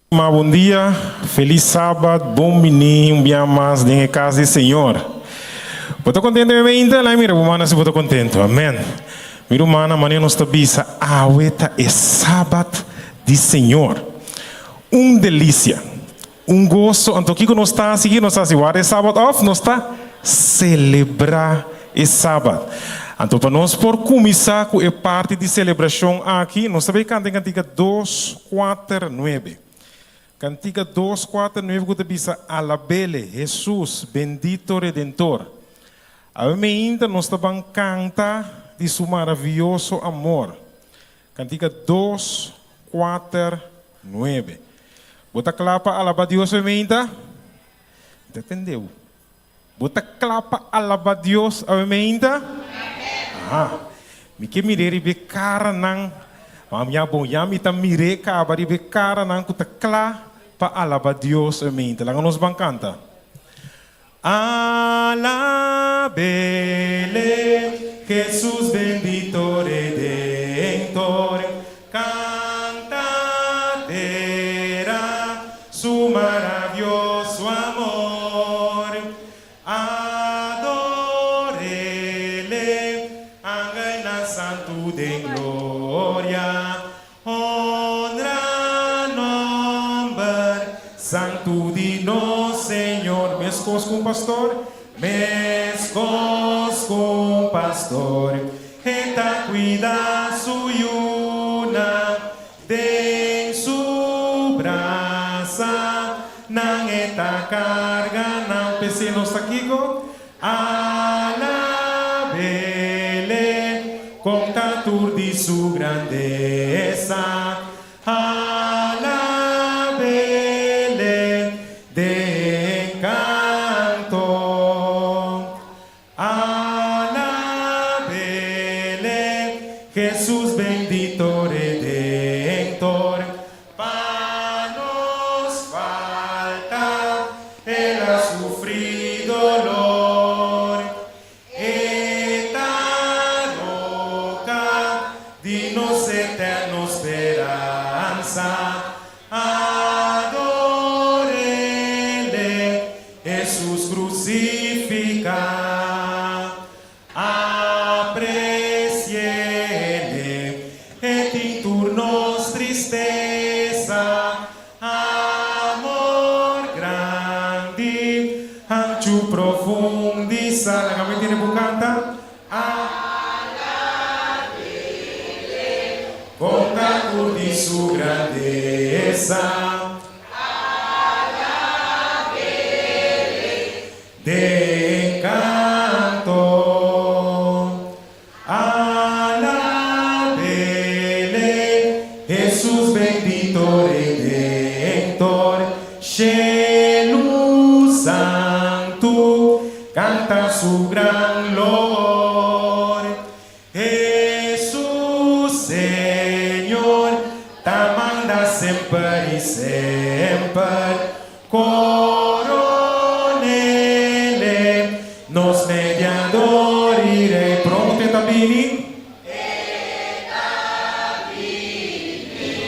Ma bon dia, felis sabat, bon bini un bia mas den e kas di Señor. Bo ta kontento mi meinta? Lai mira bo mana si bo ta kontento. Amen. Mi rumannan, manera nos ta bisa, awe ta e sabat di Señor. Un delisia, un goso. Anto kiko nos ta hasi? Kiko nos ta hasi? Warda e sabat òf nos ta selebrá e sabat? Anto pa nos por kuminsá ku e parti di selebrashon aki, nos ta bai kanta e kantika dos. Kuater nuebe. Kantika dos kuater nuebe ku ta bisa, Alabele, Hesus, bendito Redentor. Awe meinta nos ta ban kanta di su maravioso amor. Kantika dos kuater nuebe. Bo ta kla pa alaba Dios awe meinta? Mi ta tende bo. Bo ta kla pa alaba Dios awe meinta? Aha. Mi ke mir'é riba e karanan. Ma mi a bon, ya mi ta mir'é kaba riba e karanan ku ta kla pa alaba Dios awe meinta. Laga nos ban kanta. Alabele, Jesus bendito Redentor, Kanta tera su maravioso amor, Adorele, angelnan santu den gloria, Honra nomber santu di nos Señor. Meskos ku un pastor, meskos ku un pastor. E ta cuida su yunan den su brasa, nan e ta carga nan. P'esei nos ta kico? Alabele, conta tur di su grandesa. Alabele den canto. Alabele, Jesus bendito Redentor, pa nos falta El a sufri dolor. E ta roca di nos eterno speransa. Adorele, Hesus crucifica, Apreciele, e tin tur nos tristesa, Amor grandi, hanchu profundisa. Laga mi tene bu canta. Alabele, conta tur di su grandesa. Alabele den canto. Alabele, Jesus bendito Redentor. Shelu santu canta su gran loor. Hesus Señor ta manda semper i semper, Coronele nos mediador i Rey. Pronto e ta bini? E ta bini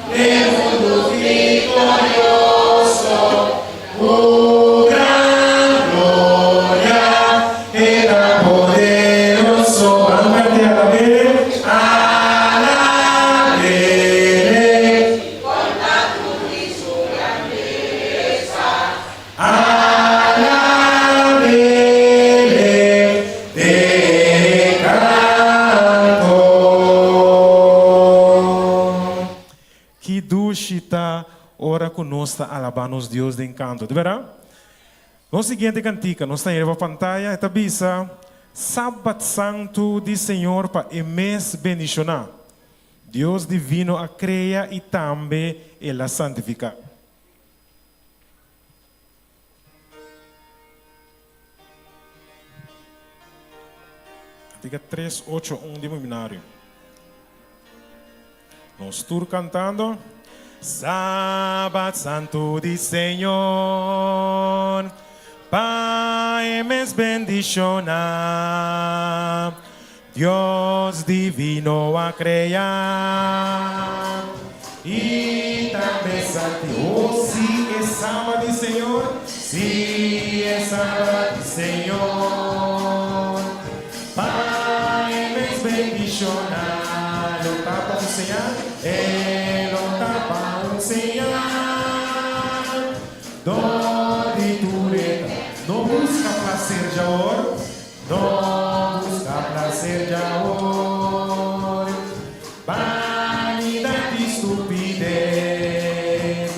den mundu viktorioso ku gran gloria. E ta poderoso. Ban kant'é alab'é. Alab'é. Konta tur di su grandesa. Alab'é den kanto. Ki dushi ta ora ku nos ta alabá nos Dios den kanto, di bèrdat? Nos siguiente kantika nos ta hera pa pantaya, e ta bisa, Sabat santu di Señor pa e mes bendishoná. Dios divino a krea i tambe el a santifiká. Kantika tres ocho un di Muminario. Nos tur cantando. Sabat santu di Señor, pa e mes bendiciona. Dios divino a crea i. tambe santi. Oh, si e Sabat di Señor, si e Sabat di Señor. Pa e mes bendishoná. Lo ta pa un señal, e lo ta pa un señal. Dor di tur e ta. No buska plaser djawor, no buska plaser djawor. Banidat i stupides,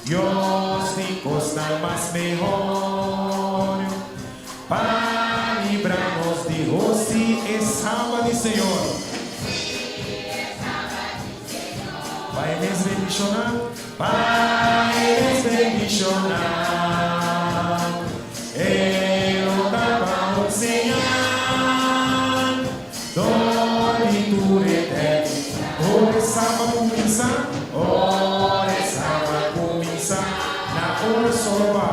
Dios tin kosnan mas mehor. Pa libra nos di hosi e Saba di Señor. Pa e mes bendishoná. Pa e mes bendishoná. E lo ta pa un señal dor di tur eternidat. Ora e Saba kuminsá. Ora e Saba kuminsá. Na ora solo ba.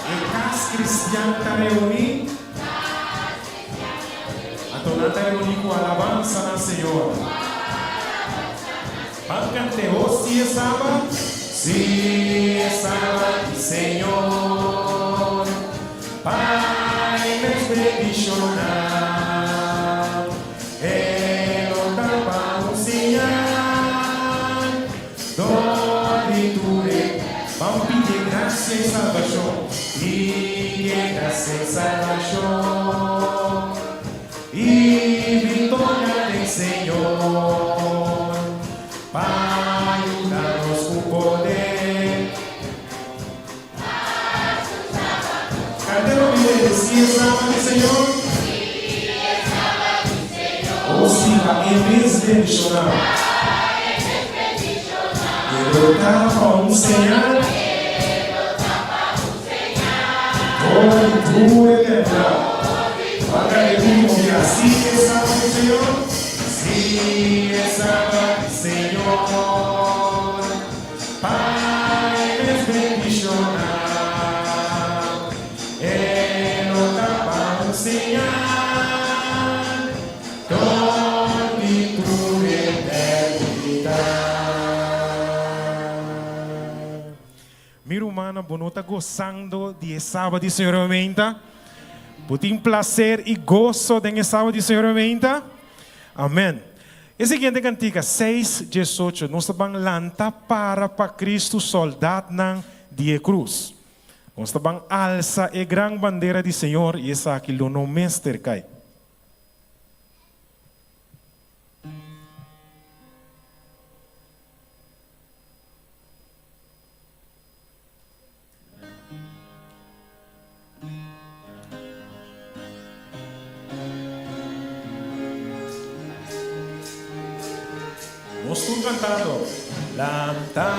E kas kristian ta reuní. Anto nan ta reuní ku alabansa na Señor. Ban kant'é, O si e Sabat, si e Sabat di Señor, pa e mes bendishoná. E lo ta pa un siñal. Dor di tur e ban pidi e gracia i salbashon, pidi e gracia i salbashon, i victoria den Señor, pa yuda nos ku poder. Cant'e pa mi tende, Si e Saba di Señor. O si pa e mes bendishoná. E lo ta pa un señal. Dor di tur eternidad. Wak e último bia, Si e Saba di Señor. Si e Saba di Señor. Pa e mes bendishoná. E lo ta pa un señal dor di tur eternidat. Mi rumannan, bo no ta gosando di e Sabat di Señor meinta? Bo tin placer i goso den e Sabat di Señor meinta? Amen. E siguiente kantika, seis diesocho, nos ta ban lanta para pa Cristo soldatnan di e krus. Nos ta ban alsa e gran bandera di Señor i esaki lo no mester kai. Nos tur cantando. Lanta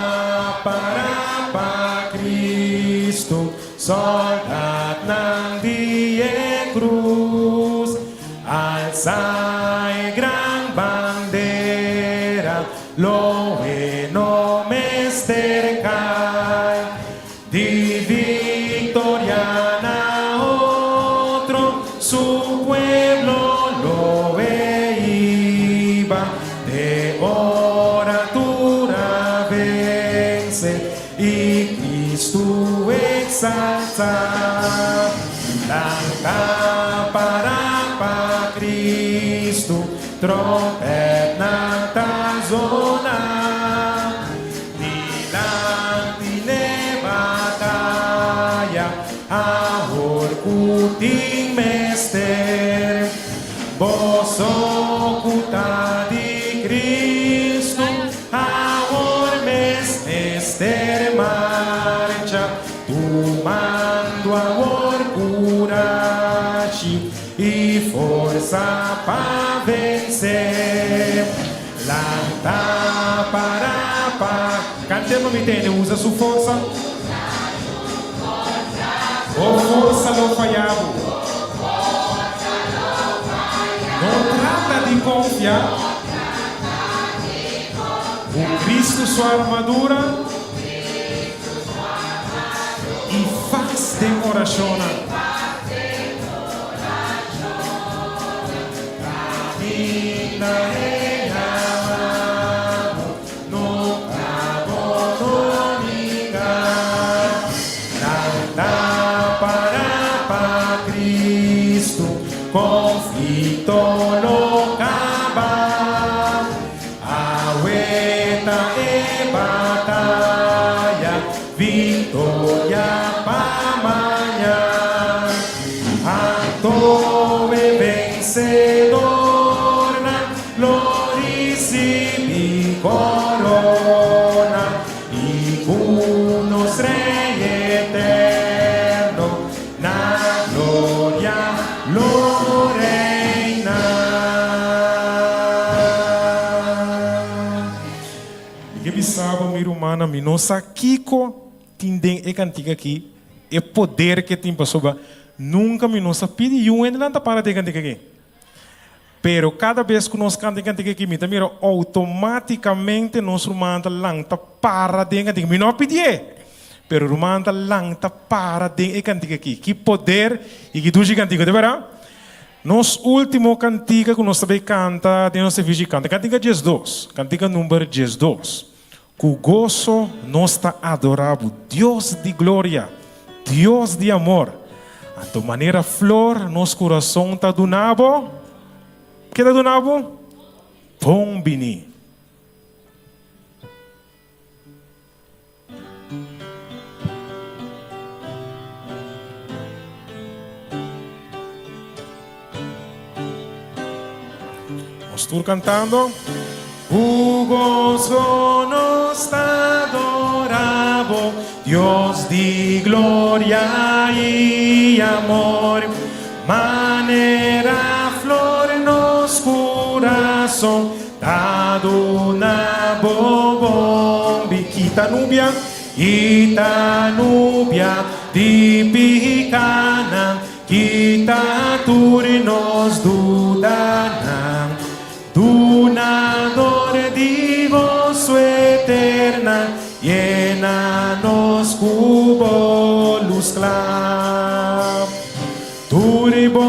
para pa Cristo, soldatnan di e cruz. Alsa e gran bandera, Lo e no mester kai di victoria na otro, su pueblo lo e hiba te ora tur a vence i Cristo exalta. Lanta para pa Cristo. Trompetnan ta zona dilanti n'e bataya, awor ku tin mester. Boso ku ta di Cristo, awor mes mester marcha, tumando awor kurashi. I forsa pa vense. Lanta para pa. Kante pa mi tende usa su forsa. Bo forsa lo faya bo. No trata di konfia. Ku Kristu su armadura. I fas den orashonnan. Kaminda e yama bo. Konflikto lo kaba. Awe ta e bataya, viktoria pa mañan. Anto e vensedornan lo risibí korona. I ku nos Rei eterno na gloria lo reina. Mi ke bisa bo, mi rumannan, mi no sa kiko tin den e kantika aki, e poder ke tin, pasobra nunka mi no sa pidi yu hende lanta para den e kantika aki. Pero kada bes ku nos kanta e kantika aki, mi ta mira outomátikamente nos rumannan ta lanta para den e kantika. Mi no a pidié, pero rumannan ta lanta para den e kantika aki. Ki poder i ki dushi kantika, te bèrdat? Nos último kantika ku nos ta bai kanta den nos servisio di kanta, kantika diesdos, kantika number diesdos. Ku goso nos ta adorá bo, Dios di gloria, Dios di amor. Anto manera flor nos kurason ta duna bo, ke ta duna bo? Bon bini. Nos tur cantando. Ku gozo nos ta adora bo, Dios di gloria i amor. Manera flor nos curason ta duna bo bon bi. Kita nubia, kita nubia di picanan. Kita tur nos dudanan, Dunador di goso eterna, Yena nos ku bo lus kla. Tur bo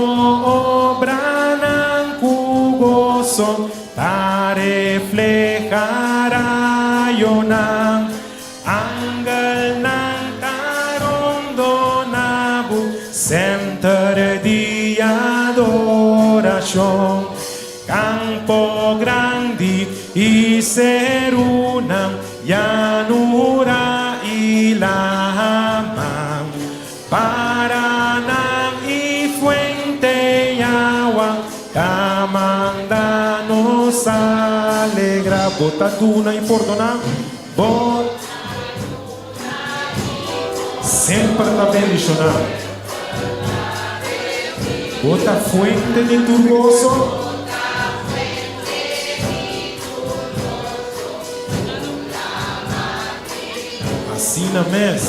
obranan ku goso ta refleha rayonan. Angelnan ta rondona bo center di adoracion. Campo grandi y cerunan, llanura y lama. Paranan y fuente y awa ta manda nos alegra. Bo ta duna y pordona. Bo semper ta bendishoná. Bo ta fuente di tur goso. Asina mes.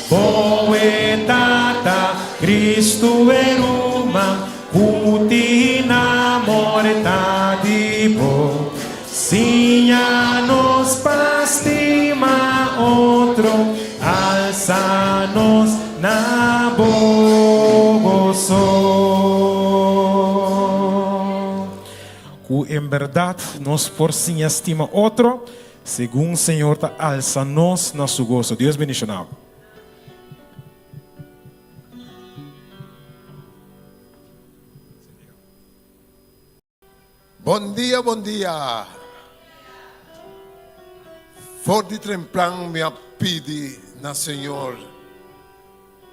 Bo e Tata, Cristo e ruman, ku tin amor ta di bo. Siña nos pa stima otro, alsa nos na bo goso. Ku en bèrdat nos por siña stima otro, segun Señor ta alsa nos na su goso. Dios bendishoná bo. Bon dia, bon dia. For di trempran mi a pidi na Señor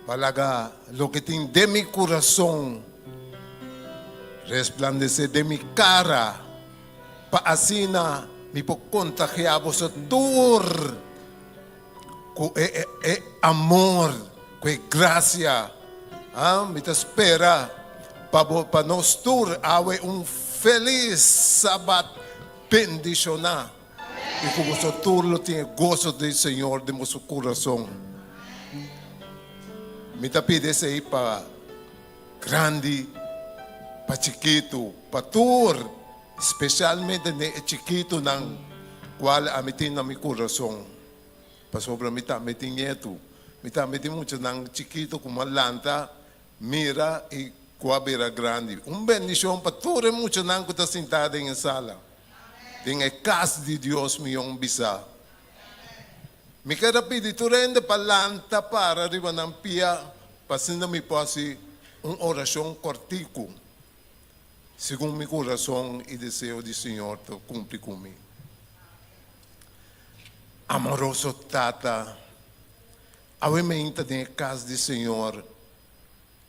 pa laga loke tin den mi kurason resplandesé den mi kara, pa asina mi por kontagiá boso tur ku e e amor, ku e grasia. Ah, mi ta spera pa bo, pa nos tur awe un felis Sabat bendishoná i ku boso tur lo tin e goso di Señor den boso kurason. Mi ta pidi esei pa grandi, pa chikitu, pa tur, spesialmente den e chikitunan kual ami tin na mi kurason. Pasobra mi tambe tin ñetu. Mi tambe tin muchanan chikitu ku a lanta, mira i ku a bira grandi. Un bendishon pa tur e muchanan ku ta sintá den e sala, den e kas di Dios mion bisá. Mi ker a pidi tur hende pa lanta para riba nan pia pa asina mi por hasi un orashon kòrtiku. Segun mi kurason i deseo di Señor ta kumpli ku mi. Amoroso Tata, awe meinta den e kas di Señor,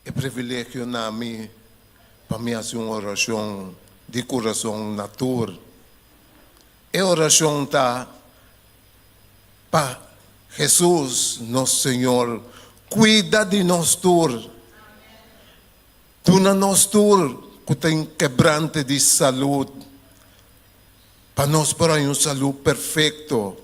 e privilegio na mi pa mi hasi un orashon di kurason na tur. E orashon ta pa Hesus, nos Señor, kuida di nos tur. Duna nos tur ku ta inkebrante di salud, pa nos por haña un salud perfekto.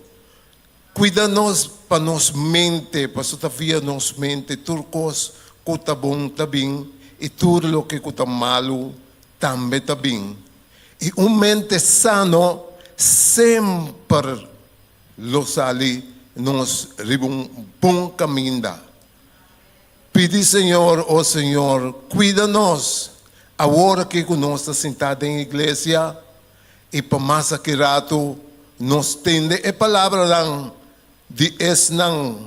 Kuida nos pa nos mente, pasobra ta via nos mente tur kos ku ta bon ta bin i tur loke ku ta malu tambe ta bin. I un mente sano semper lo sali nos riba un bon kaminda. Pidi Señor, O Señor, cuida nos awor aki cu nos ta sintá den iglesia y pa mas aki rato nos tende e palabranan di esnan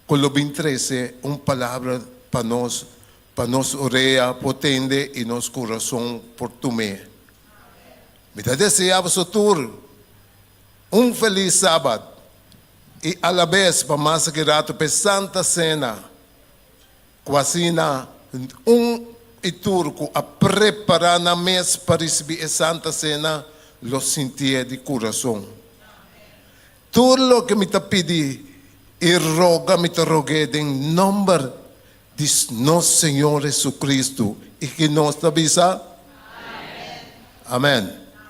cu lo bin trece un palabra pa nos, pa nos orea por tende y nos curason por tum'é. Mi ta desea boso tur un feliz Sabat i alabes pa mas aki rato p'e Santa Sena, ku asina un i tur ku a prepará nan mes pa risibí e Santa Sena lo sintié di kurason. Tur loke mi ta pidi i roga mi ta rog'é den nòmber di nos Señor Jesucristo i ki nos ta bisa? Amèn.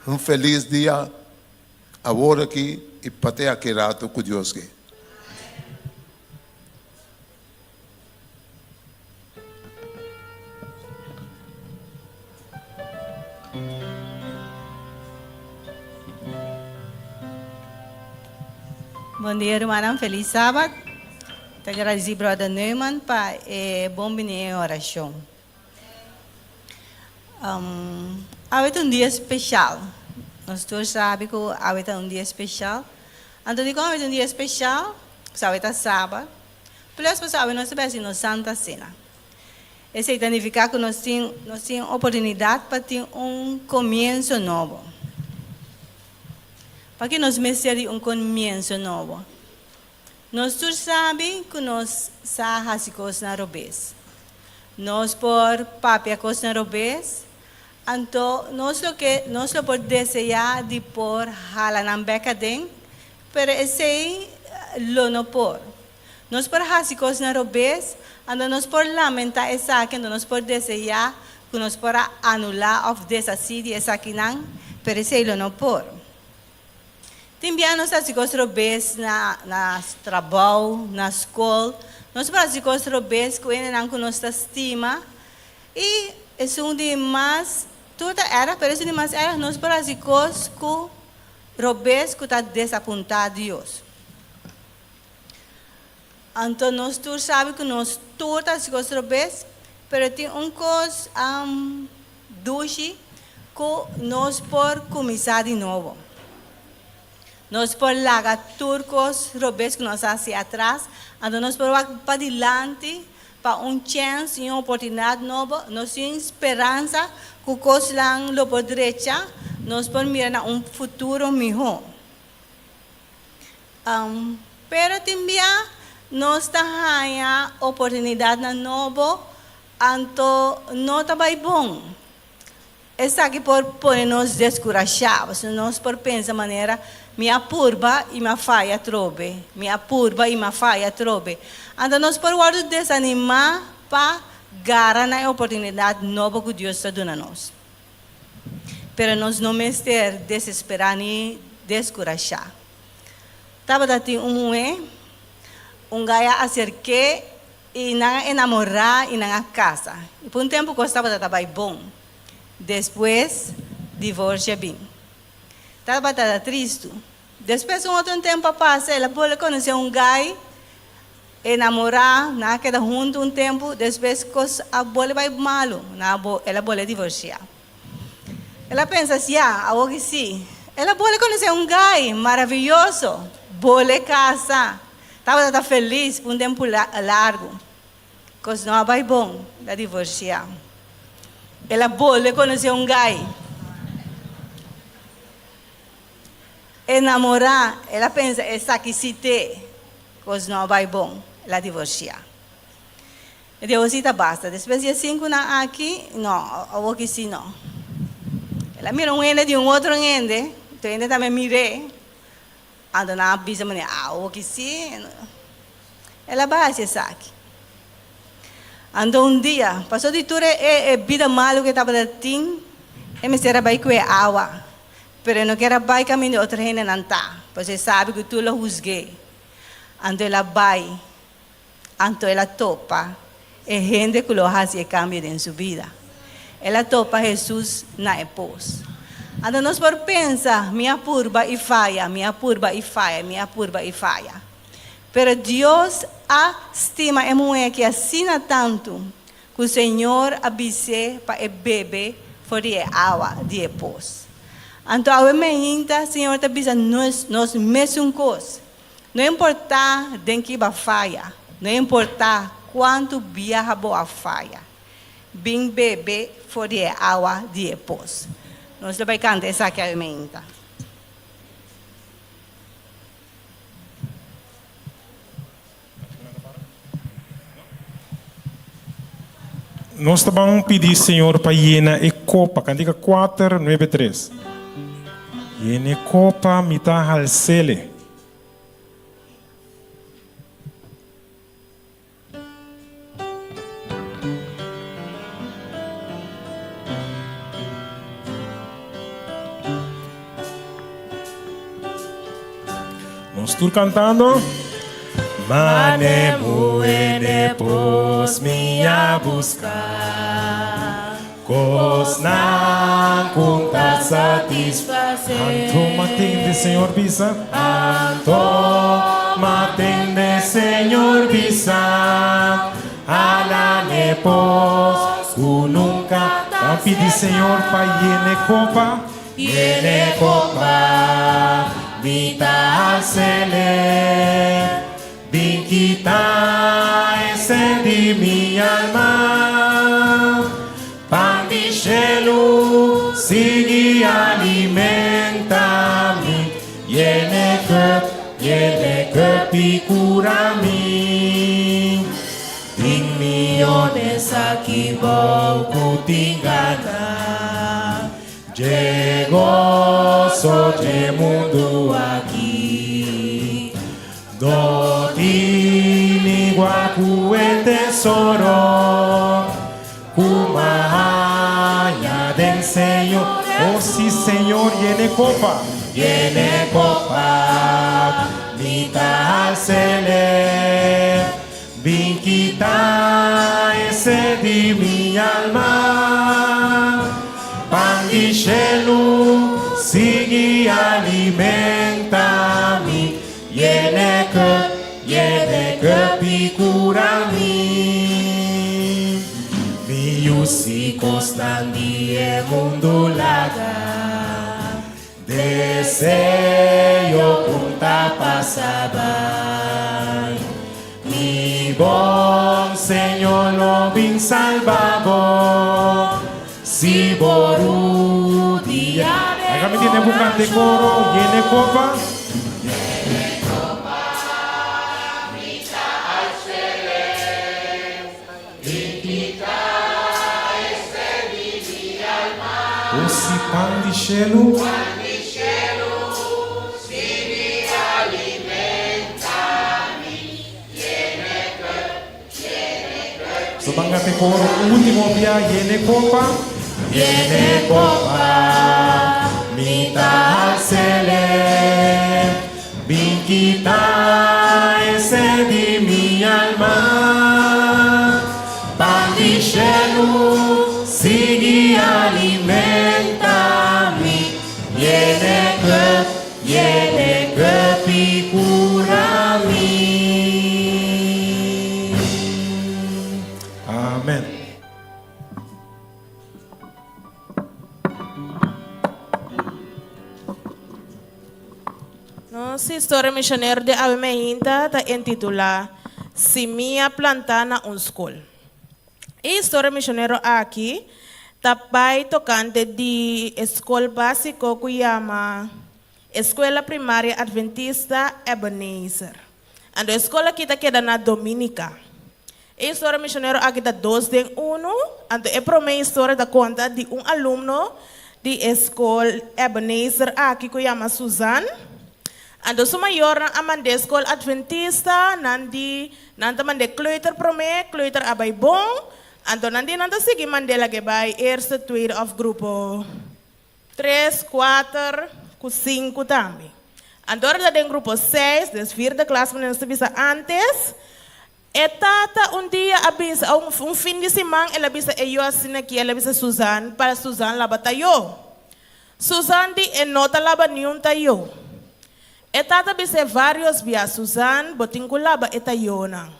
Un felis dia. Awor aki i pa te aki rato ku Dios ke. Bon dia rumannan, felis sabat. Ta gradisi brother Neuman pa e bon bini e orashon. Awe ta un dia special. Nos tur sabi cu awe ta un dia special. Anto dicon awe ta un dia special? Pasobra awe ta Sabat. Plus pasobra awe nos ta bai haci nos Santa Cena. Esey ta nifica cu nos tin nos tin oportunidad pa tin un comienzo nobo. Paki nos mester di un comienzo nobo? Nos tur sabi ku nos sa hasi kosnan robes. Nos por papia kosnan robes, anto nos lo ke nos lo por deseá di por hala nan bèk aden, pero esei lo no por. Nos por hasi kosnan robes, anto nos por lamentá esaki, anto nos por deseá ku nos por a anulá òf deshasí di esakinan, pero esei lo no por. Tin bia nos ta hasi kos robes na na trabou, na skol. Nos por hasi kos robes ku hendenan ku nos ta stima. I esun di mas, tur ta erg, pero esun di mas erg, nos por hasi kos ku robes ku ta desapuntá Dios. Anto nos tur sabi ku nos tur ta hasi kos robes, pero tin un kos dushi ku nos por kuminsá di nobo. Nos por laga tur kos robes ku nos a hasi atras, anto nos por wak padilanti pa un chèns i un oportunidat nobo. Nos tin speransa ku kosnan lo por drecha, nos por mira na un futuro mihó. Pero tin bia nos ta haña oportunidatnan nobo, anto no ta bai bon. Esaki por pone nos deskurashá, pasobra nos por pensa manera, Mi a purba i mi a faya atrobe, mi a purba i mi a faya atrobe. Anto nos por wòrdu desanimá pa gara na e oportunidat nobo ku Dios ta duna nos. Pero nos no mester desesperá ni deskurashá. Tabata tin un muhé, un gai a aserk'é i nan a enamorá i nan a kasa. I pa un tempu kos tabata ta bai bon. Despues, divorsio a bin. Tabata ta tristu. Despues un otro tempu a pasa, el a bolbe konosé un gai, enamorá, nan a keda huntu un tempu, despues kos a bolbe bai malu, nan a bo, el a bolbe divorsiá. El a pensa, Ya, awor ki sí. El a bolbe konosé un gai maraviyoso, bolbe kasa, tabata ta felis pa un tempu largu. Kos no a bai bon, el a divorsiá. El a bolbe konosé un gai. Enamorá, el a pensa esaki si t'e, kos no a bai bon, el a divorsiá. E di awor si ta basta, despues di e sinkunan aki, no, awor ki si no. El a mira un hende di un otro hende, tur hende tambe mir'é, anto nan a bisa manera, awor ki si, el a bai hasi esaki. Anto un dia, paso di tur e e bida malu ku e tabata tin, e mester a bai ku e awa. Pero e no kier a bai kaminda otro hendenan ta, pasobra e sabi ku tur lo husg'é. Anto el a bai, anto el a topa e hende ku lo hasi e kambio den su bida. El a topa Hesus na e pos. Anto nos por pensa, Mi a purba i faya, mi a purba i faya, mi a purba i faya. Pero Dios a stima e muhé aki asina tantu ku Señor a bis'é pa e bebe for di e awa di e pos. Anto awe meinta Señor ta bisa nos nos mesun kos. No importá den ki bo a faya, no importá kuantu biaha bo a faya, bin bebe for di e awa di e pos. Nos lo bai kanta esaki awe meinta. Nos ta ban pidi Señor pa yena e kopa. Kantika kuater nuebe tres. Yena e kopa, mi ta halsele. Nos tur cantando. Mane muene pos mi a busca Cosnan cu ta satisface Anto matende Señor bisa Anto matende Señor bisa Ala ne pos cu nunca ta pidi Señor pa yene copa Yene copa mi ta halsele Bin kita e sed di mi alma Pan di shelu sigui alimenta mi Yene cup, yene cup i cura mi. Tin miyones aki bou cu tin gana dje goso dje mundu aki. No tin igual cu e tesoro cu m'a haña den Señor. Oh si Señor, yene copa. Yene copa, mi ta halsele. Bin kita e sed di mi alma. Pan di shelu sigui alimenta mi. Yene cup, yene cup i cura mi. Mi yu si cosnan di e mundu laga. Deseo cu ta pasa bai. Mi bon Señor lo bin salba bo si bo rudia den Laga mi tene bu cante coro yene copa. O si pan di shelu. So ban gate koro ultimo bia yene kopa. Yene kopa mi ta halsele Bin kita e sed di mi alma Pan di shelu sigui alimenta mi Yene cup Yene cup i cura mi. Amen. Nos historia misionero di awe meinta ta intitulá Simia Plantá na un Skol. E historia misionero aki ta bai tokante di e skol básiko ku yama. Escuela Primaria Adventista Ebenezer. Anto e skol aki ta keda na Dominica. E historia misionero aki ta dos den unu, anto e promé historia ta konta di un alumno di e skol Ebenezer aki ku yama Suzanne. Anto su mayornan a mand'é skol Adventista, nan di nan ta mand'é kleuter promé, kleuter a bai bon, anto nan di nan ta sigui mand'é lag'é bai eerste, tweede òf grupo Tres, kuater ku sinku tambe. Anto ora ta den grupo seis, des vierde klas manera nos ta bisa antes, e tata un dia a bisa, un un fin di siman el a bisa e yu asina aki, el a bisa Suzan pa Suzan laba tayó. Suzan di e no ta laba niun tayó. E tata bis'é varios bia, Suzan, bo tin ku laba e tayónan.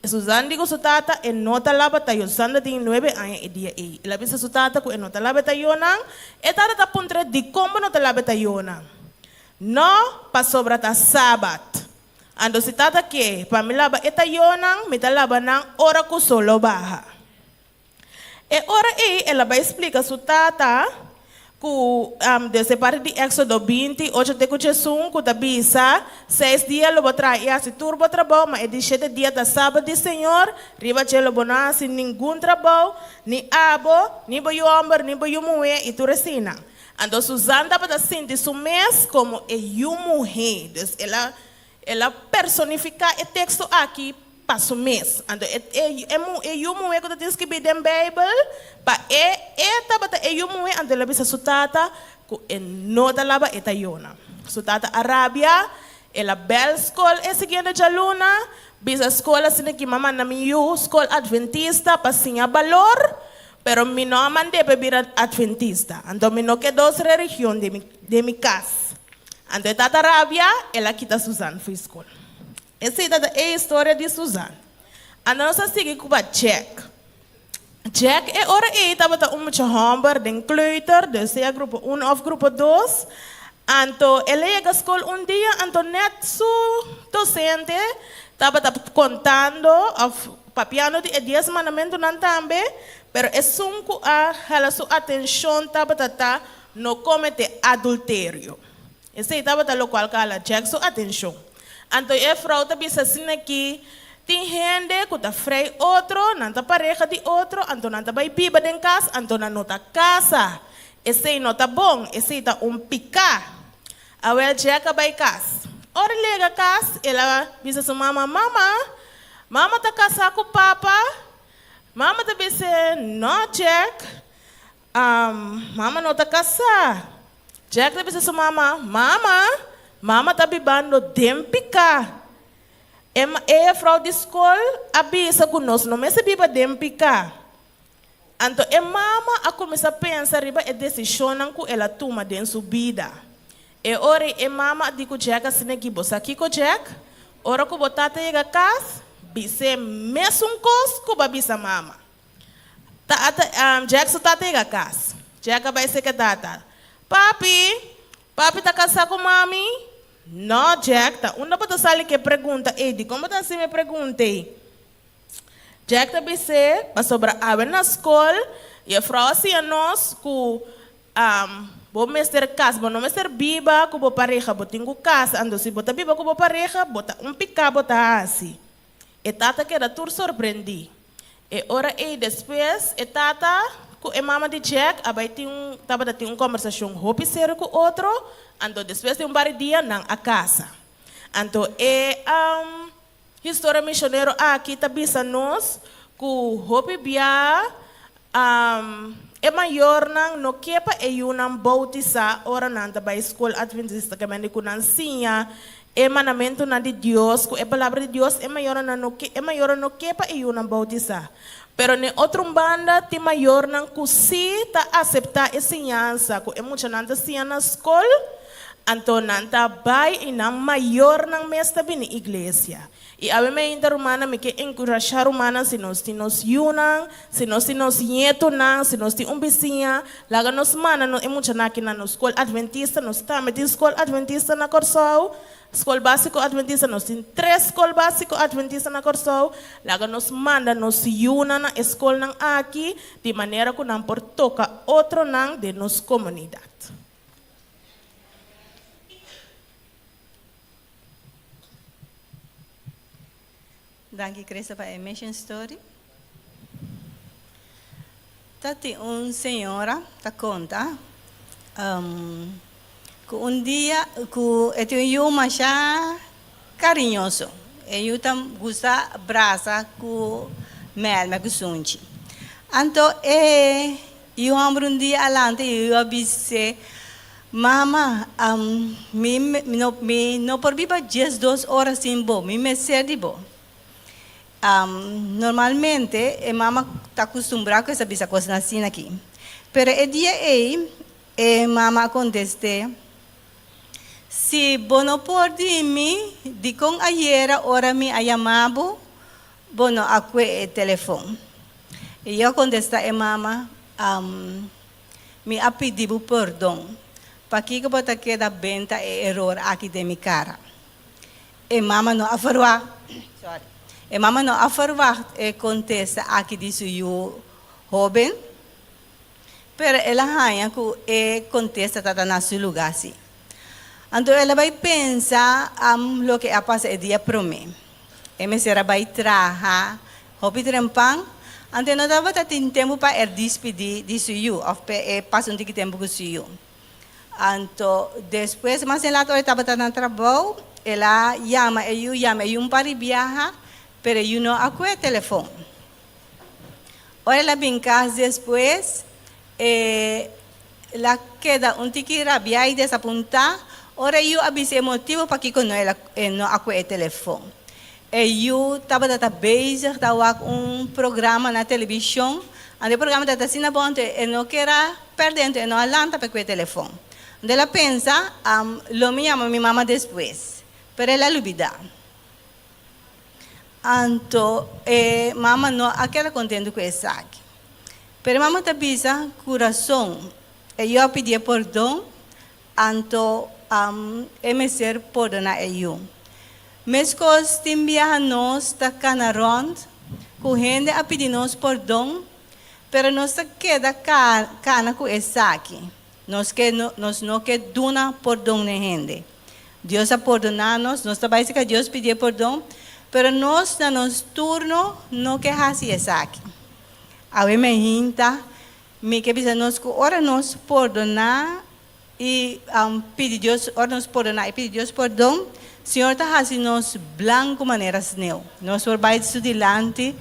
Susan di ku su tata e no ta laba tayo. Susan ta tin nuebe aña e dia ei. El a bisa su tata ku e no ta laba e tayonan. E tata ta puntr'é, Dikon bo no ta laba e tayonan? No, pasobra ta sabat. Anto si tata ke pa mi laba e tayonan, mi ta laba nan ora ku sol lo baha. E ora ei el a bai splika su tata ku desde parti di Éksodo 20, ocho te ku djesun, ku ta bisa, Seis dia lo bo traha i hasi tur bo trabou, ma e di shete dia ta sabat di Señor, riba dje lo bo no hasi ningun trabou, ni abo, ni bo yu hòmber, ni bo yu muhé, i tur eseinan. Anto Suzanne tabata sinti su mes komo e yu muhé, dus el a El a personifiká e teksto aki pa su mes. Anto e e yu muhé ku ta tin skibí den Beibel, pa e e tabata e yu muhé, anto el a bisa su tata ku e no ta laba e tayónan. Su tata a rabia, el a bèl skol e siguiente djaluna, bisa skol asina ki mi a manda mi yu skol adventista pa siña balor, pero mi no a mand'é pa e bira adventista. Anto mi no ke dos religion den mi den mi kas. Anto e tata rabia, el a kita Suzanne fo'i skol. Esei ta e historia di Suzanne. Anto nos a sigui ku pa Jack. Jack e ora ei tabata un mucha hòmber den kleuter, dus sea grupo un òf grupo dos. Anto el a yega skol un dia, anto nèt su dosente tabata kontando òf papiando di e dies mandamentunan tambe, pero esun ku a hala su atenshon tabata ta No comete adulterio. Esey tabata locual cu a hala Jack su atencion. Anto e vrouw ta bisa asina aki, Tin hende cu ta frei otro, nan ta pareha di otro, anto nan ta bay biba den cas, anto nan no ta casa. Esey no ta bon, esey ta un pica. Awel Jack a bay cas. Ora el yega cas, el a bisa su mama, Mama, mama ta casa cu papa? Mama ta bis'e, No, Jack. Mama no ta kasá. Jack ta bisa su mama, Mama, mama ta bibando den piká. E e jefrou di skol a bisa ku nos no mester biba den piká. Anto e mama a kuminsá pensa riba e desishonnan ku el a tuma den su bida. E ora ei e mama a di ku Jack asina aki, Bo sa kiko, Jack? Ora ku bo tata yega kas, bis'é mesun kos ku bo a bisa mama. Tata, Jack su tata yega kas. Jack a bai seka tata. Papi, papi ta kasá ku mami? No, Jack, ta unda bo ta sali ku e pregunta ei? Dikon bo ta hasi mi e pregunta ei? Jack ta bis'é, Pasobra awe na skol, jefrou a siña nos ku bo mester kasa, bo no mester biba ku bo pareha, bo tin ku kasa. Anto si bo ta biba ku bo pareha, bo ta un piká bo ta hasi. E tata keda tur sorprendí. E ora ei despues e tata ku e mama di Jack a bai tin un tabata tin un kòmbersashon hopi serio ku otro, anto despues di un par di dia nan a kasa. Anto e historia mishonero aki ta bisa nos ku hopi bia E mayornan no ke pa e yunan boutisá ora nan ta bai skol adventista kemende ku nan siña e mandamentunan di Dios ku e Palabra di Dios e mayornan no ke e mayornan no ke pa e yunan boutisá. Pero n'e otro un banda tin mayornan ku sí ta aseptá e siñansa ku e muchanan ta siña na skol anto nan ta bai i nan mayornan mes ta bini iglesia. I awe meinta, rumannan, mi ke enkurashá rumannan, si nos tin nos yunan, si nos tin nos ñetunan, si nos tin un bisiña, laga nos manda nos e muchanan aki na nos skol adventista. Nos tambe tin skol adventista na Kòrsou, skol básiko adventista, nos tin tres skol básiko adventista na Kòrsou. Laga nos manda nos yunan na e skolnan aki, di manera ku nan por toka otronan den nos komunidat. Danki Christa pa e mission story. Ta tin un señora ta konta ku un dia ku e tin un yu masha kariñoso. E yu ta gusta brasa ku mèlmè ku sunchi. Anto e yu hòmber un dia a lanta i e yu a bis'é, Mama, mi mi no por biba diesdos ora sin bo, mi mester di bo. Normalmente e mama ta kustumbrá ku e sa bisa kosnan asina aki. Pero e dia ei e mama a kontest'é, Si bo no por di mi dikon ayera ora mi a yama bo, bo no a kue e telefon. I yo a kontestá e mama, Mi a pidi bo pordon. Pakiko bo ta keda benta e eror aki den mi kara? E mama no a verwagt, sorry, e mama no a verwagt e kontesta aki di su yu hóben, pero el a haña ku e kontesta tabata na su lugá sí. Anto el a bai pensa loke a pasa e dia promé. E mester a bai traha hopi trempan, anto e no tabata tin tempu pa er dispidí di su yu òf pa e pasa un tiki tempu ku su yu. Anto despues mas en lat ora e tabata na trabou, el a yama e yu, yama e yu un par di biaha, pero e yu no a kue telefon. Ora el a bin kas despues, e la keda un tiki rabiá i desapuntá ora e yu a bisa e motibu pakiko no el a e no a kue e telefon. E yu tabata ta bezig ta wak un programa na televishon, anto e programa tabata asina bon anto e no kier a pèrdè anto e no a lanta pa e kue e telefon. Anto el a pensa, Lo mi yama mi mama despues, pero el a lubidá. Anto e mama no a keda kontentu ku esaki. Pero e mama ta bisa ku rason, e yu a pidié pordon, anto e mester pordoná e yu. Meskos tin biaha nos ta kana rònt ku hende a pidi nos pordon, pero nos ta keda kana ku esaki. Nos ke nos no ke duna pordon n'e hende. Dios a pordoná nos, nos ta bai serka Dios pidié pordon, pero nos na nos turno no ke hasi esaki. Awe mi hinta, mi ke bisa nos ku ora nos pordoná i pidi Dios, ora nos pordoná i pidi Dios pordon, Señor ta hasi nos blanku manera sneu. Nos por bai su dilanti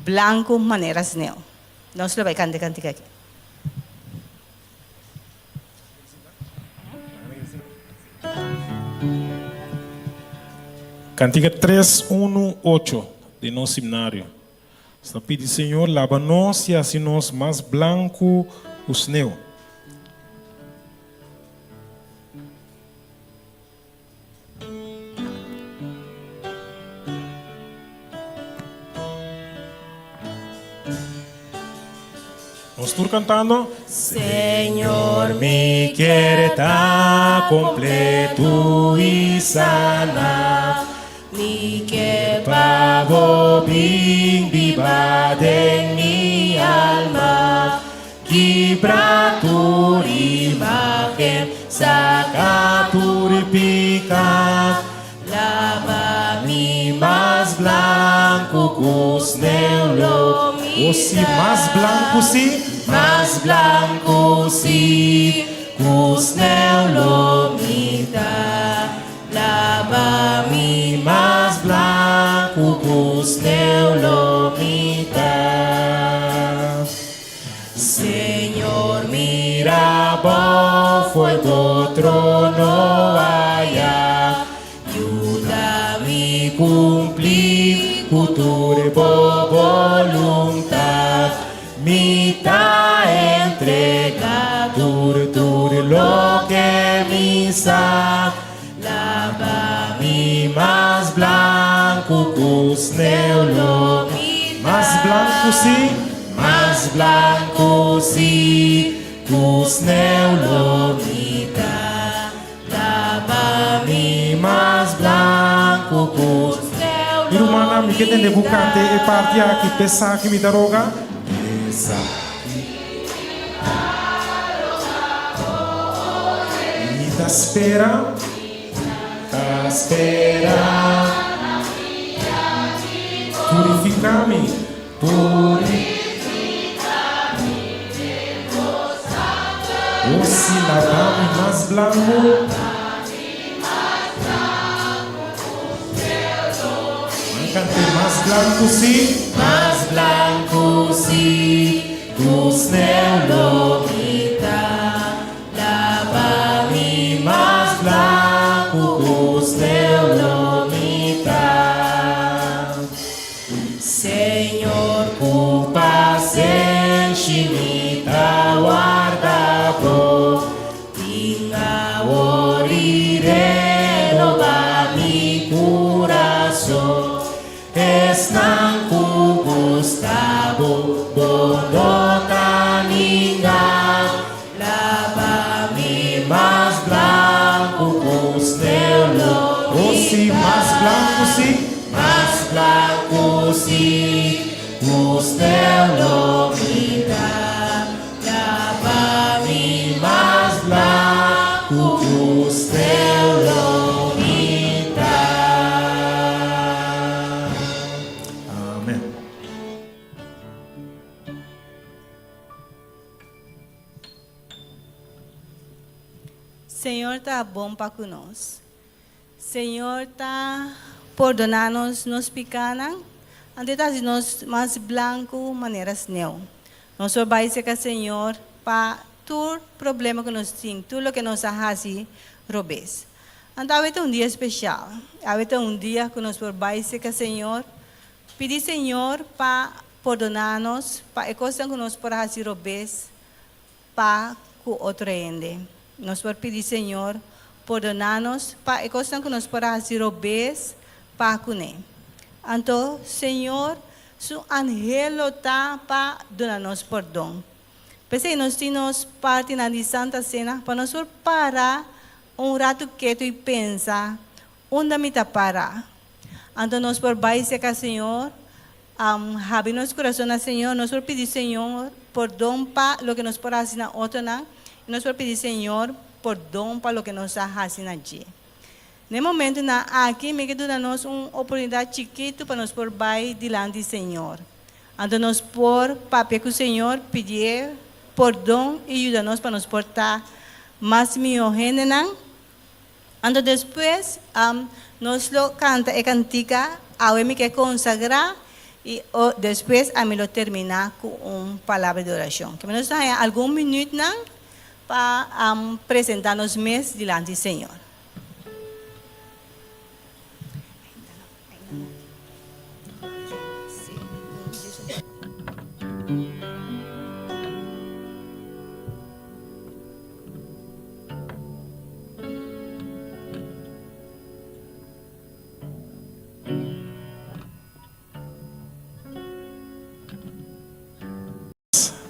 blanku manera sneu. Nos lo bai kanta e kantika aki. Kantika tres unu ocho di nos himnario. Nos ta pidi Señor laba nos i hasi nos mas blanku ku sneu. Nos tur cantando. Señor mi kier ta completo y sana Mi kier pa bo bin biba den mi alma Kibra tur imagen, saka tur pika, Laba mi mas blanku ku sneu lo mi O si, mas blanku si. Mas blanku si, ku sneu lo mi ta. Laba mi mas blanku ku sneu lo mi ta. Señor mira bo fo'i bo trono aya, yuda mi cumpli cu tur bo boluntad. Mi ta entrega tur tur loke mi sa, laba mi mas blancu cu sneu lo mi ta. Mas blancu si. Mas blancu si cu sneu lo mi ta. Laba mi mas blancu cu sneu Mi lo rumannan, mi ke mi tende bo ta. kante e parti aki, P'esaki mi ta roga. P'esaki mi ta spera, ta spera. Purifiká mi. O si laba mi mas blanku. Ban kant'é mas blanku si. Mas blanku si ku sneu lo mi ta. Laba mi mas blanku ku sneu lo mi ta. Señor ku pasenshi mi ta warda bo. Bin awor i renobá mi kurason. Esnan ku gusta bo, bo no ta ninga. Laba mi mas blanku ku sneu lo O si, mas blanku si. Mas blanku si ku sneu lo mi ta. Laba mi mas blanku ku sneu lo mi ta. Amen. Señor ta bon pa ku nos. Señor ta pordoná nos nos pikánan, anto e ta hasi nos mas blanku manera sneu. Nos por bai serka Señor pa tur problema ku nos tin, tur loke nos a hasi robes. Anto awe ta un dia speshal. Awe ta un dia ku nos por bai serka Señor, pidi Señor pa pordoná nos pa e kosnan ku nos por a hasi robes pa ku otro hende. Nos por pidi Señor pordoná nos pa e kosnan ku nos por a hasi robes pa kuné. Anto Señor su anhelo ta pa duna nos pordon. P'esei nos tin nos partinan di Santa Sena pa nos por para un ratu ketu i pensa, Unda mi ta para? Anto nos por bai serka Señor, habri nos kurason na Señor, nos por pidi Señor pordon pa loke nos por hasi na otronan, i nos por pidi Señor pordon pa loke nos a hasi na dje. Na e momentunan aki mi ke duna nos un oportunidat chikitu pa nos por bai dilanti Señor. Anto nos por papia ku Señor, pidié pordon i yuda nos pa nos por ta mas mihó hendenan. Anto despues nos lo kanta e kantika Awe mi ke konsagrá i despues ami lo terminá ku un palabra di orashon. Ke nos ta haña algun minütnan pa presentá nos mes dilanti Señor.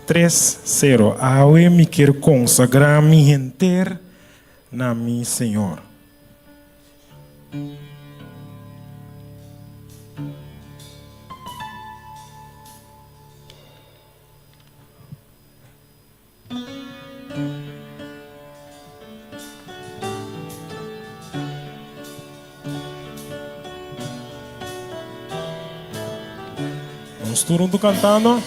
Tres, sero. Awe mi kier konsagrá mi henter na mi Señor. Nos tur huntu kantando.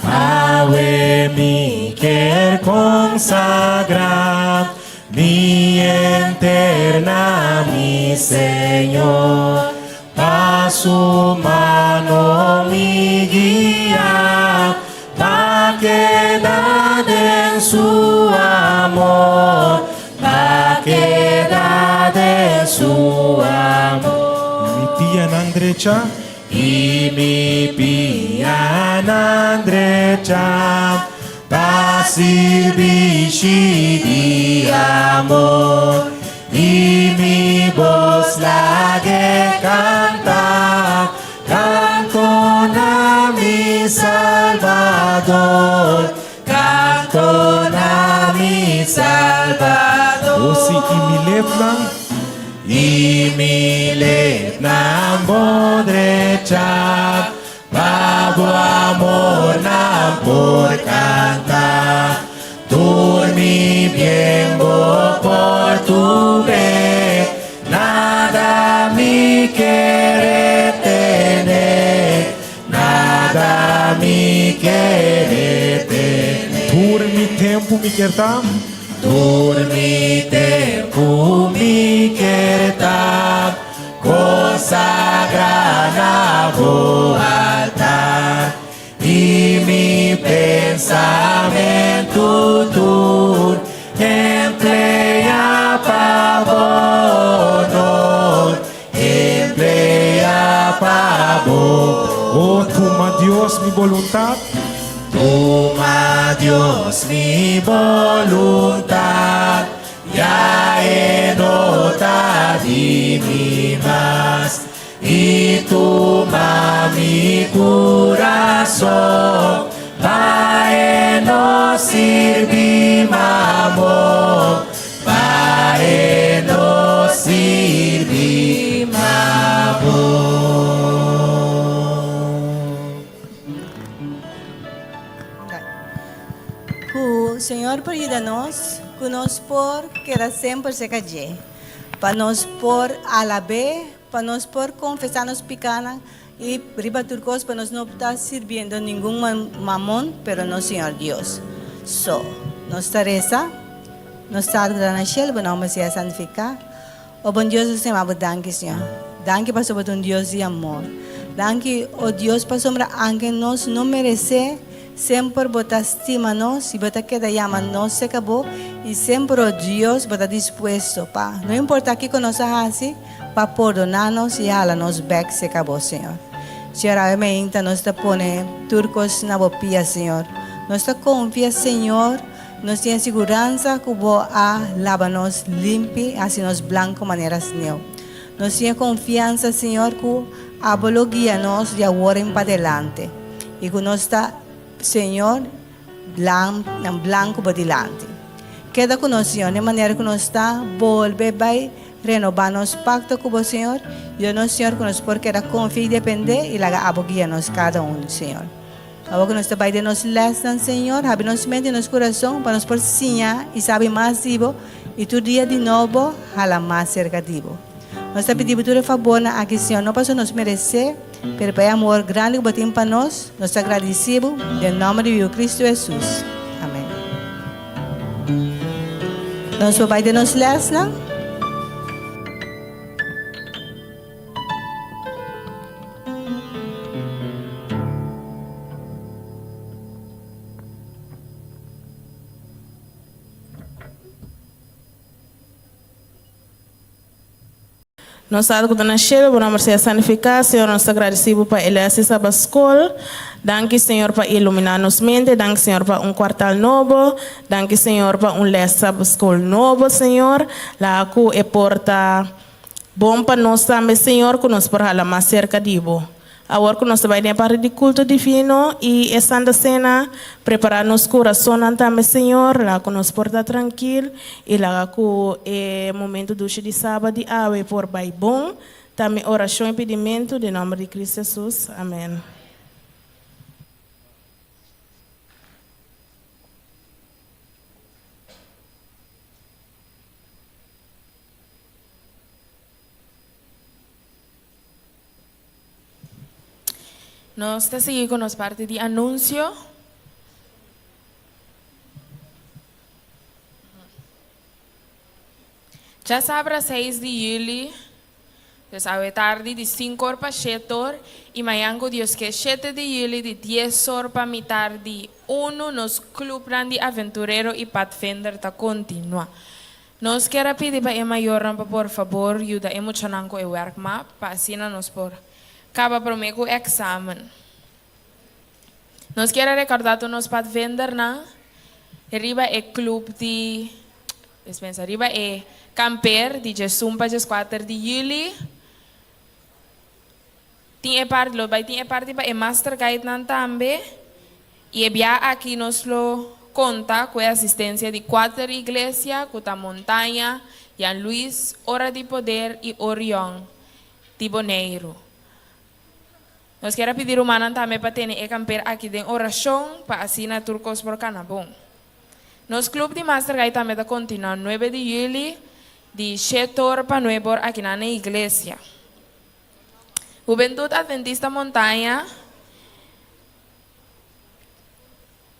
Awe mi kier konsagrá mi henter na mi Señor, Pa su mano mi guia, Pa keda den su amor, Pa keda den su amor. Mi pianan drecha. I mi pianan drecha, Pa sirbishi di amor. I mi bos lag'é kanta, Kanto na mi Salbador, Kanto na mi Salbador. O si i mi lepnan, i mi lepnan bo drecha, Pa bo amor nan por canta. Tur mi bien bo por tume, Nada mi kere tene. mi kier ta. Tur mi tempu mi kier ta konsagrá na bo altar i mi pensamentu tur empleá pa bo honor, empleá pa bo Oh, tuma Dios mi boluntat. Tuma Dios mi boluntat, ya e no ta di mi mas. I tuma mi kurason, pa e no sirbi mamon, pa e no sirbi mamon. Ku Señor por yuda nos, ku nos por keda semper serka dje, pa nos por alab'é, pa nos por konfesá nos pikánan i riba tur kos pa nos no ta sirbiendo ningun mamon pero nos Señor Dios. So, nos ta resa, Nos Tata ku ta na shelu, bo nòmber sea santifiká. O bon Dios, nos ta yama bo danki, Señor. Danki pasobra bo ta un Dios di amor. Danki, o Dios, pasobra anke nos no meresé, semper bo ta stima nos i bo ta keda yama nos serka bo, i semper, o Dios, bo ta dispuesto pa, no importa kiko nos a hasi, pa pordoná nos i hala nos bèk serka bo, Señor. Señor, awe meinta nos ta pone tur kos na bo pia, Señor. Nos ta konfia, Señor. Nos tin e siguransa ku bo a laba nos limpi, hasi nos blanko manera sneu. Nos tin e konfiansa, Señor, ku abo lo guia nos di awor en padelante i ku nos ta, Señor, blanko bo dilanti. Keda ku nos, Señor, den manera ku nos ta bolbe bai renobá nos pakto ku bo, Señor. Yuda nos, Señor, ku nos por keda konfia i dependé i laga abo guia nos kada un, Señor. Awor ku nos ta bai den nos lèsnan, Señor, habri nos mente i nos kurason pa nos por siña i sabi mas di Bo i tur dia di nobo hala mas serka di Bo. Nos ta pidi Bo tur e fabornan aki, Señor, no pasobra nos meresé, pero pa e amor grandi ku Bo tin pa nos. Nos ta gradisí Bo den nòmber di Yu Kristu Hesus. Amèn. Nos por bai den nos lèsnan. Nos Tata ku ta na shelu, bo nomber sea santifiká. Señor, nos ta gradisí bo pa e lès di Sabat Skol. Danki, Señor, pa iluminá nos mente. Danki, Señor, pa un kuartal nobo. Danki, Señor, pa un lès Sabat Skol nobo, Señor. Laga ku e por ta Bon pa nos tambe, Señor, ku nos por hala mas serka di Bo. Awor ku nos ta bai den e parti di kulto divino i e Santa Sena, prepará nos kurasonnan tambe, Señor, laga ku nos por ta trankil i laga ku e momentu dushi di Sabat di awe por bai bon. Ta mi orashon i pidimentu den nòmber di Kristu Hesus. Amèn. Nos ta sigui ku nos parti di anunsio. Djasabra seis di yüli, dus awe tardi di sinku or pa shete or, i mañan ku Dios ke shete di yüli di dies or pa mitar di unu nos klupnan di aventurero i padvinder ta kontinua. Nos kier a pidi pa e mayornan pa por fabor yuda e muchanan ku e werkmap pa asina nos por kaba promé ku eksamen. Nos kier a rekordá tur nos padvindernan riba e klup di, dispensa, riba e kamper di djesun pa djeskuater di yüli. Tin e parti, lo bai tin e parti pa e master guidenan tambe y e bia aki nos lo conta cu e asistencia di cuater iglesia cu ta Montaña, Jan Luis, Ora di Poder y Orion di Boneiru. Nos kier a pidi rumannan tambe pa tene e camper aki den oracion pa asina tur cos por cana bon. Nos club di master guide tambe ta continua nuebe di juli di shete or pa nuebe or akinan na iglesia. Hubentut Adventista Montaña.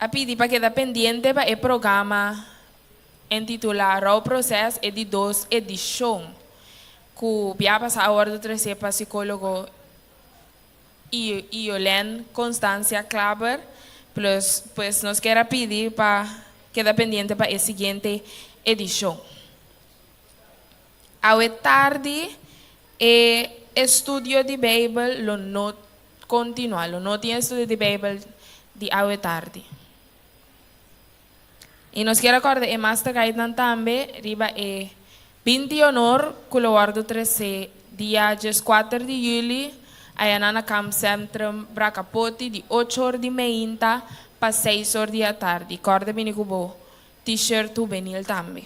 A pidi pa keda pendiente pa e programa intitulá Rouwproces e di dos edishon ku bia pasá a wòrdu tresé pa sikólogo Iolen Constancia Klaber. Plus, pues nos kier a pidi pa keda pendiente pa e siguiente edishon. Awe tardi e estudio di Beibel lo no kontinuá, lo no tin estudio di Beibel di awe tardi. I nos kier a kòrda e Master Guidenan tambe riba e binti honor ku lo wòrdu tresé dia dieskuater di yüli ayanan na Kamp Centrum Brakapoti di ocho or di meinta pa seis or di atardi. Kòrda bini ku bo T-shirt hubenil tambe.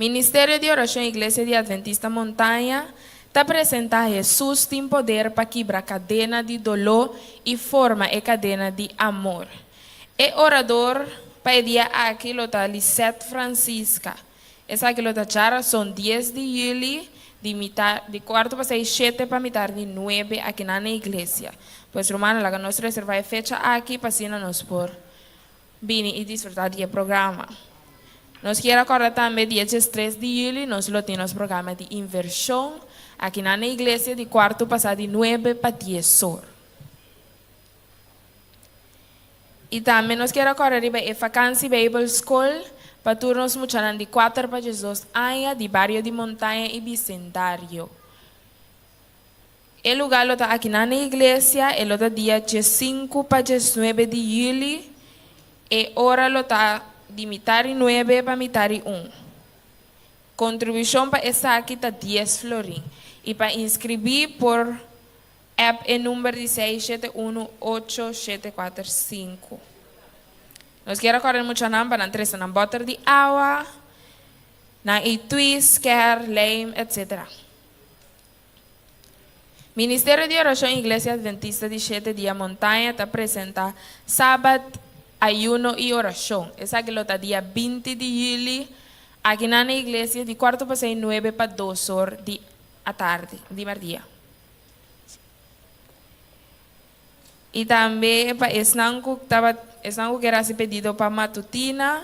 Ministerio di Orashon Iglesia di Adventista Montaña ta presentá Hesus tin poder pa kibra kadena di doló i forma e kadena di amor. E orador pa e dia aki lo ta Lisette Francisca. Esaki lo ta djarason dies di yüli di mita di kuarto pa seis shete pa mitar di nuebe akinan na iglesia. Pues rumannan laga nos reservá e fecha aki pa asina nos por Bini i disfrutá di e programa. Nos kier a kòrda tambe dia diestres di yüli nos lo tin nos programa di invershon akinan na iglesia di kuartu pasá di nuebe pa dies or. I tambe nos kier a kòrda riba e Fakansi Beibel Skol pa tur nos muchanan di kuater pa diesdos aña di bario di Montaña i bisendario. E lugá lo ta akinan na iglesia, e lo ta dia diesinku pa diesnuebe di yüli, e ora lo ta di mitar di nuebe pa mitar di un. Kontribushon pa esaki ta dies florin i pa inskribí por app e number di seis shete unu ocho shete kuater sinku. Nos kier a kòrda e muchanan pa nan trese nan bòter di awa, nan etui, skèr, lijm, etc. Ministerio di Orashon Iglesia Adventista di Shete Dia Montaña ta presenta Sabat, Ayuno i Orashon. Esaki lo ta dia binti di yüli akinan na iglesia di kuarto pasei nuebe pa dos or di atardi, di merdia. I tambe pa esnan ku tabat esnan ku kier hasi pedido pa matutina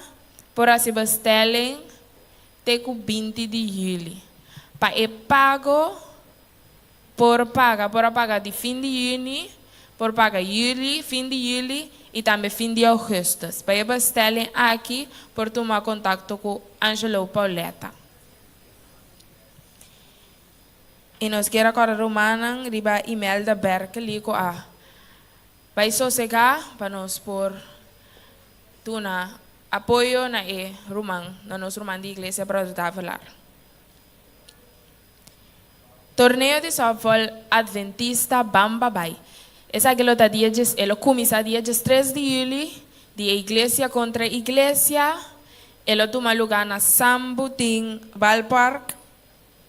por hasi bestelling te ku binti di yüli. Pa e pago por paga por a paga di fin di yüni, por paga yüli, fin di yüli i tambe fin di ougùstùs. Pa e bestelling aki por tuma kontakto ku Angelo Pauletta. I nos kier a kòrda rumannan riba Imelda Berkeley ku a bai sosegá pa nos por duna apoyo na e ruman, na nos ruman di iglesia Brother Davelaar. Torneo di softball Adventista Bamba Bai. Esaki lo ta dia djes, e lo kuminsá dia djestres di yüli di e iglesia kontra iglesia. E lo tuma lugá na San Butin Ballpark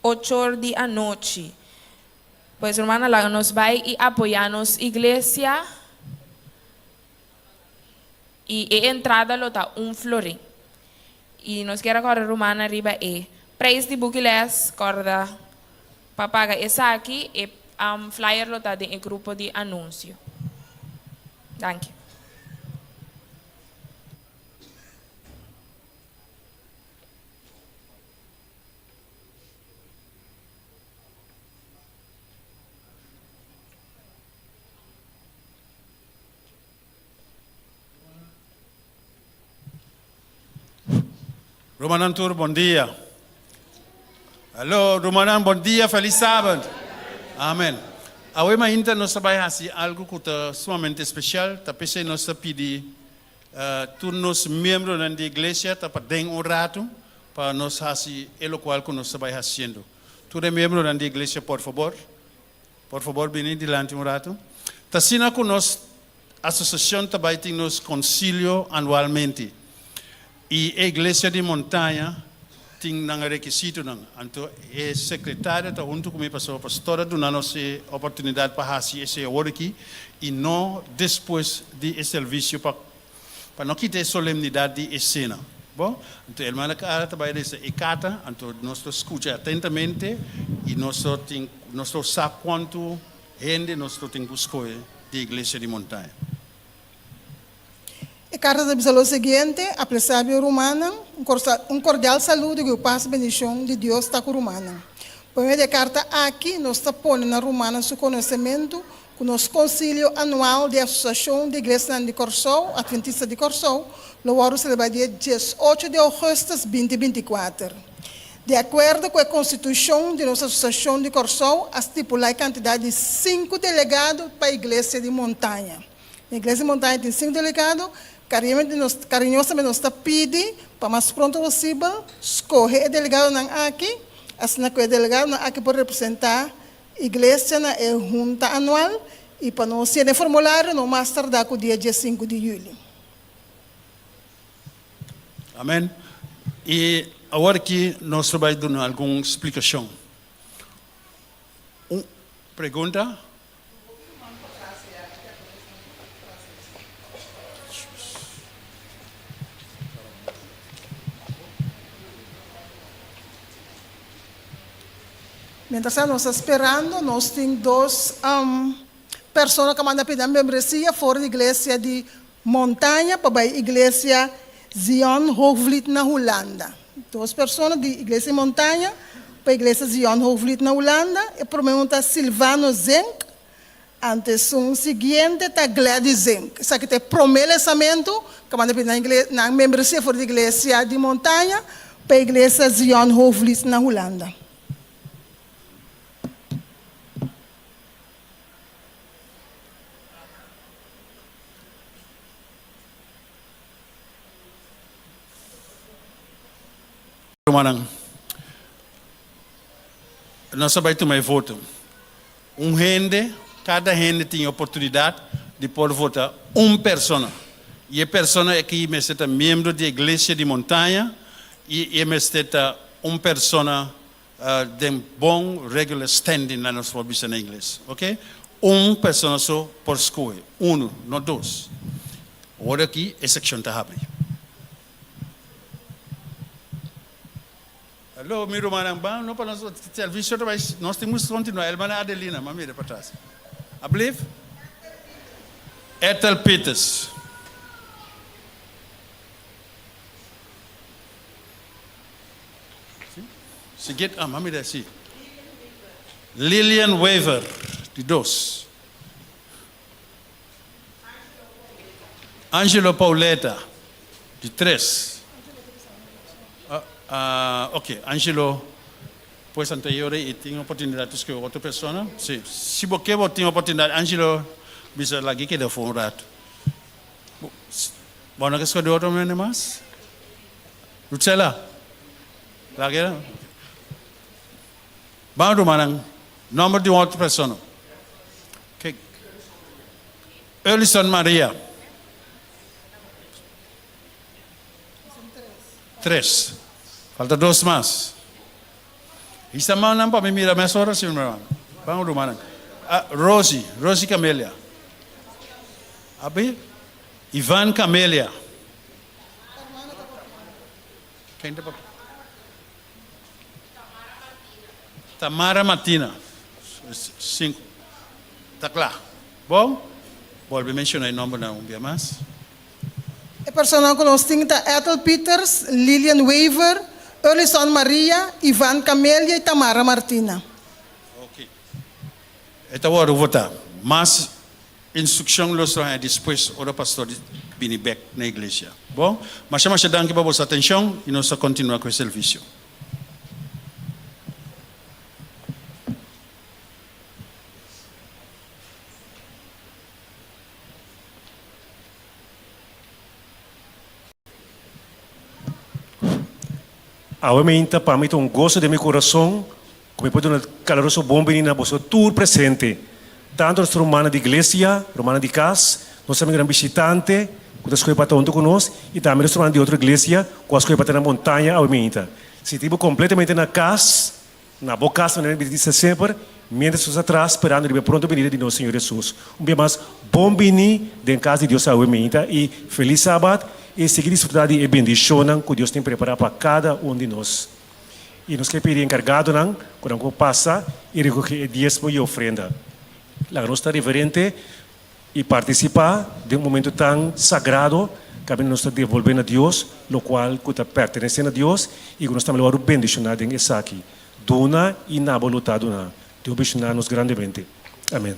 ochor di anochi. Pues rumannan laga nos bai i apoyá nos iglesia. I e entrada lo ta un florin. I nos kier a kòrda rumannan riba e preis di buki les, kòrda pa paga esaki, e flyer lo ta den e grupo di anunsio. Danki. Rumannan tur bon dia. Hallo rumannan bon dia, felis sabad. Amen. Awe mainta nos ta bai hasi algo ku ta sumamente spesial, ta p'esei nos ta pidi tur nos miembronan di iglesia ta pa den un ratu pa nos hasi e lokual ku nos ta bai hasiendo. Tur e miembronan di iglesia por fabor Por fabor bini dilanti un ratu. Ta asina ku nos asosiashon ta bai tin nos konsilio anualmente i e iglesia di Montaña tin nan rekisitonan. Anto e sekretario ta huntu ku mi pasobra pastor a duna nos e oportunidat pa hasi esei awor aki i no despues di e servisio pa Pa no kita e solemnidat di e sena. Bo? Anto e hermana Clara ta bai resa e karta, anto nos lo skucha atentamente i nos lo tin, nos lo sa kuantu hende nos lo tin ku skohe di Iglesia di Montaña. E karta ta bisa lo siguiente, Apresiabel rumannan, un kordial saludo ku pas i bendishon di Dios ta ku rumannan. Pa medio di e karta aki nos ta pone na rumannan su konosementu ku nos konsilio anual di Asosiashon di Iglesianan di Kòrsou, Atventista di Kòrsou, lo wòrdu selebrá dia diesocho di ougùstùs binti 24. Di akuerdo ku e konstitushon di nos Asosiashon di Kòrsou a stipulá e kantidat di sinku delegado pa Iglesia di Montaña. Na Iglesia di Montaña tin sinku delegado. Kariñamente nos, kariñosamente nos ta pidi pa mas pronto posibel skohe e delegadonan aki, asina ku e delegadonan aki por representá Iglesia na e hunta anual i pa nos yena e formulario no mas tardá ku dia diesinku di yüli. Amen. I awor aki nos ta bai duna algun splikashon. Un pregunta? Mientras tanto nos ta sperando, nos tin dos persona ku a manda pidi nan membresia for di iglesia di Montaña pa bai iglesia Zion Hoogvliet na Hulanda. Dos persona di iglesia di Montaña pa iglesia Zion Hoogvliet na Hulanda. E prome un ta Silvano Zink, anto esun siguiente ta Gladys Zink. Esaki ta e prome lesamentu ku a manda pidi nan igle nan membresia for di iglesia di Montaña pa iglesia Zion Hoogvliet na Hulanda. Rumannan, nos a bai tuma e voto. Un hende, kada hende tin e oportunidat di por vota un persona. I e persona aki mester ta miembro di e Iglesia di Montaña i e mester ta un persona Den bon regular standing nan nos por bisa na ingles ok un persona so por scohe uno no dos ora aki e seccion ta habri. Hallo mi rumannan ban no pa nos servicio ta bay nos tin mus continua hermana Adelina ma mira patras ablief Ethel Peters. Siguiente, ah, mami de sí. Lilian Weaver, di dos. Angelo Pauleta, di tres. Ah, ah, ok, Angelo, pues anterior y tin oportunidad di escoge otro persona. Sí, si bo ke bo tin oportunidad, Angelo bisa lagi keda for un rato. Bo no ke escoge otro hende mas? Rutsela, laga Ban rumannan, nomber di un otro persona. Ke Erlison Maria. Tres. Falta dos mas. Hisa mannan pa mi mira mesora, si mi hermano. Ban rumannan. Ah, Rosie, Rosie Camelia. Abi? Ivan Camelia. Ken ta papia? Tamara Martina. Sinku. Ta kla. Bon, bolbe menshona e nombernan un bia mas. E personanan ku nos tin ta Ethel Pieters, Lilian Wever, Erlison Maria, Ivan Camelia i Tamara Martina. Oké. E ta wòrdu votá. Mas Instrukshon los lo haña despues ora pastor di bini bek na iglesia. Bon, masha masha danki pa boso atenshon i nos ta kontinua ku e servisio. Awe meinta pa mi ta un goso den mi kurason ku mi por duna kaluroso bon bini na boso tur presente, tantu nos rumannan di iglesia, rumannan di kas, nos amigunan bishitante ku ta skohe pa ta huntu ku nos i tambe nos rumannan di otro iglesia ku a skohe pa ta na montaña awe meinta. Sinti bo kompletamente na kas. Na bo kas manera mi ta bisa semper, mientras nos ta tras sperando riba e pronto benida di nos Señor Hesus. Un bia mas, bon bini den kas di Dios awe meinta i felis Sabat i sigui disfruta di e bendishonnan ku Dios tin prepara pa kada un di nos. I nos ke pidi enkargadonan ku nan por pasa i rekoge e diesmo i ofrenda. Laga nos ta reverente i partisipá den un momento tan sagrado. Kaminda nos ta devolbé na Dios lokual ku ta pertenesé na Dios i ku nos tambe lo wòrdu bendishoná den esaki. Duna i na bo lo ta duná. Dios bendishoná nos grandemente. Amèn.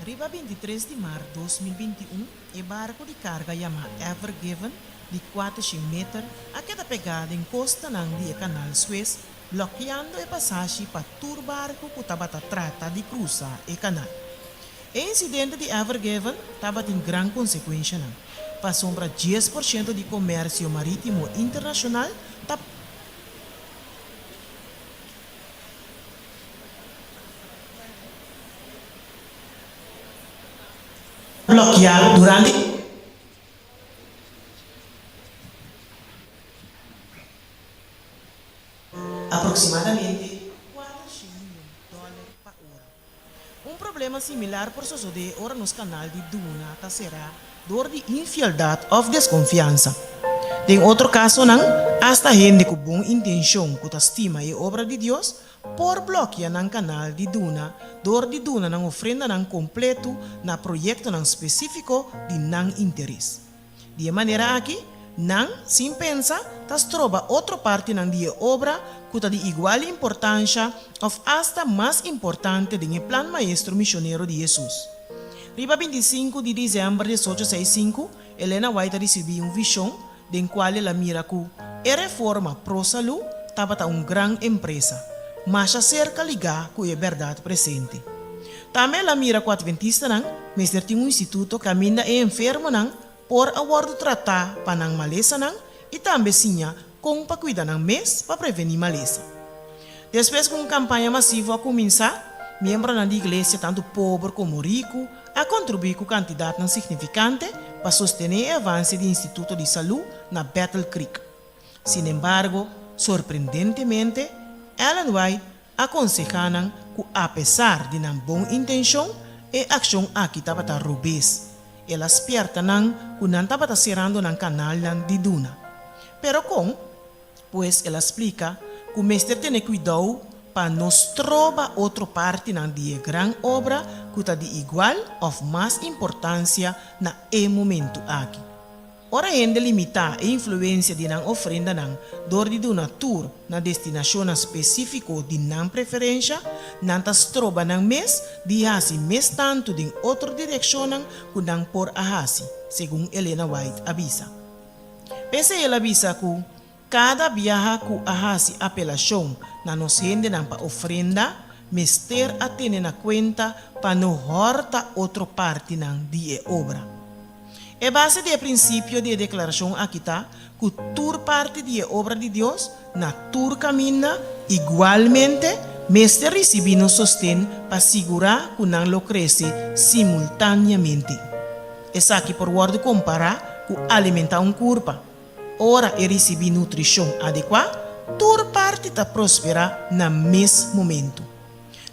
Riba 23 di mart 2021, e barku di karga yamá Ever Given di kuatershen meter a keda pegá den kostanan di e Kanal Suez, blòkeando e pasashi pa tur barku ku tabata trata di krusa e kanal. E insidente di Ever Given tabatin gran konsekuenshanan, pasobra 10% di komersio marítimo internashonal ta. Blòkiá durante. Aproksimadamente 400 mion dòler pa ora. Un problema similar por sosodé ora nos kanal di duna ta será dor di infieldat òf deskonfiansa. Den otro kasonan, asta hende ku bon intenshon ku ta stima e obra di Dios por blòkia nan kanal di duna dor di duna nan ofrendanan kompletu na proyektonan spesífiko di nan interes. Di e manera aki, nan, sin pensa, ta stroba otro partinan di e obra ku ta di igual importansha òf asta mas importante den e plan maestro mishonero di Hesus. Riba 25 di desèmber 1865, Elena White a risibí un vishon den kual el a mira ku e reforma pro-salú tabata un gran empresa, masha serka ligá ku e bèrdat presente. Tambe el a mira ku atventistanan mester tin un instituto kaminda e enfermonan por a wòrdu tratá pa nan malesanan i tambe siña kon pa kuida nan mes pa prevení malesa. Despues ku un kampaña masivo a kuminsá, miembronan di iglesia tantu pober komo riku a kontribuí ku kantidatnan signifikante pa sostené e avanse di Instituto di Salú na Battle Creek. Sinembargo, sorprendentemente, Ellen White a konsehá nan ku apesar di nan bon intenshon, e akshon aki tabata robes. El a spièrta nan ku nan tabata serando nan kanalnan di duna. Pero kon? Pues el a splika ku mester tene kuidou pa no stroba otro partinan di e gran obra ku ta di igual òf mas importansia na e momentu aki. Ora hende limitá e influensia di nan ofrendanan dor di duna tur na destinashonnan spesífiko di nan preferensha, nan ta stroba nan mes di hasi mes tantu den otro direkshonnan ku nan por a hasi, segun Elena White a bisa. P'esei el a bisa ku kada biaha ku a hasi apelashon na nos hendenan pa ofrenda, mester a tene na kuenta pa no hòrta otro partinan di e obra. E base di e prinsipio di e deklarashon aki ta ku tur parti di e obra di Dios, na tur kaminda, igualmente, mester risibí nos sosten pa sigurá ku nan lo krese simultáneamente. Esaki por wòrdu kompará ku alimentá un kurpa. Ora e risibí nutrishon adekuá, tur parti ta prosperá na mes momentu.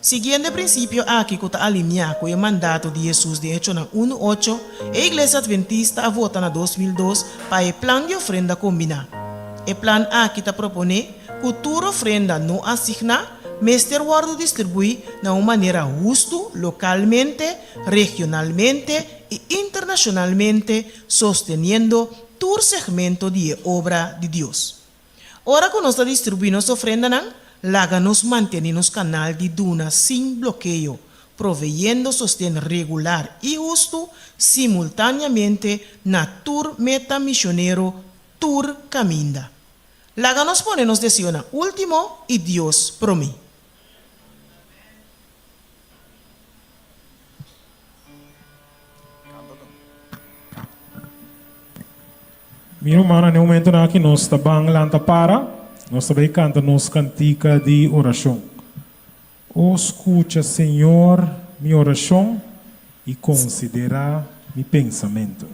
Siguiendo e prinsipio aki ku ta aliniá ku e mandato di Hesus den Echonan unu ocho, e Iglesia Adventista a vota na 2002 pa e plan di ofrenda kombiná. E plan aki ta proponé ku tur ofrenda no asigná mester wòrdu distribuí na un manera hustu lokalmente, regionalmente i internashonalmente sosteniendo tur segmento di e obra di Dios. Ora ku nos ta distribuí nos ofrendanan, laga nos mantené nos kanal di duna sin blokeo, proveyendo sosten regular i hustu simultáneamente na tur meta misionero tur kaminda. Laga nos pone nos deseonan último i Dios promé. Mi rumannan, na e momentonan aki nos ta ban lanta para, nos ta bai kanta nos kantika di orashon. O skucha, Señor, mi orashon i konsiderá mi pensamentu.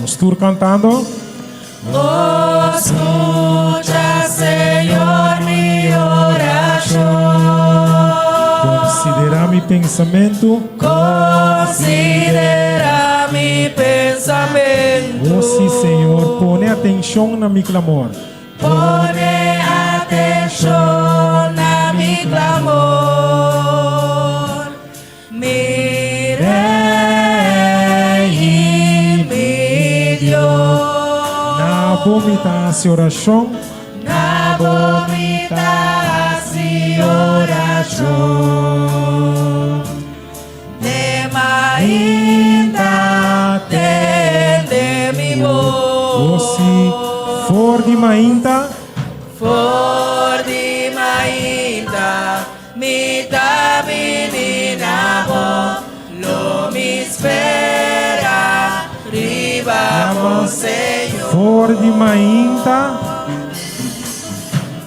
Nos tur cantando. pensamentu. Konsiderá mi pensamentu. O sí, Señor, pone atenshon na mi klamor. Pone atenshon na mi klamor. Mi Rei i mi Dios. Na bo mi ta hasi orashon. Na bo mi ta hasi orashon. Te mainta tende mi bos. O si, for di mainta. For di mainta mi ta bini na bo, lo mi spera riba bo, Señor. For di mainta.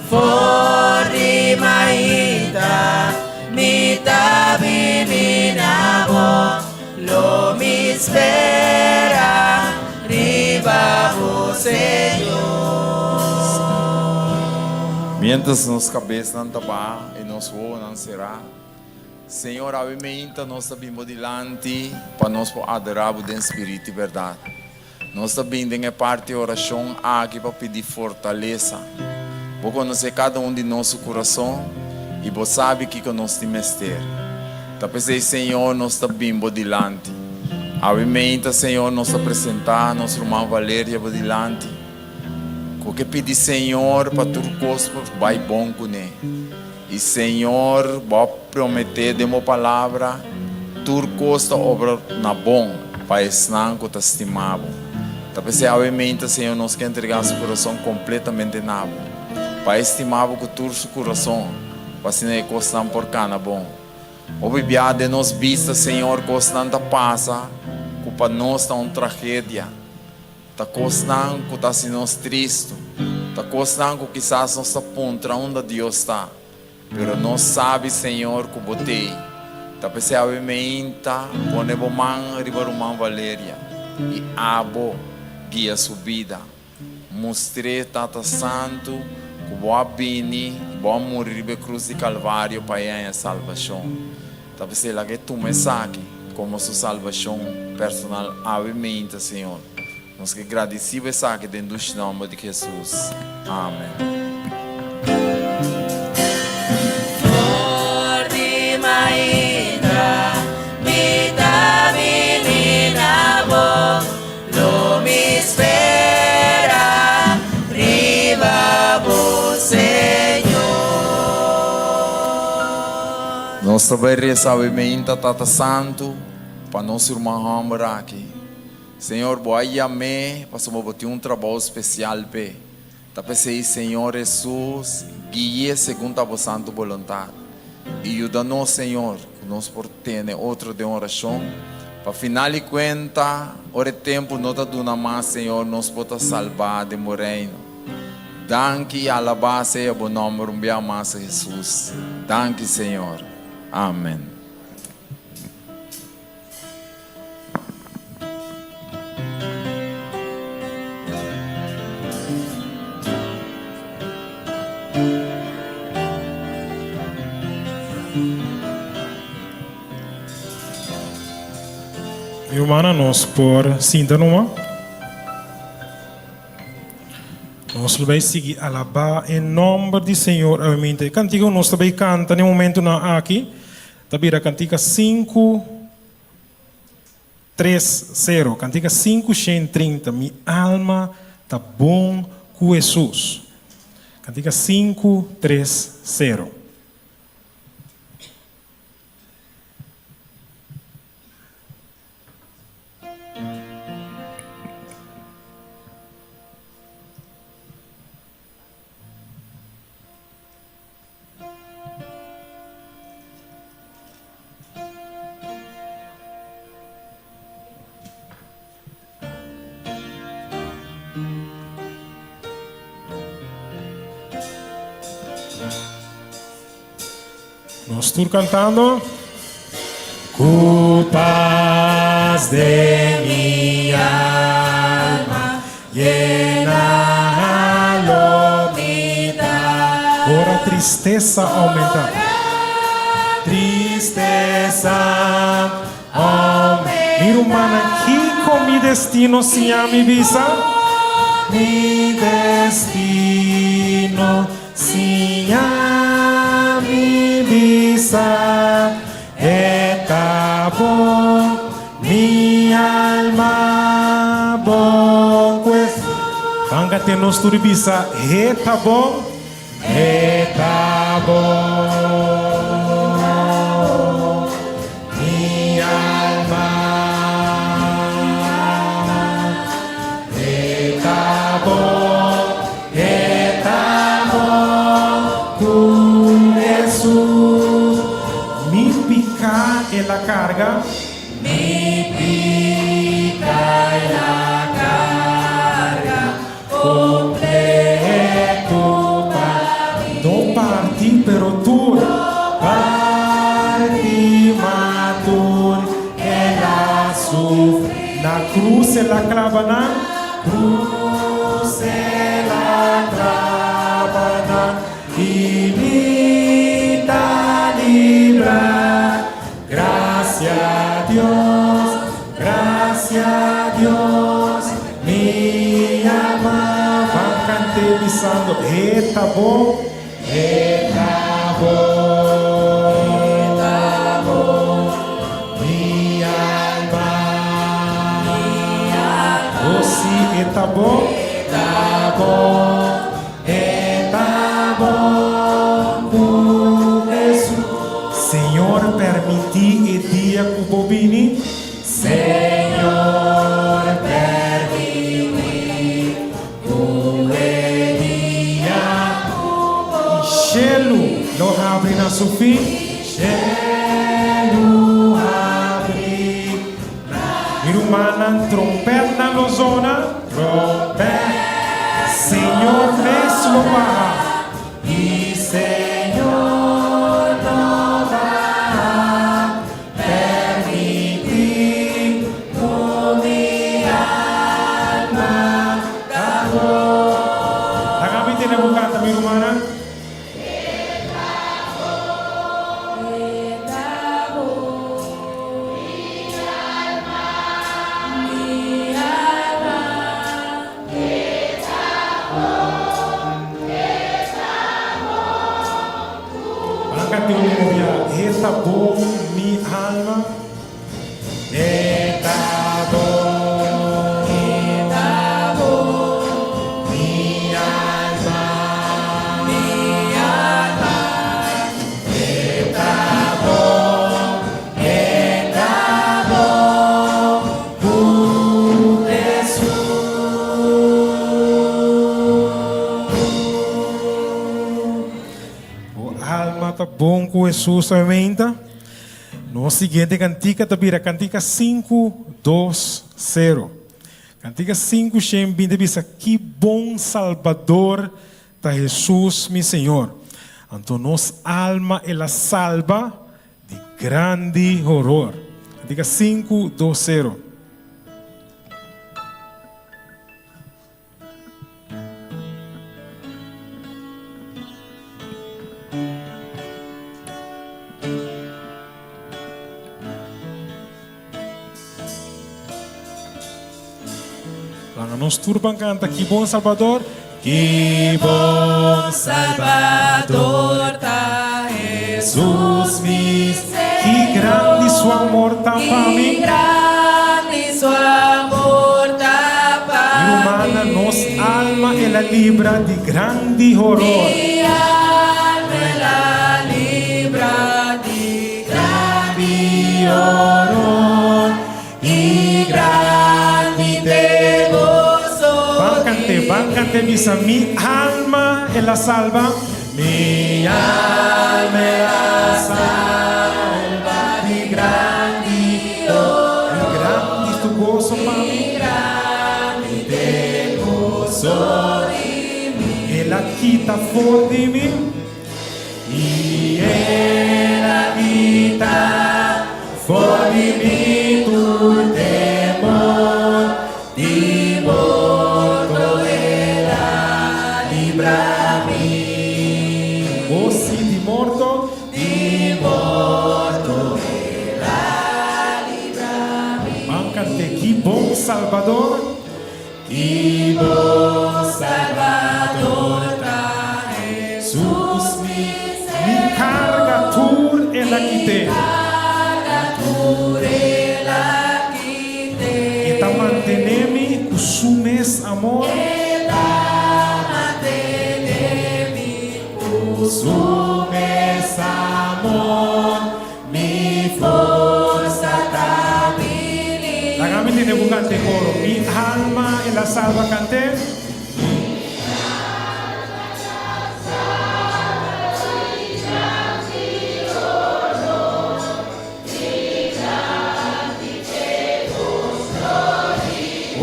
For di mainta mi ta bini na bo, lo mi spera riba bo, Señor. Miéntras nos kabesnan ta baha i nos wowonan será, Señor, awe meinta nos ta bin bo dilanti pa nos por adorá bo den spiritu i bèrdat. Nos ta bin den e parti orashon aki pa pidi fortalesa. Bo konosé kada un di nos su kurason i bo sabi kiko nos tin mester. Ta p'esei, Señor, nos ta bin bo dilanti. Awe meinta, Señor, nos ta presentá nos ruman Valeria bo dilanti. Ku ke pidi Señor pa tur kos por bai bon kuné. I Señor, bo a prometé den bo palabra, tur kos ta obra na bon pa esnan ku ta stima bo. Ta p'esei awe meinta, Señor, nos ke entregá su kurason kompletamente na bo, pa e stima bo ku tur su kurason, pa asina e kosnan por kana bon. Hopi bia den nos bista, Señor, kosnan ta pasa ku pa nos ta un tragedia. Ta kosnan ku ta hasi nos tristu. Ta kosnan ku kisas nos ta puntra unda Dios ta. Pero nos sabi, Señor, ku Bo t'ei. Ta p'esei awe meinta pone Bo man riba ruman Valeria i Abo guia su bida. Mustr'é, Tata Santu, ku Bo a bini i Bo a muri riba e krus di Kalvario pa e haña salbashon. Ta p'esei laga e tuma esaki komo su salbashon personal awe meinta, Señor. Nos ke gradisí bo esaki den dushi nòmber di Hesus. Amen. For di mainta mi ta bini na bo, lo mi spera riba bo, Señor. Nos ta bai resa awe meinta, Tata Santu, pa nos ruman hòmber aki. Señor, bo a yam'é pasobra bo tin un trabou spesial p'e. Ta p'esei, Señor Hesus, gui'é segun ta bo santu boluntat. I yuda nos, Señor, ku nos por tene otro den orashon, pa final di kuenta, ora e tempu no ta duna mas, Señor, nos por ta salbá den bo Reino. Danki i alabá sea bo nòmber un bia mas, Hesus. Danki, Señor. Amen. Mi rumannan, nos por sinta numa. Nos lo bay sigui alabá e nomber di Señor awe. E kantika ku nos ta bay kanta na e momentunan aki Ta bira kantika sinku tres sero, kantika 530, Mi alma ta bon ku Hesus. Kantika 530. Nos tur cantando. Ku paz den mi alma llena lo mi ta. Ora tristesa aumenta. Tristesa Mi rumannan kiko mi destino siña mi bisa? Mi destino siña mi bisa E ta bon mi alma bon ku e Banka ten nos tur bisa E ta bon E ta bon, mi alma. E ta bon, e ta bon ku Hesus. Mi piká el a karga. Mi piká el a karga. Completo pa no parti pero tur parti ma tur el a sufri na cruz el a claba nan cruz el a claba nan y mi ta libra Gracia Dios, gracia Dios, mi alma. Ban cant'é bisando, E ta bon, e ta bon, e ta bon, mi alma. Oh sí, e ta bon, e ta bon. E ta bon ku Hesus. Señor permití e dia ku bo bini. Señor permití ku e dia ku bo bini. I shelu lo habri na su fin. Shelu habri na. Mi rumannan, trompètnan lo zona. Trompèt. Señor mes lo baha. I Señor no baha. Permití ku mi alma ta bon. Laga mi tene bo kanta, mi rumannan. Ban canta un novia, E ta bon mi alma. E ta bon, e ta bon, mi alma, mi alma. E ta bon, e ta bon ku Hesus. Bo alma ta bon ku Hesus awe Nos siguiente kantika ta bira kantika 5, 2, 0. Kantika 5, 120 bisa ki bon Salbador ta Hesus mi Señor. Anto nos alma el a salba di grandi horor. Kantika 5, 2, 0. Laga nos tur ban canta Ki bon Salvador. Ki bon Salvador ta Jesus mi Ki grandi su amor ta pa mi. Ki grandi su amor ta pa Mi rumannan, nos alma el a libra di grandi horor. Mi alma el a libra di grandi horor i grandi t'e goso Ban cant'é, ban cant'é bisa, Mi alma el a salba. Mi alma el a salba di grandi horor. I grandi tu goso pa mi. Grandi t'e goso di mi. El a kita for di mi. I el a kita for di mi tur temor. Di morto el a libra mi. O si, di morto. Di morto. bon Salbador. Ki bon Salbador ta Hesus mi Señor. Mi karga tur el a kit'é. Mi karga tur el a kit'é. E ta mantené mi ku su mes amor. E ta mantené mi ku su mes amor. Mi forsa ta bini. Laga mi tende bo kant'e koro. Mi alma el a salba kant'e.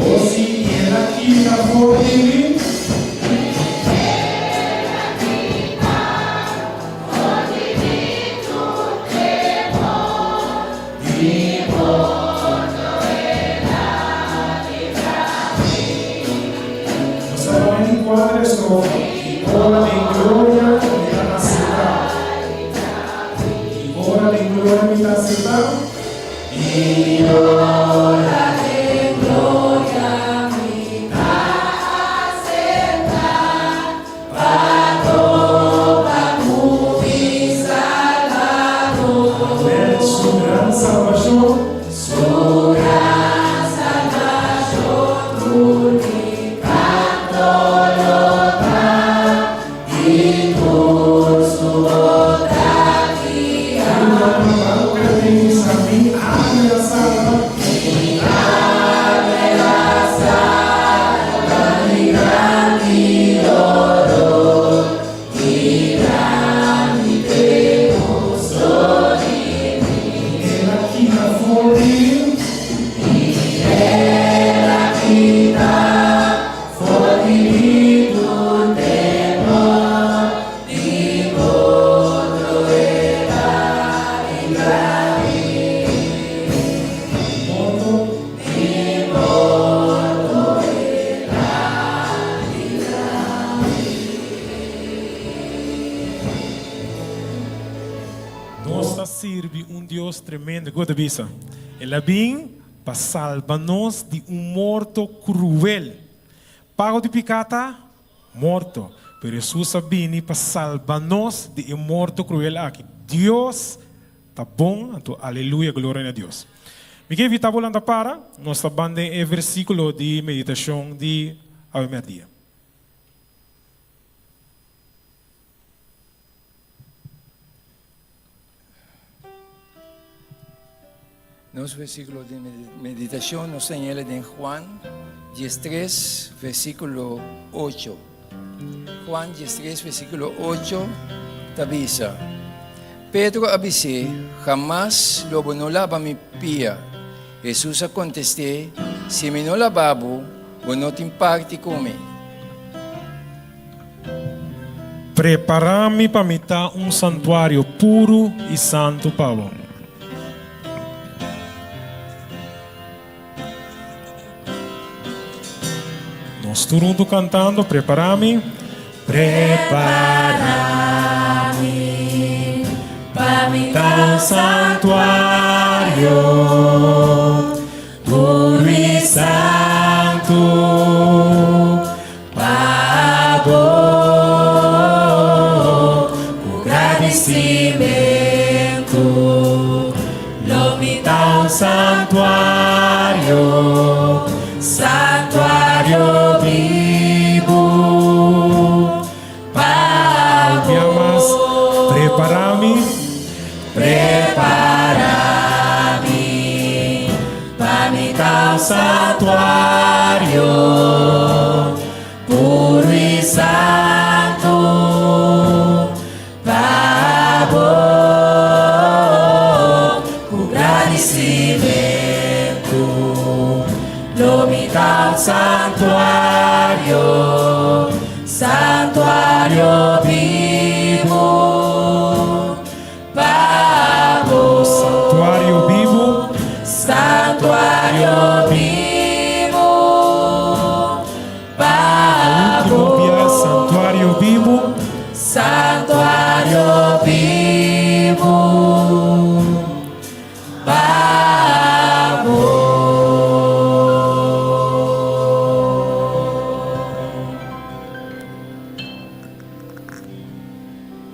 O si el a kita for di mi. Nos ta bai di cuater estrofa. I ora den gloria mi ta acepta. I ora den gloria mi ta acepta. I ora den gloria mi ta acepta. Pa topa ku mi Salbador. Amèn. Su gran salbashon. Su gran salbashon tur mi kanto lo ta i tur su bondat guia. Rumannan, ban kant'é bisa mi alma el a salba. Mi alma el a salba di grandi dolor, di grandi temor di mi. El a kita for di mi. El a kita for di mi tur temor, di morto el a libra mi. Morto. Di morto el a libra mi. Nos ta sirbi un Dios tremendo. Ku bo ta bisa? El a bin pa salba nos di un morto kruel. Pago di piká ta morto, pero Hesus a bini pa salba nos di e morto kruel aki. Dios ta bon, anto aleluya, gloria na Dios. Mi ke invitá bo lanta para, nos ta ban den e versíkulo di meditashon di awe mèrdia. Nos versíkulo di meditashon nos ta hela den Juan 13, versíkulo 8. Juan 13, versíkulo 8 ta bisa, Pedro a bis'é, Hamas lo bo no laba mi pia. Hesus a kontest'é, Si mi no laba bo, bo no tin parti ku mi. Prepará mi pa mi ta un santuario puru i santu pa bo. Nos tur huntu kantando, Prepará mi. Prepará mi pa mi ta un santuario puru i santu pa bo ku gradisimentu lo mi ta un santuario santuario bibu pa bo. Bia mas, prepará mi. Prepará mi pa mi ta un santuario puru i santu pa bo ku gradisimentu lo mi ta un santuario santuario bibu pa bo. Santuario bibu. Santuario bibu pa bo. Último bia, santuario bibu. Santuario bibu pa bo.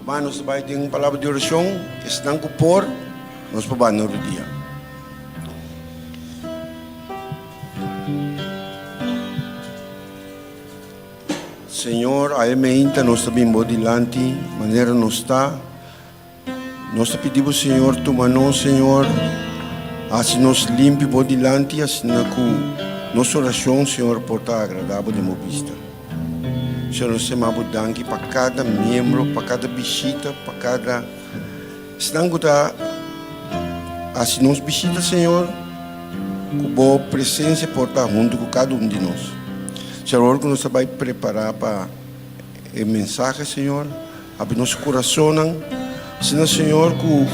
Ruman nos ta bai den un palabra di orashon, esnan ku por, nos por bai na rudia. Señor, awe meinta nos ta bin bo dilanti manera nos ta. Nos ta pidi bo, Señor, tuma nos, Señor, hasi nos limpi bo dilanti, asina ku nos orashon, Señor, por ta agradabel den bo bista. Señor, nos ta yama bo danki pa kada miembro, pa kada bishita, pa kada esnan ku ta hasi nos bishita, Señor, ku bo presensia por ta huntu ku kada un di nos. Señor, ora ku nos ta bai prepará pa e mensahe, Señor, Habri nos kurasonnan, asina, Señor, ku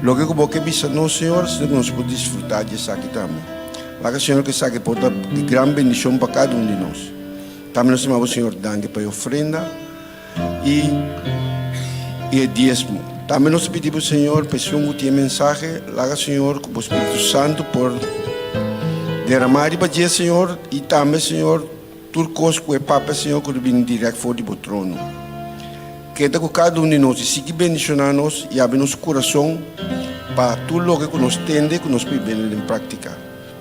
loke ku Bo ke bisa nos, Señor, asina ku nos por disfrutá di esaki tambe. Laga, Señor, ku esaki por ta di gran bendishon pa kada un di nos. Tambe nos ta manda Bo, Señor, danki pa e ofrenda i i e diesmo. Tambe nos ta pidi Bo, Señor, pa esun ku tin e mensahe, laga, Señor, ku Bo Spiritu Santu por deramá riba dje, Señor, i tambe, Señor, Tur kos ku e Papia Señor ku ta bini dirèkt for di bo trono. Keda ku kada un di nos i sigui bendishoná nos i habri nos kurason pa tur loke ku nos tende ku nos por bini den práktika.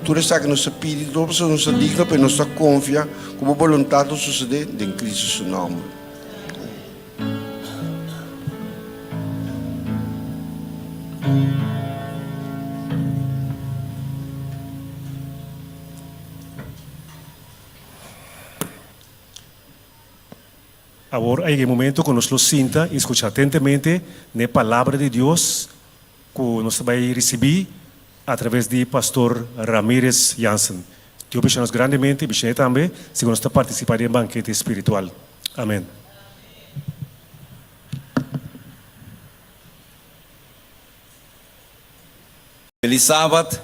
Tur esaki nos ta pidi no pasobra nos ta digno pero nos ta konfia ku bo boluntat lo susedé den Kristu su nòmber. Awor a yega e momento ku nos lo sinta i skucha atentemente na e Palabra di Dios ku nos ta bai risibí atraves di Pastor Ramirez Jansen. Dios bishita nos grandemente i bishita e tambe segun nos ta partisipá den e bankete spiritual. Amen. Feliz Sabat.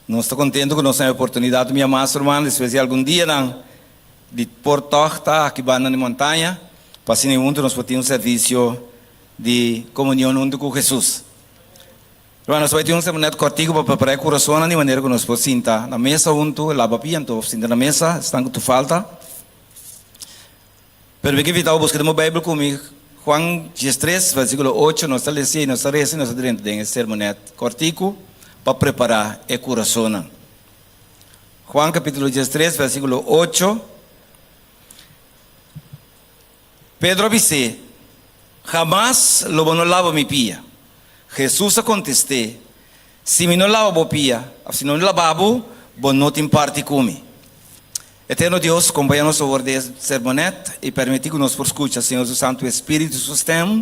Nos ta contento cu nos tin e oportunidad mi ama ruman despues di algun dianan di por tog ta aki banda di montaña pa asina hunto nos por tin un servicio di comunion hunto cu Jesus. Ruman nos bai tin un sermonet cortico pa prepara e curasonnan di manera cu nos por sinta na mesa hunto, laba pia anto sinta na mesa esnan cu tu falta. Pero mi ke invita bo buska den bo Bijbel ku mi Juan diestres versikulo ocho nos ta lesa i nos ta resa i nos ta drenta den e sermonet kòrtiku pa prepará e kurasonnan. Juan kapítulo diestres versikulo ocho Pedro a bis'é, Hamas lo bo no laba mi pia. Hesus a kontest'é, Si mi no laba bo pia, òf si no laba bo, bo no tin parti ku mi. Eterno Dios, kompaña nos awor den es sermonet i permití ku nos por skucha Señor su Santu Espíritu su stèm,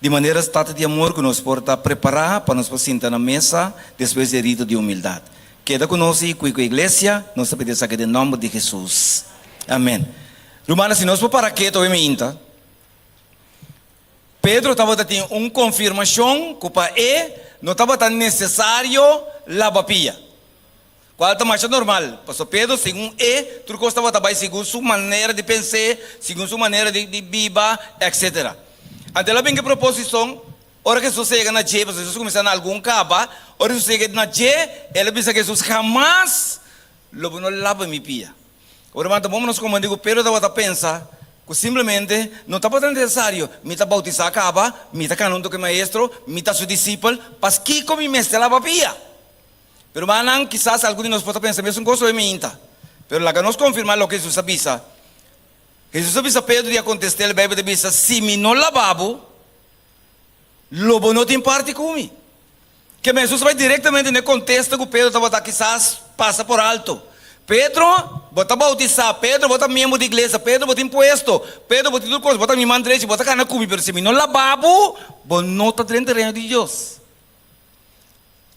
di manera, Tata di amor, ku nos por ta prepará pa nos por sinta na mesa despues di e rito di humildat. Keda ku nos i kui ku e iglesia, nos ta pidi esaki den nòmber di Hesus. Amèn. Rumannan, si nos por para ketu awe mainta, Pedro tabata tin un konfirmashon ku pa e no tabata nesesario laba pia. Cual ta masha normal, pasobra Pedro segun e tur cos tabata bay segun su manera di pens'é, segun su manera di di biba, etc. Anto el a bin cu e proposicion, ora Jesus a yega na dje, pasobra Jesus cuminsa na algun caba, ora Jesus a yega na dje, el a bisa Jesus, Hamas lo bo no laba mi pia. Ora bo ta bon nos comprende cu Pedro tabata pensa cu simplemente no tabata necesario, mi ta bautisa caba, mi ta cana hunto cu e Maestro, mi ta su discipel, paskico mi mester laba pia? Pero rumannan, kisas algun di nos por ta pensa mesun kos hoy mainta. Pero laga nos konfirmá loke Hesus a bisa. Hesus a bisa Pedro i a kontest'é, Beibel ta bisa, Si mi no laba bo, lo bo no tin parti ku mi. Keme Hesus a bai direktamente na e kontesta ku Pedro tabata kisas pasa por alto. Pedro, bo ta boutisá. Pedro, bo ta miembro di iglesia. Pedro, bo tin puesto. Pedro, bo tin tur kos. Bo ta mi man drechi, bo ta kana ku mi. Pero si mi no laba bo, bo no ta drenta e reino di Dios.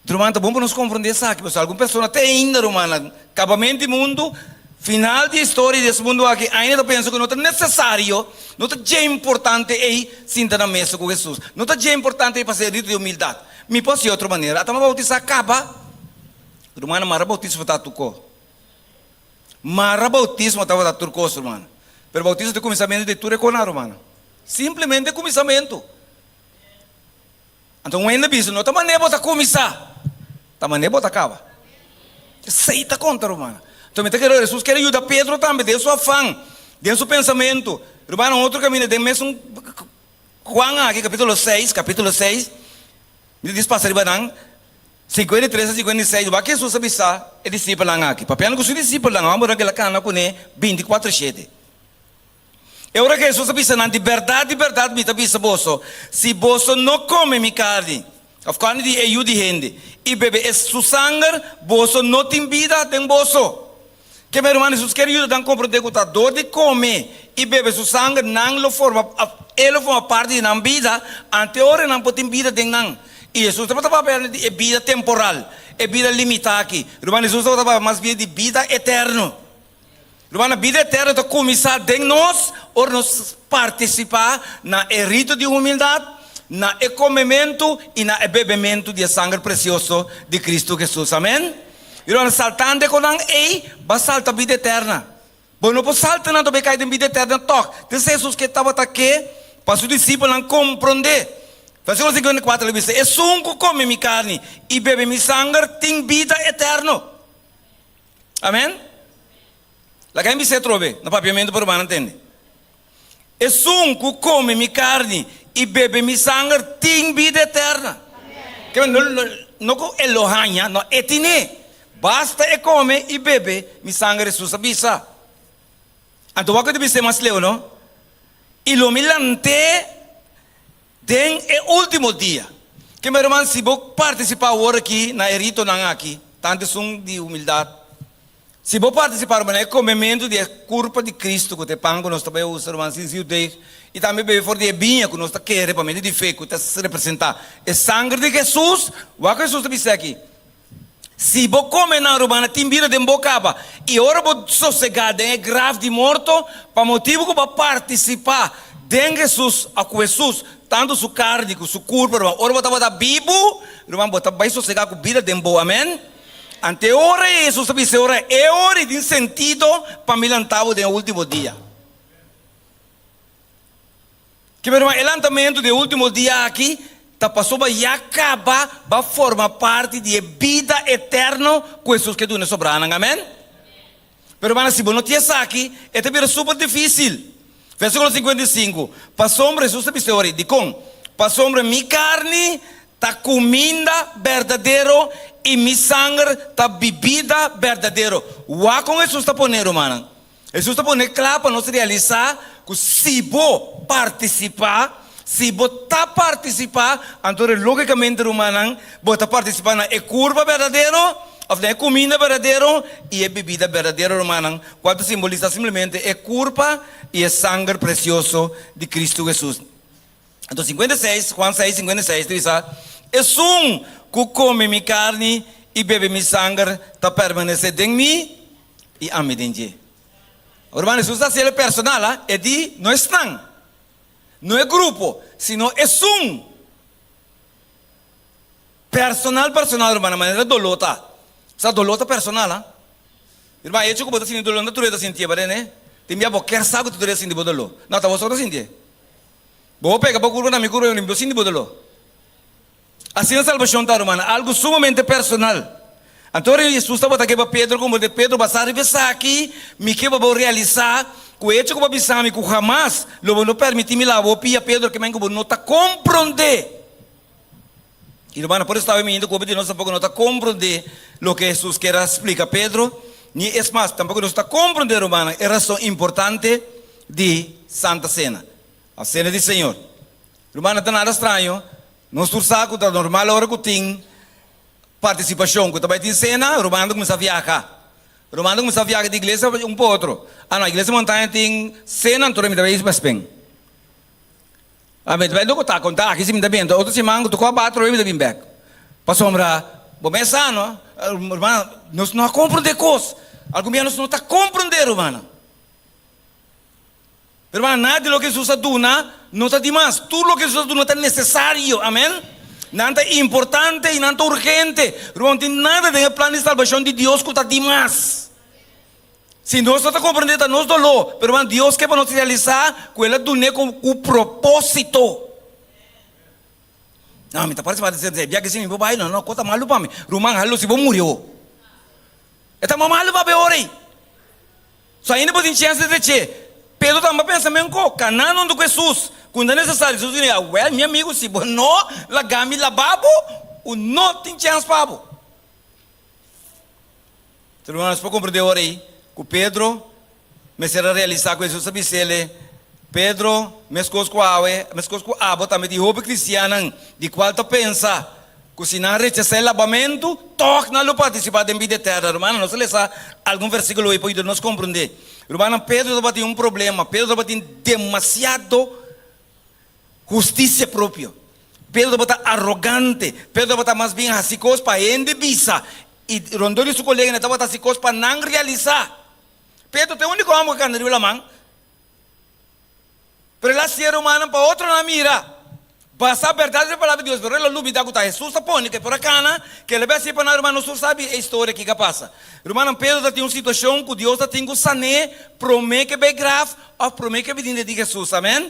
Ruman, ta bon pa nos komprondé esaki, pasobra algun persona te ainda, rumannan, kabamentu di mundu, final di e historia di es mundu aki, ainda ta pensa ku no ta nesesario, no ta dje importante ei sinta na mesa ku Hesus, no ta dje importante ei pa hasi rito di humildat. Mi por hasi otro manera. Ata mi a boutisá kaba. Rumannan, mara boutismo ta tukó. Mara boutismo tabata tur kos, rumannan. Pero boutismo ta e kuminsamentu di tur e konan, rumannan. Simplemente e kuminsamentu. Anto un hende bisa, no ta manera bo ta kuminsá, ta manera bo ta kaba. Esei ta konta, rumannan. Anto mi ta kere Hesus kere yuda Pedro tambe den su afan, den su pensamentu. Rumannan, un otro kaminda den mesun. Juan aki, kapítulo seis, kapítulo seis, mi ta dis pasa riba nan, 53 a 56, wak Hesus a bisa e disipelnan aki, papiando ku su disipelnan, hòmbernan ku el a kana kuné bintikuater shete. E ora ku Hesus a bisa nan, Di bèrdat, di bèrdat mi ta bisa boso, si boso no kome mi karni, òf karni di e Yu di hende, i bebe e su sanger, boso no tin bida den boso. Ke mi ruman, Hesus kier yuda nan komprondé ku ta dor di kome i bebe su sanger nan lo forma, e lo forma parti di nan bida, ante ora nan por tin bida den nan. I Hesus tabata papia di e bida temporal, e bida limitá aki. Ruman, Hesus tabata papia mas bien di bida eterno. Ruman, bida eterno ta kuminsá den nos ora nos partisipá na e rito di humildat, na e komementu i na e bebementu di e sanger presioso di Kristu Hesus. Amèn. I ruman, saltando e konan ei, bo a salta bida eterna. Bo no por salta nan tob'e kai den bida eterna tòg. Te Hesus ke tabata ke pa su disipelnan komprondé. Versíkulo 54 el a bisa, Esun ku kome mi karni i bebe mi sanger tin bida eterno. Amèn? Laga mi bisa atrobe na papiamentu pa rumannan tende. Esun ku kome mi karni i bebe mi sanger tin bida eterna. Ke men, no, no, no ku e lo haña, no, e tin'é. Basta e kome i bebe mi sanger, Hesus a bisa. Anto wak ku ta bis'é mas leu, no? I lo mi lant'é den e último dia. Ke men, ruman, si bo partisipá awor aki na e ritonan aki, tantu esun di humildat, Si bo partisipá, ruman, na e komementu di e kurpa di Kristu, ku ta e pan ku nos ta bai usa, ruman, sin zuurdeeg, i tambe bebe for di e biña ku nos ta kere pa medio di fe ku ta representá e sanger di Hesus, wak ku Hesus ta bisa aki, Si bo kome nan, ruman, nan tin bida den bo kaba, i ora bo sosegá den e graf di morto, pa motibu ku bo a partisipá den Hesus, a ku Hesus, tantu su karni ku su kurpa, ruman, ora bo tabata bibu, ruman, bo ta bai sosegá ku bida den bo. Amèn. Ante ora Hesus a bisa ora e ora i tin sentido pa mi lanta bo den e ultimo dia. Ke mi ruman, e lantamentu den e ultimo dia aki ta pasobra ya kaba ba forma parti di e bida eterno ku Hesus ke duna e sobranan. Amen. Pero rumannan, si bo no tin esaki, e ta bira super difisil. Versíkulo 55, Pasobra, Hesus ta bisa ora, dikon? Pasobra mi karni ta kuminda berdadero i mi sanger ta bibida berdadero. Wak kon Hesus ta pone, rumannan. Hesus ta pone kla pa nos realisá ku si bo partisipá, si bo ta partisipá, anto lógikamente, rumannan, bo ta partisipá na e kurpa berdadero, òf na e kuminda berdadero i e bibida berdadero, rumannan, kual ta simbolisá simplemente e kurpa i e sanger presioso di Kristu Hesus. Anto 56, Juan 6, 56 ta bisa, Esun ku kome mi karni i bebe mi sanger ta permanesé den mi i ami den dje. Ruman, Hesus ta hasi el personal, a? E di, no esnan, no e grupo, sino esun. Personal, personal, ruman, na manera doló ta. Sa doló ta personal, a? Ruman, e hecho ku bo ta sinti doló no ta tur e ta sintié, ba tende? Tin bia bo kier sa ku ta tur e ta sinti bo doló. No, ta bo so ta sintié. Bo por pega bo kurpa na mi kurpa, mi bo sinti bo doló. Asina salbashon ta, rumannan, algu sumamente personal. Anto ora Hesus tabata ke pa Pedro komprendé, Pedro, basá riba esaki, mi ke pa bo realisá ku e hecho ku bo a bisa mi ku hamas lo bo no permití mi laba bo pia, Pedro, ke men ku bo no ta komprendé. I rumannan, por esta mi hinda ku hopi di nos tampoko no ta komprendé loke Hesus kier a splika Pedro, ni es mas, tampoko nos ta komprendé, rumannan, e rason importante di Santa Sena. A sena di Señor. Rumannan, ta nada straño. Nos tur sa ku ta normal ora ku tin partisipashon ku ta bai tin sena, rumannan ta kuminsá viaha. Rumannan ta kuminsá viaha di iglesia un pa otro. Ah no, iglesia Montaña tin sena, anto mi ta bai Spaspen. A mi ta bai loko ta konta aki si mi ta bin. Anto otro siman ku ta kòp atro mi ta bin bèk. Pasobra bo mes sa no, rumannan, nos no a komprondé kos. Algun bia nos no ta komprondé, rumannan. Pero hermano, nada di loke Hesus a duna no ta dimas. Tur loke Hesus a duna ta nesesario. Amen. Nan ta importante i nan ta urgente. Ruman, no tin nada den e plan di salbashon di Dios ku ta dimas. Si nos no ta komprendé ta nos doló, pero hermano, Dios ke pa nos realisá ku El a dun'é ku propósito. No, mi ta parse di ser bia ke si mi por bai, no, no, kos ta malu pa mi. Ruman, halo si bo muri awor. E ta mas malu pa bo e ora ei. So ainda bo tin chèns di dreché. Pedro tambe a pensa men ko, kaná nuntu ku Hesus. Ku no ta nesesario. Hesus di, Awèl, mi amigu, si bo no laga mi laba bo, u no tin chèns pa bo. Rumannan, nos por komprendé ora ei ku Pedro mester a realisá ku Hesus a bis'el, Pedro, meskos ku awe, meskos ku abo tambe tin hopi kristiannan di kual ta pensa ku si nan rechasá e labamentu, tòg nan lo partisipá den bida eterno. Rumannan, nos a lesa algun versíkulo ei pa yuda nos komprendé. Rumannan, Pedro tabatin un problema. Pedro tabatin demasiado hustisia propio. Pedro tabata arogante. Pedro tabata mas bien hasi kos pa hende bisa i rondó di su koleganan tabata hasi kos pa nan realisá. Pedro ta e úniko hòmber ku a kanda riba laman, pero el a hasié rumannan pa otronan mira. Basá bèrdat riba e Palabra di Dios, pero el a lubidá ku ta Hesus ta pone ku e por a kana, ku el a bai hasié pa nan. Ruman, nos tur sabi e historia kiko a pasa. Rumannan, Pedro ta tin un situashon ku Dios ta tin ku san'é promé ku e bai graf òf promé ku e bini di Hesus. Amèn.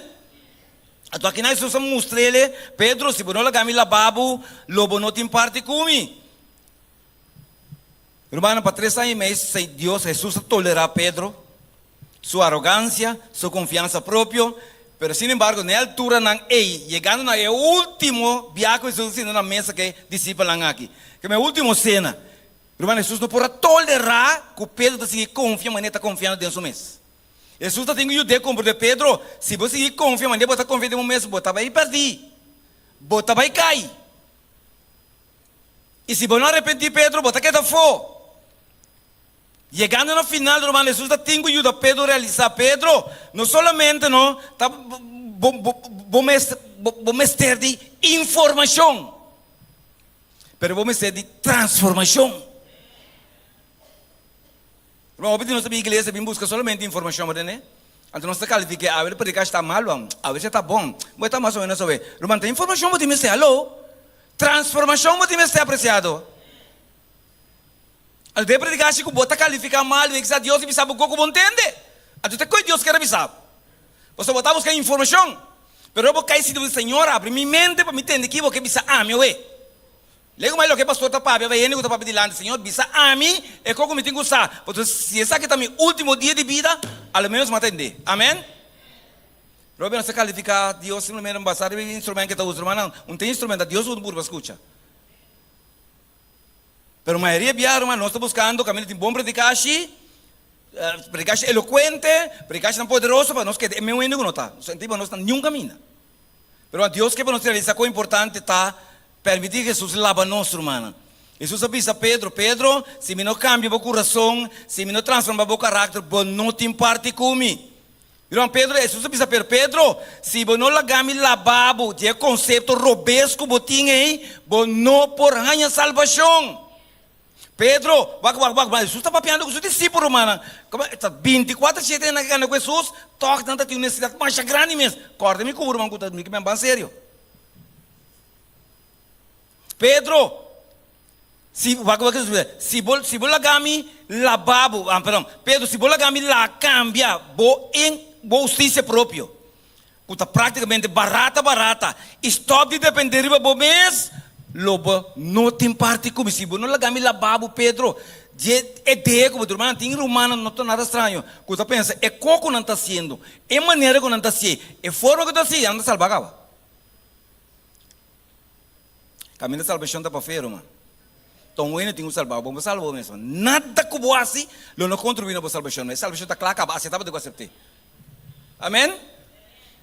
Anto akinan Hesus a mustr'el, Pedro, si bo no laga mi laba bo, lo bo no tin parti ku mi. Rumannan, pa tres aña i mei, Dios, Hesus a tolerá Pedro, su arogansia, su konfiansa propio, pero sin embargo, na e alturanan ei, yegando na e último biaha ku Hesus a sinta na mesa ku e disipelnan aki, ku e último sena, rumannan, Hesus no por a tolerá ku Pedro ta sigui konfia manera e ta konfiando den su mes. Hesus ta tin ku yud'é komprendé, Pedro, si bo sigui konfia manera bo ta konfia den bo mes, bo ta bai pèrdí. Bo ta bai kai. I si bo no arepentí, Pedro, bo ta keda afó. Yegando na final, ruman, Hesus ta tin ku yuda Pedro realisá, Pedro, no solamente no ta bo bo bo mester di informashon, pero bo mester di transformashon. Ruman, hopi di nos ta bin iglesia bin buska solamente informashon, bo tende? Anto nos ta kalifik'é, awe prediká ta malu, awe ta bon, bo ta mas o menos awe. Ruman, ta informashon bo tin mester, haló! Transformashon bo tin mester, apresiado. Anto den predikashi ku bo ta kalifiká malu, e kisa Dios a bisa bo ku bo ntende. Anto ta koe Dios kier a bisa bo. Pasobra bo ta buska informashon, pero bo kai sinti bo di, Señor, abri mi mente pa mi tende ki bo ke bisa ami awe. Lego mai loke pastor ta papia pa hende ku ta papia dilanti Señor bisa ami e kos ku mi tin ku sa, pasobra si esaki ta mi ultimo dia di bida, a lo menos mi a tende. Amen. Robert nos ta kalifiká Dios simplemente basá riba e instrument ke ta usa. Rumannan, un tin instrument ta Dios usa puru pa skucha. Pero mayoria bia, ruman, nos ta buskando kaminda tin bon predikashi, predikashi elokuente, predikashinan poderoso pa nos keda e meun hende ku no ta. Nos sentí pa nos ta niun kaminda. Pero Dios ke pa nos realisa kon importante ta permiti Jesus laba nos, rumannan. Jesus a bisa Pedro, Pedro, si mi no kambia bo kurason, si mi no transforma bo karakter, bo no tin parti ku mi. Ruman Pedro, Jesus a bisa Pedro, Pedro, si bo no laga mi laba bo di e konsepto robes ku bo tin ei, bo no por haña salbashon. Pedro, wak, wak, wak, Jesus ta papiando ku su disipel, rumannan. Komo ta bintikuater shete nan a gana ku Jesus, tòg nan ta tin un nesesidat masha grandi mes. Kòrda mi ku ruman ku ta mi ban serio. Pedro, si, wak, wak, Jesus bisa, si bo, si bo laga mi laba bo, ah, perdon, Pedro, si bo laga mi la kambia bo en bo hustisia propio, ku ta práktikamente barata barata i stòp di dependé riba bo mes, lo bo no tin parti ku mi. Si bo no laga mi labá bo, Pedro, dje e dea ku bo ta rumannan, tin rumannan, no ta nada straño, ku ta pensa e kos ku nan ta hasiendo, e manera ku nan ta hasié, e forma ku nan ta hasié, ya nan ta salbá kaba. Kaminda salbashon ta pa fe, ruman. Ta un hende tin ku salba bo, bo salba bo mes. Nada ku bo hasi lo no kontribuí na bo salbashon. E salbashon ta kla kaba, aseptá bo tin ku asept'é. Amen?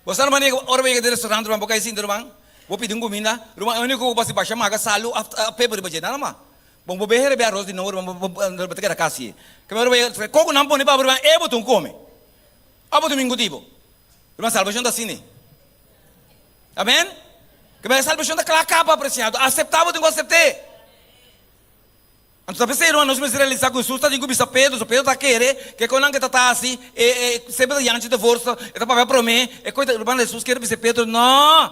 Bo sa ruman ora bo yega den restaurant ruman bo kai sinta ruman, bo pidi un kuminda, ruman e uniko ku bo hasi basha maga salu of peper riba dje, nada mas. Bon bo bay herebe aros di nobo ruman bo bo ta keda kasi. Keme ora bo yega koko nan pone pa bo ruman e bo tun kome. Of bo tin mingu tipo. Ruman salbashon ta asina. Amen? Keme salbashon ta kla kaba apresiado. Asepta bo tin ku asept'e. Anto ta p'esei, ruman, nos mester realisá ku Hesus ta tin ku bisa Pedro, so Pedro ta kere ku e konan ku e ta ta hasi, e e semper ta yanchi te forsa, e ta papia promé, e koe ta, ruman, Hesus kere bisa Pedro, No!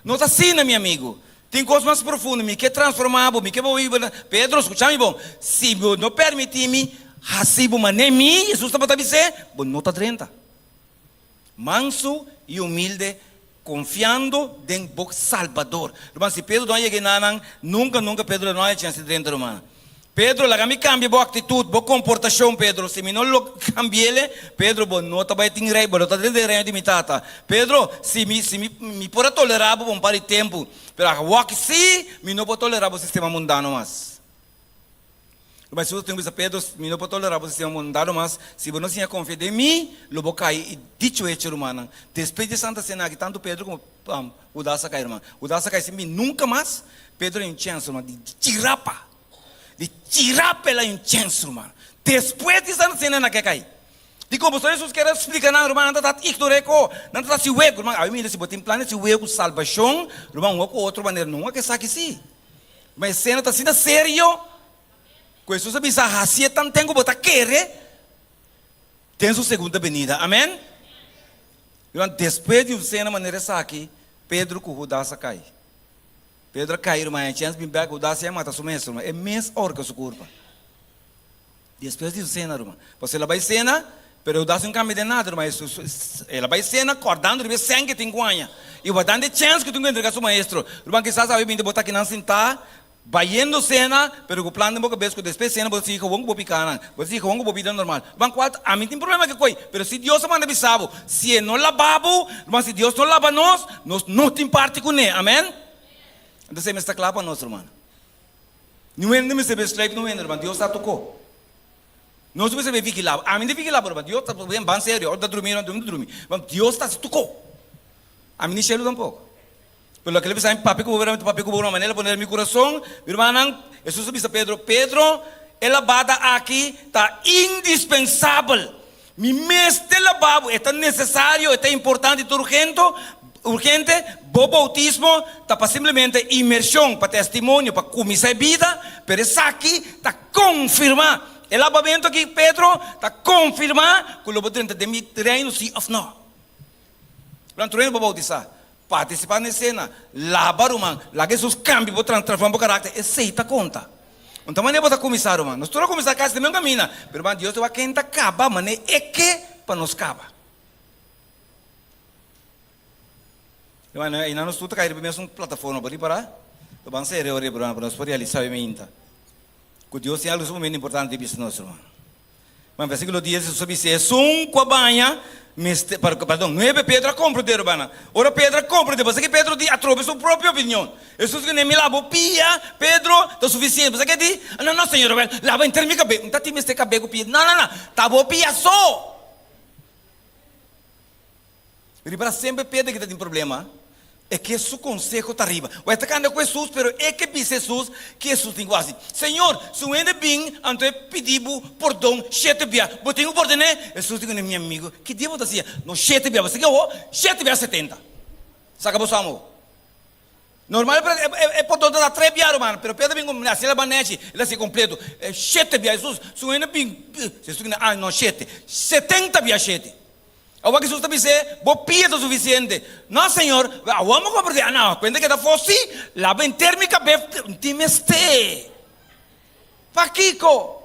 No ta asina, mi amigu. Tin kos mas profundo, mi ke transformá bo, mi ke bo biba na. Pedro, skucha mi bon, si bo no permití mi hasi bo manera mi, Hesus tabata bis'é, bo no ta drenta. Mansu i humilde, konfiando den bo Salbador. Ruman, si Pedro no a yega enanan, nunka, nunka Pedro lo no a haña chèns di drenta, ruman. Pedro, laga mi kambia bo aktitut, bo komportashon, Pedro. Si mi no lo kambi'ele, Pedro, bo no ta bai tin rei, bo no ta den reino di mi Tata. Pedro, si mi, si mi, mi por a tolerá bo pa un par di tempu, pero awor sí mi no por tolerá bo sistema mundano mas. Ruman Hesus tin ku bisa Pedro, Mi no por tolerá bo sistema mundano mas, si bo no siña konfia den mi, lo bo kai. I dicho hecho, rumannan, despues di e Santa Sena aki, tantu Pedro komo Hudas a kai, ruman. Hudas a kai sin bin nunka mas. Pedro a un chèns, ruman, di chirapa, di chirapa el a un chèns, ruman. Despues di Santa Sena nan ke kai. Dikon? Pasobra Hesus kier a splika nan, ruman, nan ta ta ignorá e ko, nan ta ta hasi wegu, ruman. Awe mi si bo tin plan di hasi wegu ku salbashon, ruman, un ku otro manera, no un ku esaki si. Ma e sena ta asina serio ku Hesus a bisa, Hasié tanten ku bo ta kere den su segunda benida. Amen? Ruman, despues di un sena manera esaki, Pedro ku Hudas a kai. Pedro a kai, ruman, e chèns bin bèk, Hudas ya mata su mes, ruman. E mes a horka su kurpa. Despues di su sena, ruman. Pasobra el a bai sena, pero Hudas no kambia den nada, ruman. El a bai sena kòrdando riba e sèn ku e tin ku haña i wardando e chèns ku e tin ku entregá su maestro. Ruman, kisas awe binti bo ta akinan sintá, bayendo sena, pero ku plan den bo kabes ku despues sena bo ta sigui gewoon ku bo pikanan, bo ta sigui gewoon ku bo bida normal. Ruman, kual ta? Ami tin problema ku e koi, pero si Dios a manda bisa bo, si e no laba bo, ruman, si Dios no laba nos, nos no tin parti kuné. Amèn? Entonces e mester ta kla pa nos, ruman. Niun hende mester besluit niun hende ruman, Dios ta tocó. Nos mester be vigilá. Ami ta vigilá bo ruman, Dios ta bien ban serio, ora ta drumi ruman, drumi ta drumi. Ruman, Dios ta hasi tocó. Ami ni shelu tampoco. Pero loke el a bisa mi papia ku bo, mi ta papia ku bo ruman, manera el a pone den mi kurason, mi rumannan, Hesus a bisa Pedro, Pedro, e labada aki ta indispensabel. Mi mester laba bo, e ta nesesario, e ta importante, e ta urgento, urgente, bo boutismo ta pa simplemente inmershon, pa testimonio, pa kuminsá e bida, pero esaki ta konfirmá, e labamentu aki, Pedro, ta konfirmá ku lo bo drenta den mi reino si òf nò. Durante tur hende bo boutisá, partisipá na e sena, laba ruman, laga Hesus kambia bo, transformá bo karakter, esei ta konta. Un ta manera bo ta kuminsá, ruman. Nos tur a kuminsá kasi den mesmo kaminda, pero ruman, Dios ta wak ken ta kaba manera e ke pa nos kaba. Ruman, einan nos tur ta kai riba e mesun plataforma, bo ripará? Lo ban sere ora, ruman, pa nos por realisá e meinta ku Dios tin algu sumamente importante di bisa nos, ruman. Ma versíkulo dies Hesus a bisa, Esun ku a baña mester, pardon, nuebe, Pedro a komprendé, rumannan. Ora Pedro a komprendé, pasobra ke Pedro di atrobe su propio opinion. Hesus ku mi laba bo pia, Pedro, ta sufisiente. Pasobra ke di, No, no, Señor, awel, laba henter mi kabes. Un ta tin mester kabes ku pia. No, no, no, ta bo pia so. Riba semper Pedro ki ta tin problema, e ke su konseho ta riba. Wèl, e ta kanda ku Hesus, pero e ke bisa Hesus ke Hesus tin ku hasi. Señor, si un hende bin anto e pidi bo pordon shete bia, bo tin ku pordon'é? Hesus di kuné, Mi amigu, ki dia bo ta siña? No shete bia, bo sa ke awor? Shete bia 70. Saka bo samo. Normal e pordon ta da tres bia, ruman, pero Pedro bin ku hasi el a banechi, el a hasi kompleto. Shete bia, Hesus, si un hende bin, Hesus di kuné, Ah, no shete, 70 bia shete. Awor Hesus ta bis'é, Bo pia ta sufisiente. No, Señor, awor mi komprendé. Ah, no, kuenta keda afó sí, laba henter mi kabes, N tin mester. Pakiko?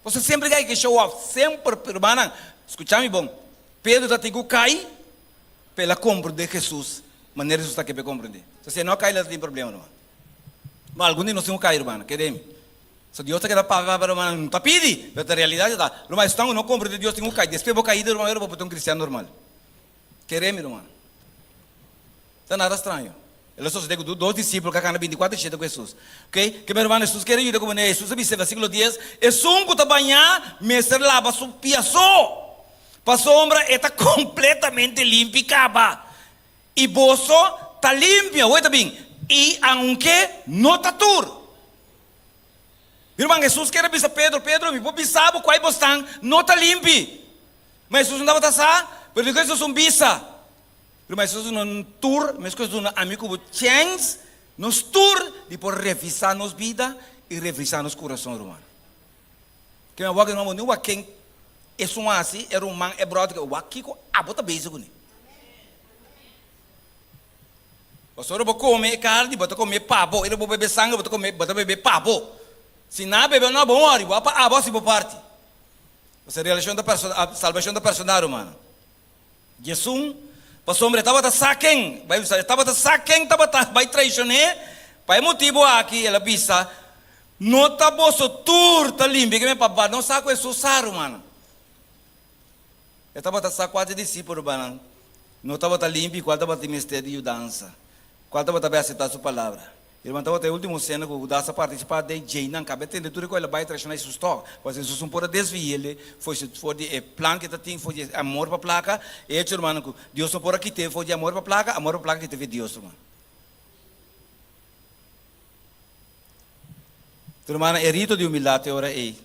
Pasobra semper ke hay ke show off, semper, rumannan, skucha mi bon, Pedro ta tin ku kai pa el a komprendé Hesus manera Hesus ta ke pa e komprendé. Si e no kai, el ta tin problema, ruman. Ma algun di nos tin ku kai, rumannan, kere mi. So Dios ta keda papia papia ruman no ta pidi pero ta realidad ta ruman esnan ku no komprende Dios tin ku kai despues bo kaida ruman ora bo por ta un cristiano normal kere mi ruman ta nada straño el a sosode ku dos disipel ku a kana 24 i shete ku Jesus ok ke mi ruman Jesus kere yuda ku manera Jesus a bisa versikulo dies esun ku ta baña mester laba su pia so pasobra e ta kompletamente limpi kaba i boso ta limpia hoy ta bin i aunke no ta tur. Mi ruman, Hesus kere bisa Pedro, Pedro, mi por bisa bo kuai bosnan no ta limpi. Ma Hesus no tabata sa, pero dikon Hesus un bisa? Ruman, Hesus duna un tur, meskos Hesus duna ami ku bo chèns, nos tur di por revisá nos bida i revisá nos kurason, ruman. Ke mi a wak, ruman, bo no wak ken esun hasi, e ruman, e bròder, wak kiko abo ta bezig kuné. Pasobra bo kome e karni, bo ta kome pa bo, i bo bebe sanger, bo ta kome, bo ta bebe pa bo. Si nan a bebe no, bo mori, bo a pa abo hasi bo parti. Pasobra relashon ta perso, salbashon ta personal, rumannan. Djesun, pasobra e tabata sa ken, Bijbel bisa, e tabata sa ken tabata bai traishon'é, pa e motibu aki el a bisa. No ta boso tur ta limpi, ke men pa no sa ku Hesus sa, rumannan. E tabata sa kua di disípulonan no tabata limpi i kual tabatin mester di yudansa, kual tabata bai aseptá su palabra. I ruman, tabata e último sena ku Hudas a partisipá den djei. Nan kaba e tende tur e ku el a bai traishoná Hesus tòg. Pasobra Hesus no por a desvi'é for di e plan ku e ta tin, for di e amor pa plaka. E echo, rumannan, ku Dios no por a kit'é for di amor pa plaka, amor pa plaka a kit'é for di Dios, ruman. Rumannan, e rito di humildat e ora ei.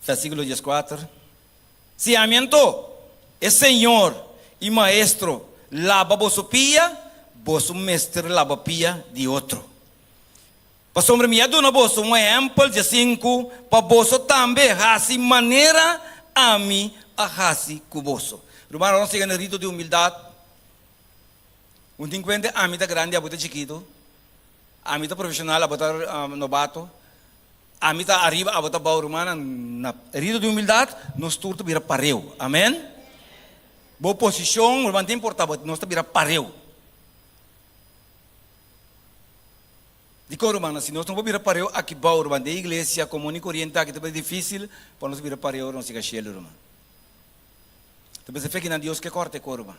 Versíkulo 14. Si ami anto, e Señor i Maestro, laba boso pia, boso mester laba pia di otro. Pasobra mi a duna boso un ehèmpel 15 pa boso tambe hasi manera ami a hasi ku boso. Rumannan, nos yega na e rito di humildat. Un tin kuenta ami ta grandi, abo ta chikitu. Ami ta profesional, abo ta nobato. Ami ta ariba, abo ta abou. Rumannan, na rito di humildad, nos tur ta bira pareu. Amen? Bo posicion, ruman, ta importa, but nos ta bira pareu. Dikon, rumannan? Si nos no por bira pareu aki bou, ruman, den iglesia komun i koriente aki ta bira difisil pa nos bira pareu ora nos yega shelu, ruman. Ta bisa fe kinan Dios ke kòrta e kor, ruman.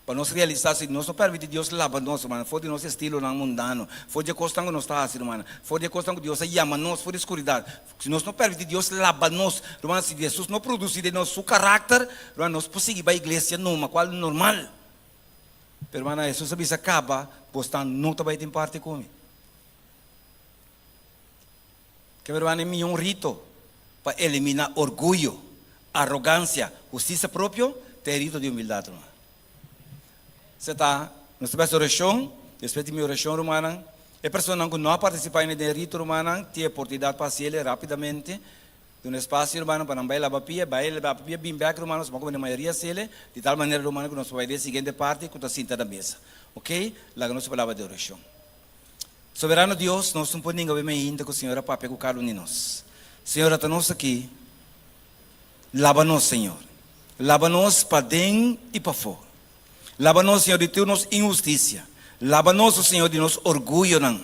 Pa nos realisá si nos no permití Dios laba nos, rumannan, for di nos estilonan mundano, for di e kosnan ku nos ta hasi, rumannan, for di e kosnan ku Dios a yama nos for di skuridat, si nos no permití Dios laba nos, rumannan, si Hesus no produsí den nos su karakter, rumannan, nos por sigui bai iglesia numa, kual normal. Pero, rumannan, Hesus a bisa kaba, bosnan no ta bai tin parti ku mi. Ke rumannan, e mihó rito pa eliminá orguyo, arogansia, hustisia propio, ta e rito di humildat, ruman. Se ta, nos ta bai hasi orashon, despues di mi orashon, rumannan, e personanan ku no a partisipá ainda den e rito, rumannan, tin e oportunidat pa hasi el rápidamente. Duna espasio, rumannan, pa nan bai laba pia, bai laba pia, bin bèk, rumannan, nos por a mayoria hasi el, di tal manera, rumannan, ku nos por bai den e siguiente parti ku ta sinta na mesa. Oke? Laga nos palabra di orashon. Soberano Dios, nos no por ninga bo mainta ku Señor a papia ku kada un di nos. Señor, ata nos aki. Laba nos, Señor. Laba nos paden i pafó. Laba nos, Señor, di tur nos inhustisia. Laba nos, o Señor, di nos orguyonan.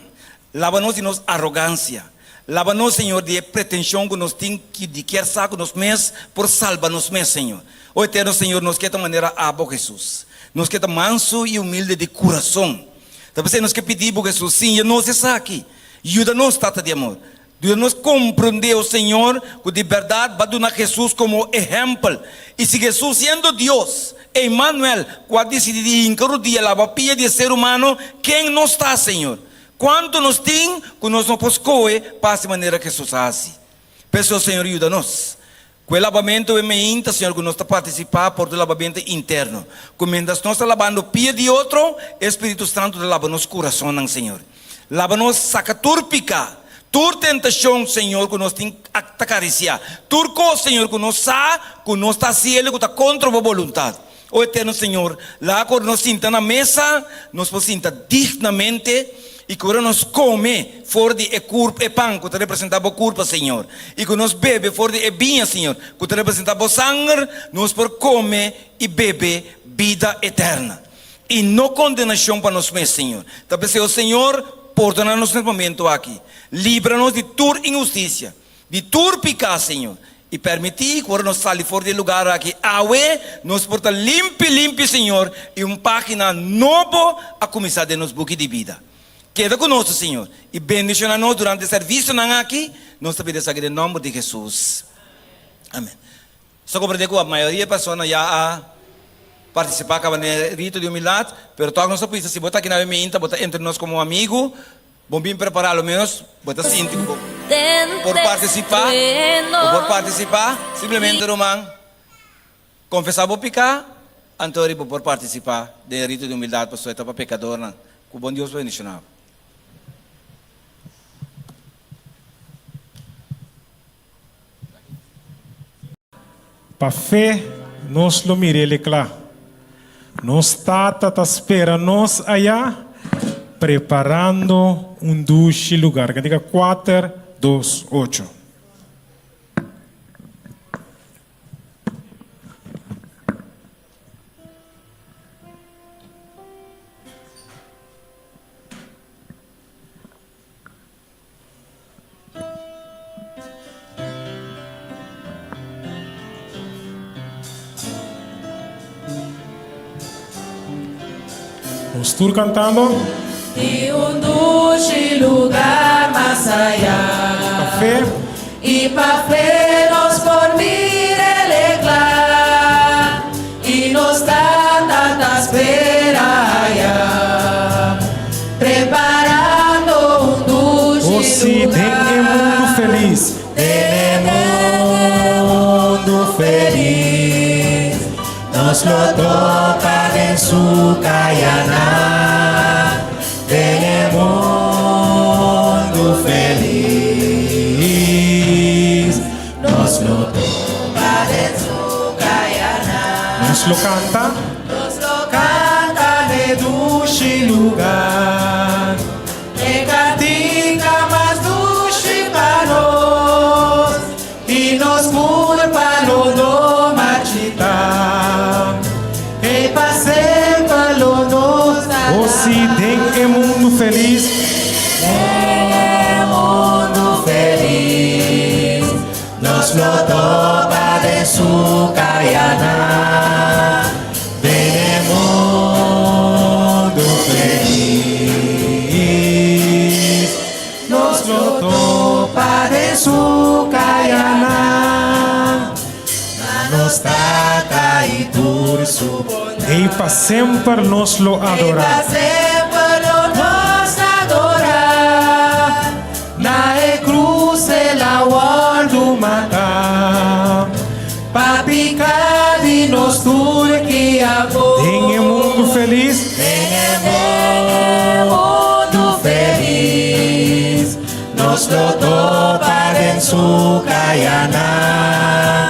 Laba nos di nos arogansia. Laba nos, Señor, di e pretenshon ku nos tin di kier sa ku nos mes por salba nos mes, Señor. O Eterno Señor, nos ke ta manera Abo, Hesus. Nos ke ta mansu i humilde di kurason. Ta p'esei nos ke pidi Bo, Hesus, siña nos esaki. Yuda nos, Tata di amor. Yuda nos komprondé, o Señor, ku di bèrdat Bo a duna Hesus komo ehèmpel. I si Hesus, siendo Dios, Emanuel, ku a disidí di hinka rudia laba pia di e ser humano, ken nos ta, Señor? Kuantu nos tin ku nos no por skohe pa hasi manera Hesus a hasi? P'esei, o Señor, yuda nos. Ku e labamentu e meinta, Señor, ku nos ta partisipá por ta labamentu interno. Ku mientras nos ta labando pia di otro, e Spiritu Santu ta laba nos kurasonnan, Señor. Laba nos, saka tur piká, tur tentashon, Señor, ku nos tin ta karisiá, tur kos, Señor, ku nos sa ku nos ta hasi el ku ta kontra Bo boluntat. O Eterno Señor, laga ku ora nos sinta na mesa, nos por sinta dignamente i ku ora nos kome for di e kurp, e pan ku ta representá Bo kurpa, Señor, i ku nos bebe for di e biña, Señor, ku ta representá Bo sanger, nos por kome i bebe bida eterna i no kondenashon pa nos mes, Señor. Ta p'esei, o Señor, pordoná nos nes momento aki. Libra nos di tur inhustisia. Di tur piká, Señor, i permití ku ora nos sali for di e lugar aki awe, nos por ta limpi, limpi, Señor, i un página nobo a kuminsá den nos buki di bida. Keda ku nos, Señor, i bendishoná nos durante e servisionan aki. Nos ta pidi esaki den nòmber di Hesus. Amèn. Nos ta komprendé ku mayoria persona ya a partisipá kaba den e rito di humildat, pero tòg nos ta bisa si bo ta aki na Bemiinta, bo ta entre nos komo amigu, Bo bin prepará, lo menos bo ta sinti ku bo por partisipá. Bo por partisipá, simplemente ruman, konfesá bo piká, anto ri bo por partisipá den e rito di humildat pasobra e ta pa pekadornan. Ku bon Dios bendishoná bo. Pa fe nos lo mir'El e kla. Nos Tata ta spera nos ayá, preparando un dushi lugar. Kantika kuater, dos, ocho. Nos tur cantando. Di un dushi lugar mas aya. Pa fe. I pa fe nos por mir'ele kla. I nos Tata ta spera aya. Preparando un dushi Oh si, den e mundu felis. Den e mundu felis. Nos lo topa den su kayanan. Den e mundu felis. Nos lo topa den su kayanan. Nos lo kanta. Nos lo kanta n'e dushi lugar. E kantika mas dushi pa nos. I nos kurpa lo no marchitá. Ei pa semper lo nos Oh si, den e mundu felis. Den e mundu felis. Nos lo topa den su kayanan. Den e mundu felis. Nos lo topa den su kayanan. Na nos Tata i tur su bondat. Ei pa semper nos lo adorá. Ei pa semper lo nos adorá. Na e krus el a wòrdu matá. Pa piká di nos tur ki amor. Den e mundu felis. Den e mundu felis. Nos lo topa den su kayanan.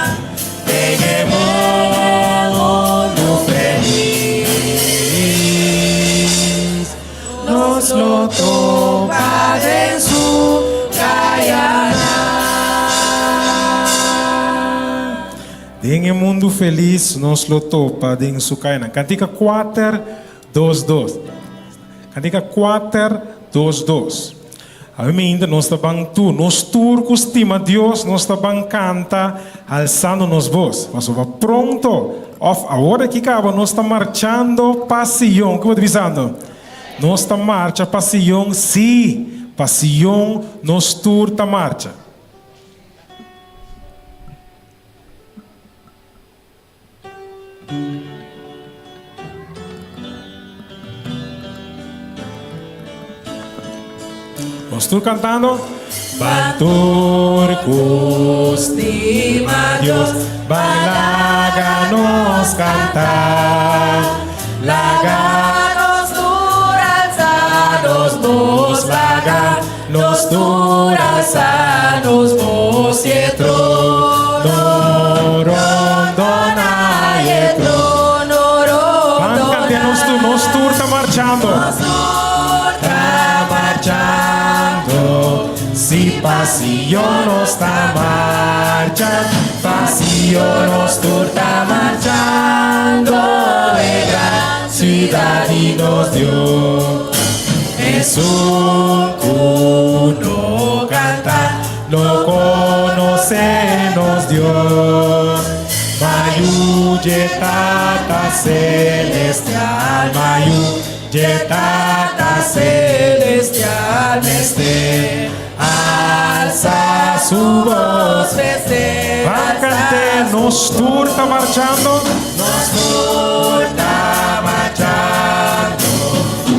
Den e mundu felis. Nos lo topa den su kayanan. Den e mundu felis nos lo topa den su kayanan. Kantika kuater dos dos. Kantika kuater dos dos. Awe mainta nos ta ban tur, nos tur ku stima Dios, nos ta ban kanta alsando nos bos. Pasobra pronto, òf awor aki kaba, nos ta marchando pa Sion. Kiko bo ta bisando? Nos ta marcha pa Sion, sí, pa Sion nos tur ta marcha. Nos tur cantando. Ban tur cu stima Dios, ban laga nos canta. Laga nos tur alza nos bos, laga nos tur alza nos bos y e trono rondona y e trono Ban cante nos tur, nos tur ta marchando. Nos tur ta marchando. Si pa Sion nos ta marcha, pa Sion nos tur ta marchando, e gran ciudad di nos Dios. Esun ku no kanta no konosé nos Dios. Mayu dje Tata Celestial, mayu dje Tata Celestial mester alsa su bos. Ban kant'é, nos tur ta marchando. Nos tur ta marchando.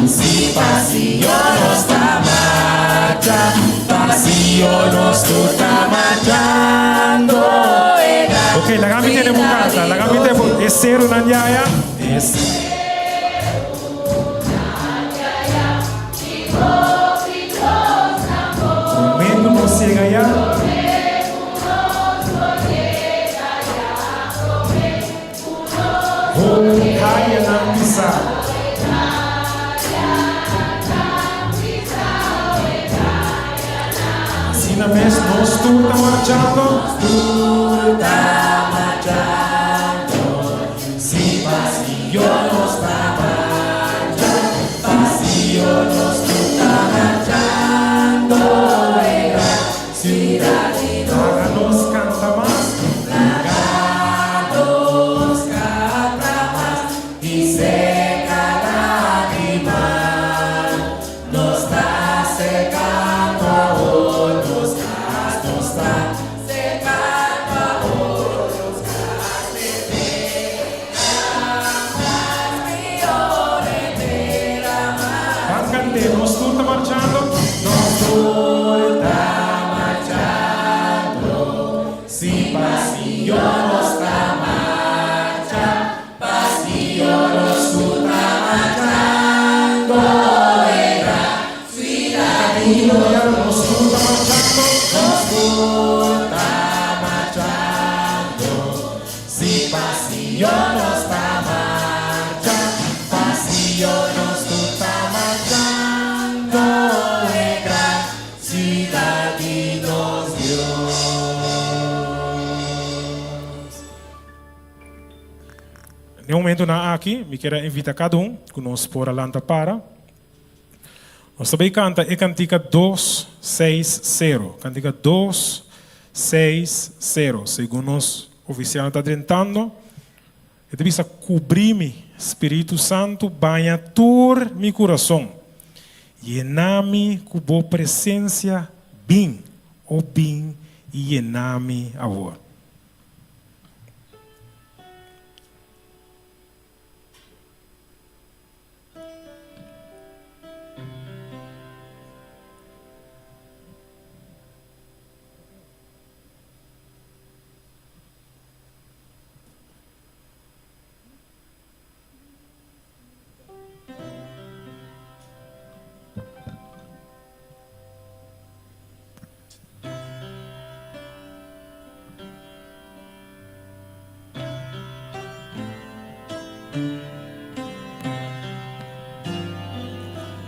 Si pa Sion nos ta marcha, pa Sion nos tur ta marchando. E gran Ok, laga mi tene bo canta, laga mi tene bo e serunan yaya. E Promé ku nos yega ya. Hopi kayanan pisá. Asina mes nos tur ta marchando. Tur ta marchando. Si pa Sion nos ta marcha, pa Sion nos tur ta marchando. E gran ciudad di nos. Laga nos canta mas. Laga nos canta mas y seca lágrima. kant'é, Nos tur ta marchando. Nos tur ta marchando, si pa Sion nos ta marcha, pa Sion nos tur ta marchando, e gran siudat di Nos tur ta marchando. Nos tur ta marchando, si pa Sion nos ta marcha, pa Sion nos tur ta marchando, e gran siudat di nos Dios. Na e momentonan aki, mi kier a invita kada un ku nos por a lanta para. Nos ta bay kanta e kantika dos, seis, sero. Kantika dos, seis, sero. Segun nos ofisial ta drentando, e ta bisa, Kubrí mi, Spiritu Santu, baña tur mi kurason. Yena mi ku bo presensia, bin, o bin i yena mi awor.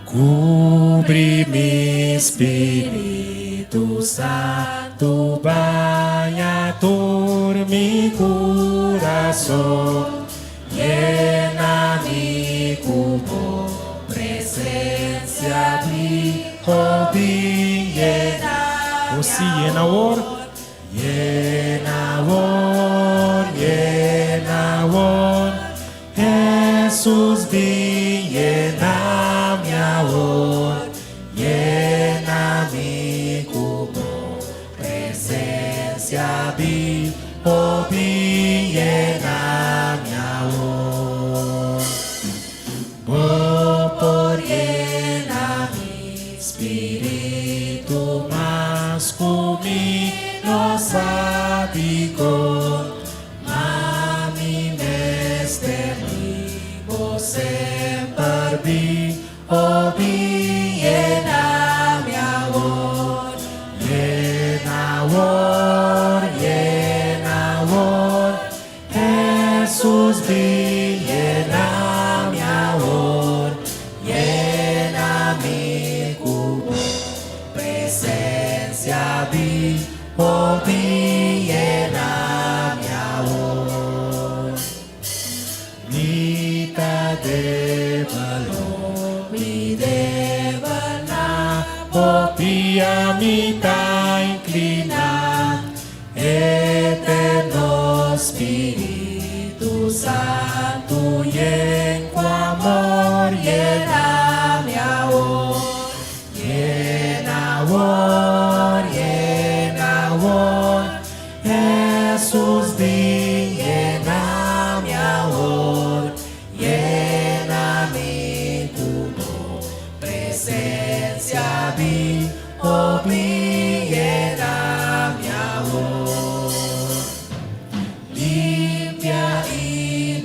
Kubri mi Spiritu Santu baña tur mi kurason Yena mi ku bo presensia bin o bin yena O si yena awor. Yena awor, yena awor, Hesus bin yena mi awor, yena mi ku bo presensia bin o bin yena mi awor. Bo por yena mi spiritu mas ku mi no sa dikon, ma mi mester di bo semper bin O bin yena mi awor, yena awor, yena awor, Hesus bin yena mi awor, yena mi ku bo presensia bin, o bin yena mi awor. Mi ta debalo, mi debal na bo pia mi ta inclina, Eterno Spiritu Santu yen cu amor yena mi awor, yena awor, yena awor, Hesus bin yena mi awor, yena mi ku bo presensia bin, o bin yena mi awor. Limpia i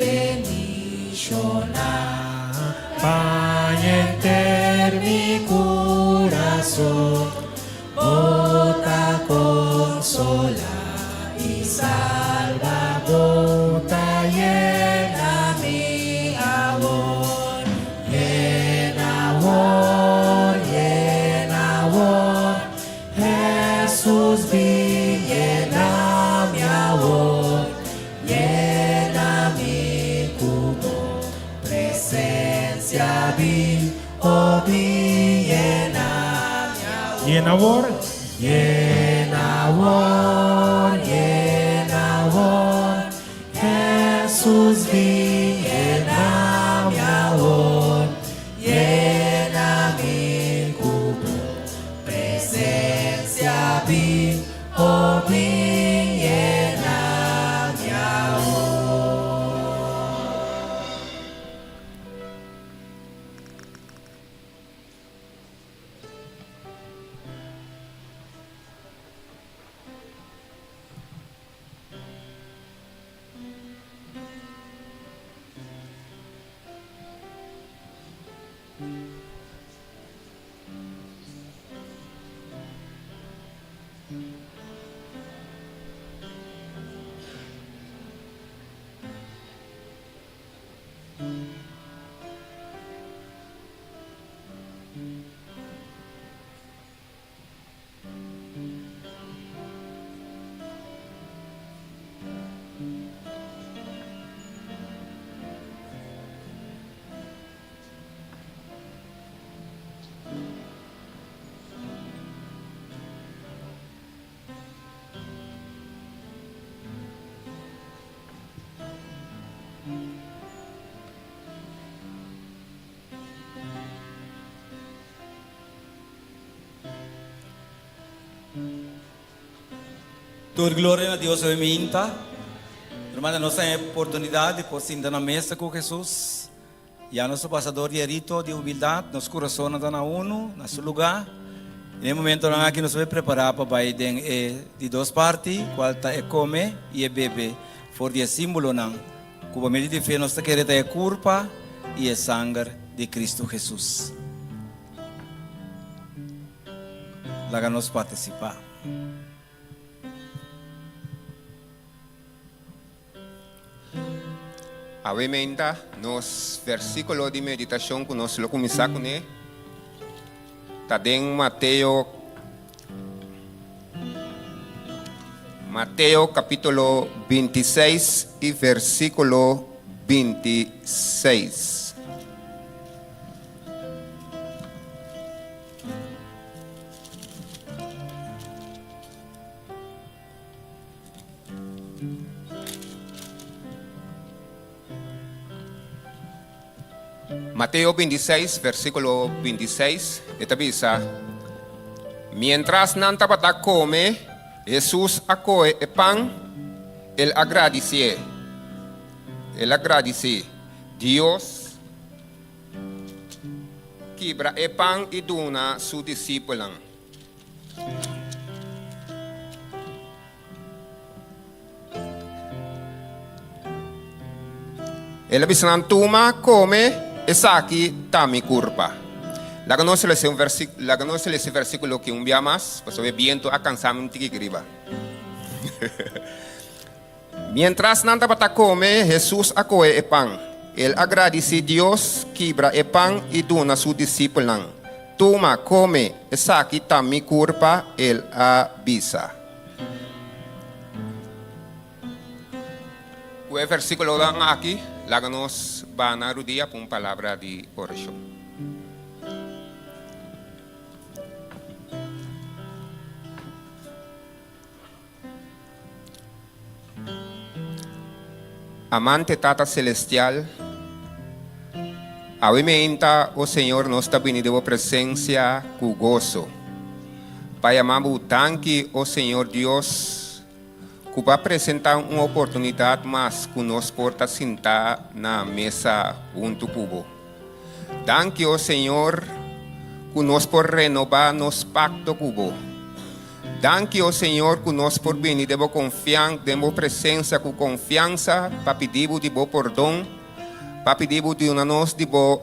bendishona baña enter mi kurason. Bo ta consola y salba, bo ta yena mi awor, yena awor, yena awor, Hesus bin yena mi awor, yena mi cu bo presencia bin. O bin yena mi awor. Yena awor. Yena awor, yena awor, Hesus bin yena mi awor, yena mi ku bo presensia bin, o bin yena mi awor. Tur gloria na Dios hoy minta. Hermana, nos tem oportunidade de por sinta na mesa com Jesus. Ya nosso passador de rito de humildade, nosso coração está na uno, na seu lugar. E no momento lang aqui nos vai preparar para vai den e de duas partes, qual tá e come e e bebe, for de símbolo nang. Cuba medio de fé nos ta querer e curpa e e sanger de Cristo Jesus. Laga nos participar. Awe meinta, nos versíkulo di meditashon ku nos lo kuminsá kuné ta den Mateo, Mateo kapítulo 26 i versíkulo 26. Mateo 26, versíkulo 26, e ta bisa, Miéntras nan tabata kome, Hesus a kohe e pan, el a gradisié, el a gradisí Dios, kibra e pan i duna su disipelnan. El a bisa nan, Tuma, kome, esaki ta mi kurpa. Laga nos lesa un versi, laga nos lesa e versíkulo aki un bia mas, pasobra e bientu a kansa mi un tiki riba. Miéntras nan tabata kome, Hesus a kohe e pan. El a gradisí Dios, kibra e pan i duna su disipelnan. Tuma, kome, esaki ta mi kurpa, el a bisa. Ku e versíkulonan aki, laga nos bana rudia pa un palabra di orashon. Amante Tata Celestial, awe meinta, o Señor, nos ta bini den bo presencia cu goso, pa yama bo danki, o Señor Dios, cu bo a presenta un oportunidad mas cu nos por ta sinta na mesa hunto cu bo. Danki, o Señor, cu nos por renoba nos pacto cu bo. Danki, o Señor, ku nos por bini den bo konfian, den bo presensia ku konfiansa pa pidi bo di bo pordon, pa pidi bo duna nos di bo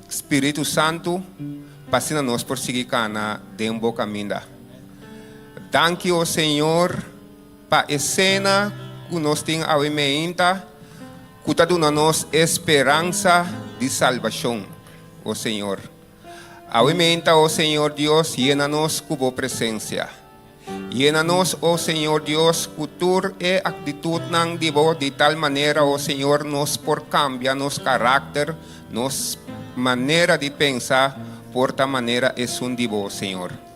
Spiritu Santu, pa asina nos por sigui kana den bo kaminda. Danki, o Señor, pa e sena ku nos tin awe meinta, ku ta duna nos e speransa di salbashon, o Señor. Awe menta, o Señor Dios, yena nos ku bo presensia. Yena nos, o Señor Dios, ku tur e aktitutnan di bo di tal manera, o Señor, nos por kambia nos karakter, nos manera di pensa por ta manera esun di bo, Señor.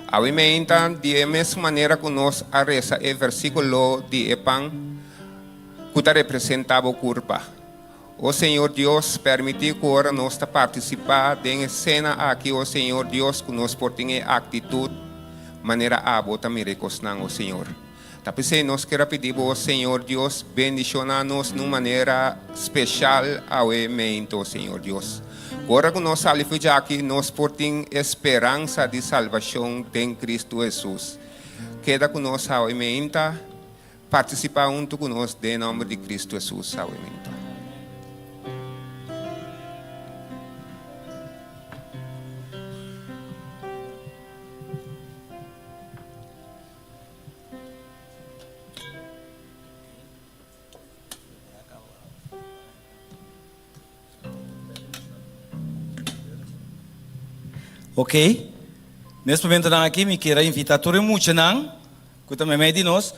Awe menta, di e mes manera ku nos a resa e versíkulo di e pan ku ta representá bo kurpa. O Señor Dios, permití ku ora nos ta partisipá den e sena aki, o Señor Dios, ku nos por tin e aktitut manera Abo ta mira e kosnan, o Señor. Ta p'esei nos ker a pidi Bo, o Señor Dios, bendishoná nos n'un manera speshal awe meinto, o Señor Dios. Ku ora ku nos sali for djaki, nos por tin e speransa di salbashon den Kristu Hesus. Keda ku nos awe meinta. Partisipá huntu ku nos den nòmber di Kristu Hesus. Awe. Ok. Nes momentonan aki mi kier a invita tur e muchanan ku ta meimei di nos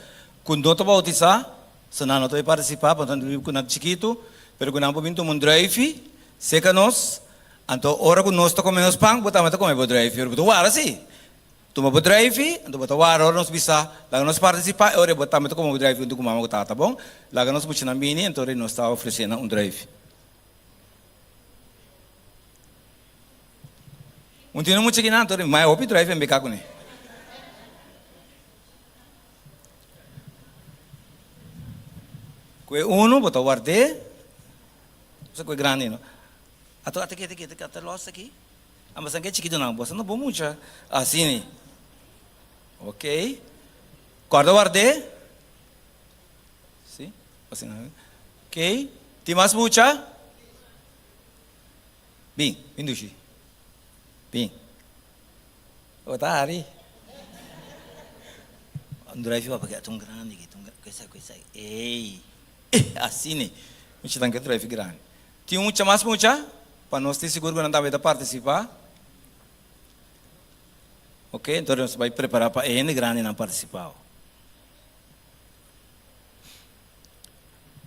ku no ta bautisá, so nan no ta bai partisipá pasobra nan ta biba ku nan chikitu, pero ku nan por bin tuma un druifi serka nos. Anto ora ku nos ta kome nos pan, bo tambe ta kome bo druifi, pero bo ta wara si. Tuma bo druifi, anto bo ta wara ora nos bisa, laga nos partisipá, e ora bo tambe ta kome bo druifi huntu ku mama ku tata, bon? Laga nos muchanan bini, anto ora nos ta ofresé nan un druifi. Un tin un mucha kinan, anto mai hopi druifi en beka kuné. Ku e unu bo ta ward'é, Boso ku e grandi no. Ato ata ki ata ki ata los aki. Amba san ke chikitonan boso no por mucha asini. Ok. Korda ward'é. Si, asina. Ok. Tin mas mucha? Bin, bin dushi. Bin. Bo ta hari. Un druifje papia ki ata un grandi ki, un grandi. Kue esaki, ey. Asina e mucha tan ke druif grandi. Tin un mucha mas mucha? Pa nos tin sigur ku nan tambe ta partisipá. Ok, entonces nos bai prepará pa e hende grandinan partisipá.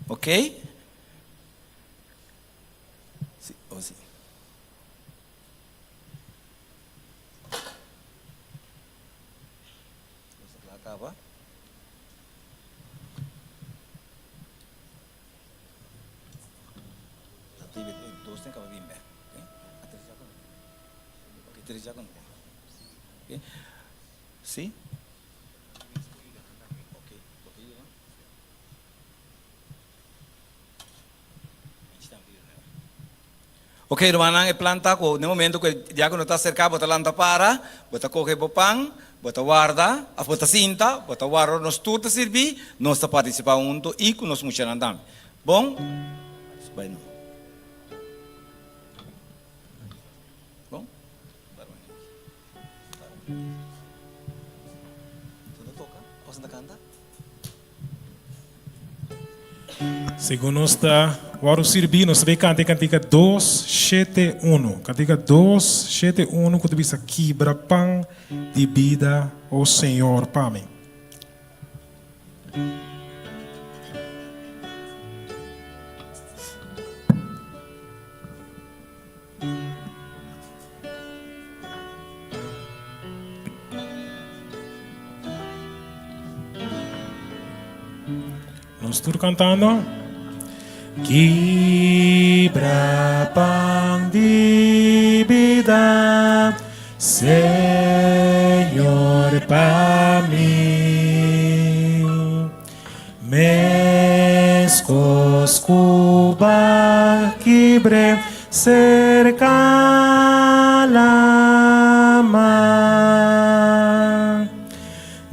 Ok? Si, oh si. Nos ta kla kaba. Ok, rumannan, e plan ta ku den momento ku e diákono ta aserká, bo ta lanta para, bo ta kohe bo pan, bo ta warda, òf bo ta sinta, bo ta warda ora nos tur ta sirbí, nos ta partisipá huntu i ku nos muchanan tambe. Bon? Bai no. Bon? Segun nos ta wòrdu sirbí, nos ta bay kanta e kantika 271. Kantika 271 ku ta bisa Kibra pan di bida, o Señor, pa mi. Nos tur cantando. Kibra pan di bida, Señor, pa mi. Meskos ku ba kibr'é serka lama.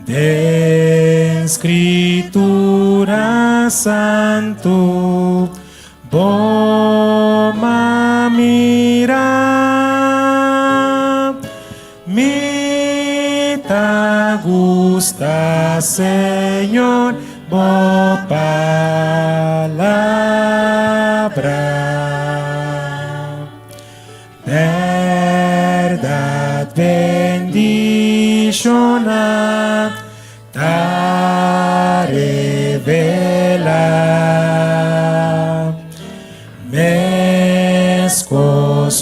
Den Skritura Santu bo m'a mira. Mi ta gusta Señor bo palabra. Berdad bendiciona ta revela. Meskos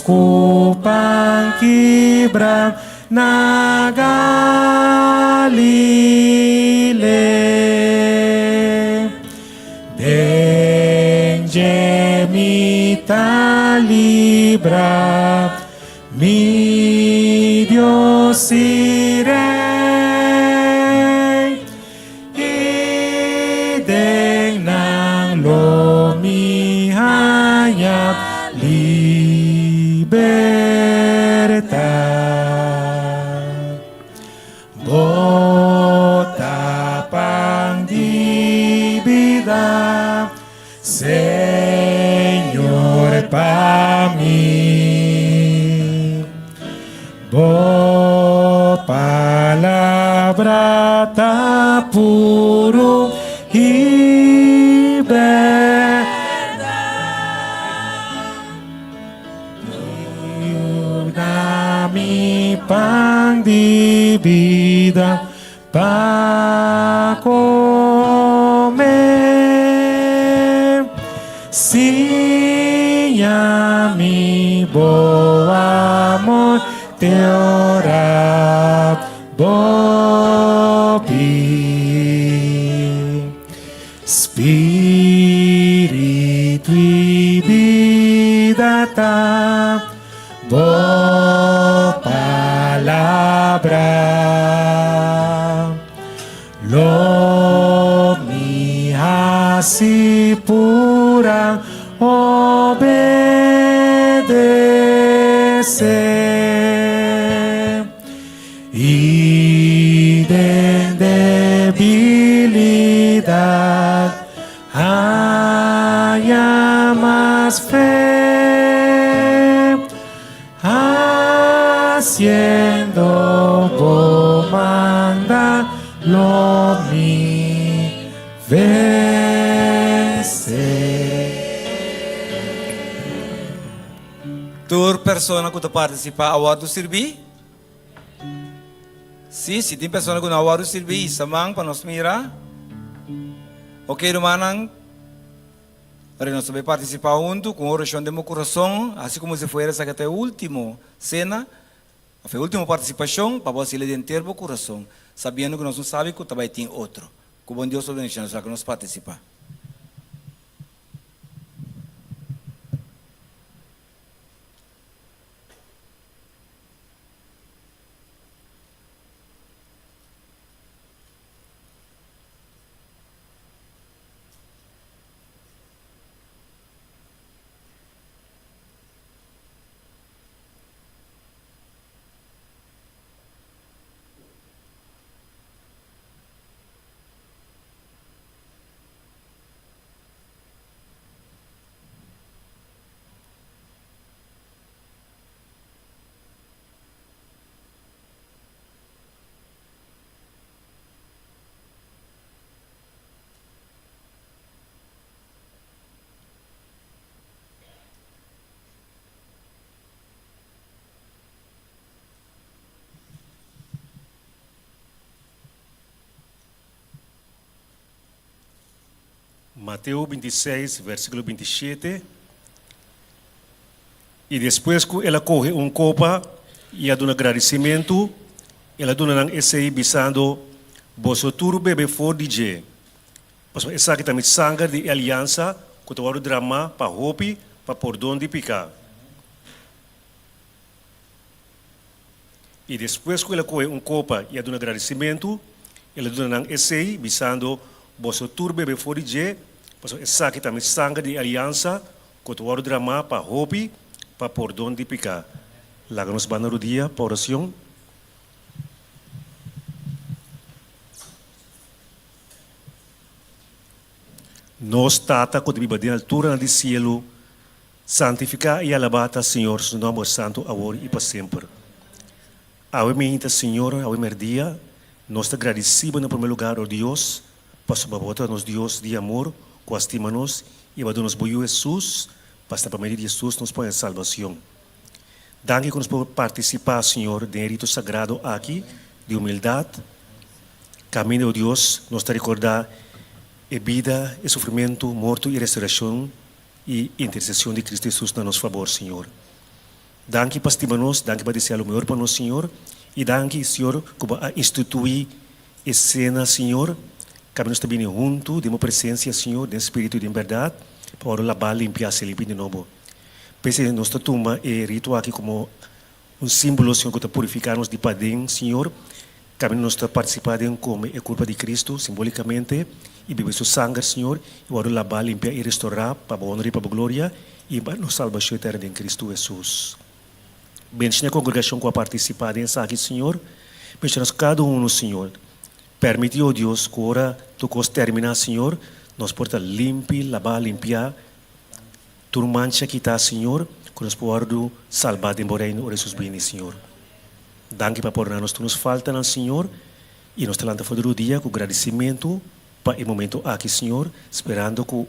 ku pan kibra na Galile. Den dje mi ta libra, mi Dios i Rey. I den nan lo mi haña libertat. Bo ta pan di bida, Señor, pa mi. Bo palabra ta puru i bèrdat. Yuda mi. mi pan di bida pa kome. Siña mi bo amor te ora bo bin. Spiritu i bida ta bo palabra. Lo mi hasi pura obedece. I den debilidat haña mas fe, hasiendo bo manda lo mi vense. Tur persona ku ta partisipá a wòrdu sirbí? Sí, si tin persona ku no a wòrdu sirbí, hisa man pa nos mira. Ok, rumannan, ora nos ta bai partisipá huntu ku un orashon den bo kurason, hasi komo si fuera esaki ta e último sena òf e último partisipashon pa bo hasiel di henter bo kurason, sabiendo ku nos no sabi ku ta bai tin otro. Ku bon Dios lo bendishoná nos laga nos partisipá. Mateo 26, versíkulo 27. I despues ku el a kohe un kopa i a duna gradisimentu, el a duna nan esei, bisando, Boso tur bebe for di dje, pasobra esaki ta mi sanger di e aliansa ku ta wòrdu dramá pa hopi pa pordon di piká. I despues ku el a kohe un kopa i a duna gradisimentu, el a duna nan esei, bisando, Boso tur bebe for di dje, pasobra esaki ta mi sanger di e aliansa ku ta wòrdu dramá pa hopi pa pordon di piká. Laga nos banda rudia pa oracion. Nos Tata ku ta biba den alturanan di sielu, santifiká i alabá ta Señor su nòmber santu awor i pa semper. Awe meinta, Señor, awe mèrdia, nos ta gradisí Bo na promé lugar, o Dios, Pasobra bo ta nos Dios di amor ku a stima nos i a duna nos bo Yu Hesus, pa asina pa medio di Hesus nos por haña salbacion. Danki ku nos por partisipá, Señor, den e rito sagrado aki di humildad. Kaminda, o Dios, nos ta rekordá e bida, e sufrimentu, morto i restoracion i intercesion di Cristo Hesus na nos fabor, Señor. Danki pa stima nos, danki pa deseá lo mehor pa nos, Señor, i danki, Señor, ku bo a instituí E sena, Señor, kaminda nos ta bini huntu den bo presensia, Señor, den spiritu i den bèrdat, pa ora labá, limpiá, hasi limpi di nobo. P'esei nos ta tuma e rito aki komo un símbolo, Señor, ku ta purifiká nos di paden, Señor, kaminda nos ta partisipá den kome e kurpa di Kristu, simbólikamente, i bebe su sanger, Señor, i wòrdu labá, limpiá i restorá pa bo honor i pa bo gloria, i pa nos salbashon eterno den Kristu Hesus. Bendiciona e congregacion cu a participa den esaki, Señor. Bendiciona nos cada uno, Señor. Permiti, oh Dios, cu ora tur cos termina, Señor, nos por ta limpi, laba, limpia, tur mancha kita, Señor, cu nos por wordo salba den Bo Reino ora Jesus bini, Señor. Danki pa pordona nos tur nos faltanan, Señor, y nos ta lanta for di rodia cu gradicimento pa e momento aki, Señor, sperando cu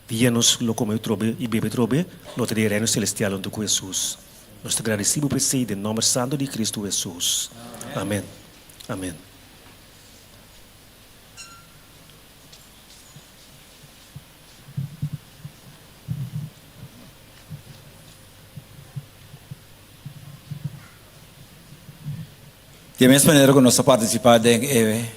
Dia nos lo come trobe y bebe trobe, lo ta den e Reino Celestial hunto cu Jesus. Nos ta gradisí bo p'esei den nòmber santu di Kristu Hesus. Amèn. Amèn. Di e mes manera ku nos ta partisipá den e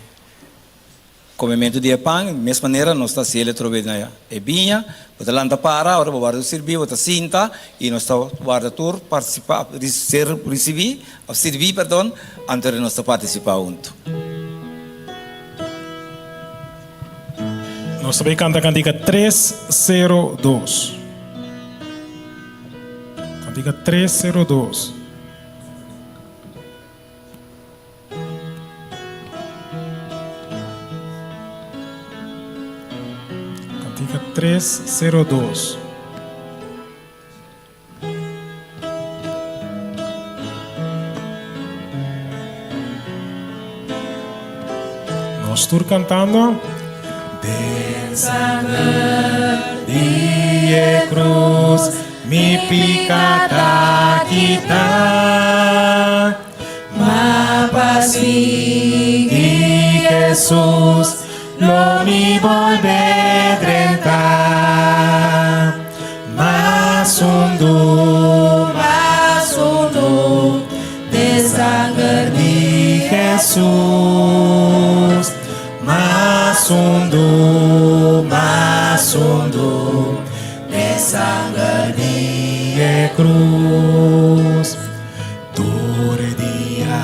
komementu di e pan, di mes manera nos ta hasi el atrobe na e biña. Bo ta lanta para ora bo wòrdu sirbí, bo ta sinta i nos ta warda tur partisipá, ser risibí, òf sirbí, pèrdon, anto nos ta partisipá huntu. Nos ta bay canta cantica 302. Cantica 302. Cantica 302. Nos tur cantando. Den sanger di e cruz mi pica ta kita. Ma pa sigui Jesus lo mi bolbe drenta. Mas hundu, mas hundu den sanger di Jesus. Mas hundu, mas hundu den sanger di e cruz. Tur dia,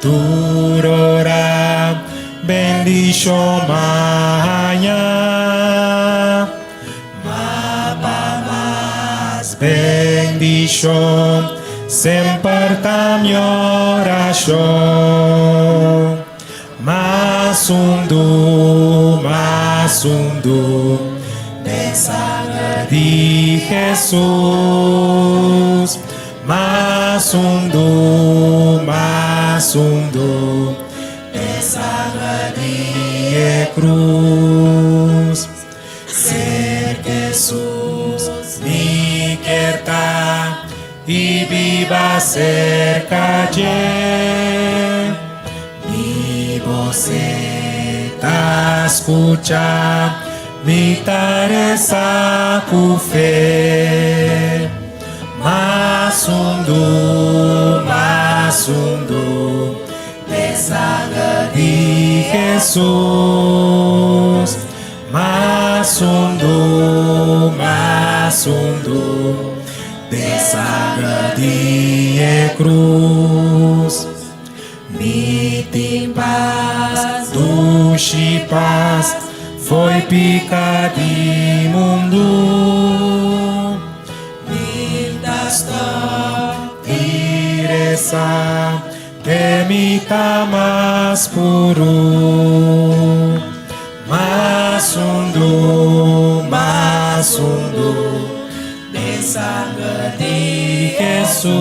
tur ora, bendishon maña. Ma pa mas bendishon, semper ta mi orashon. Mas hundu, mas hundu, den sanger di Hesus. Mas hundu, mas hundu, den sanger di e krus. Ser Hesus mi kier ta i biba serka dje. Mi bos e ta skucha, mi ta resa ku fe. Mas hundu, mas hundu, den sanger di Hesus. Mas hundu, mas hundu, den sanger di e krus. Mi tin pas, dushi pas, fo'i pika di mundu. Mi ta stop di resa, te mi ta mas puru. Mas hundu, mas hundu, den sanger di Hesus.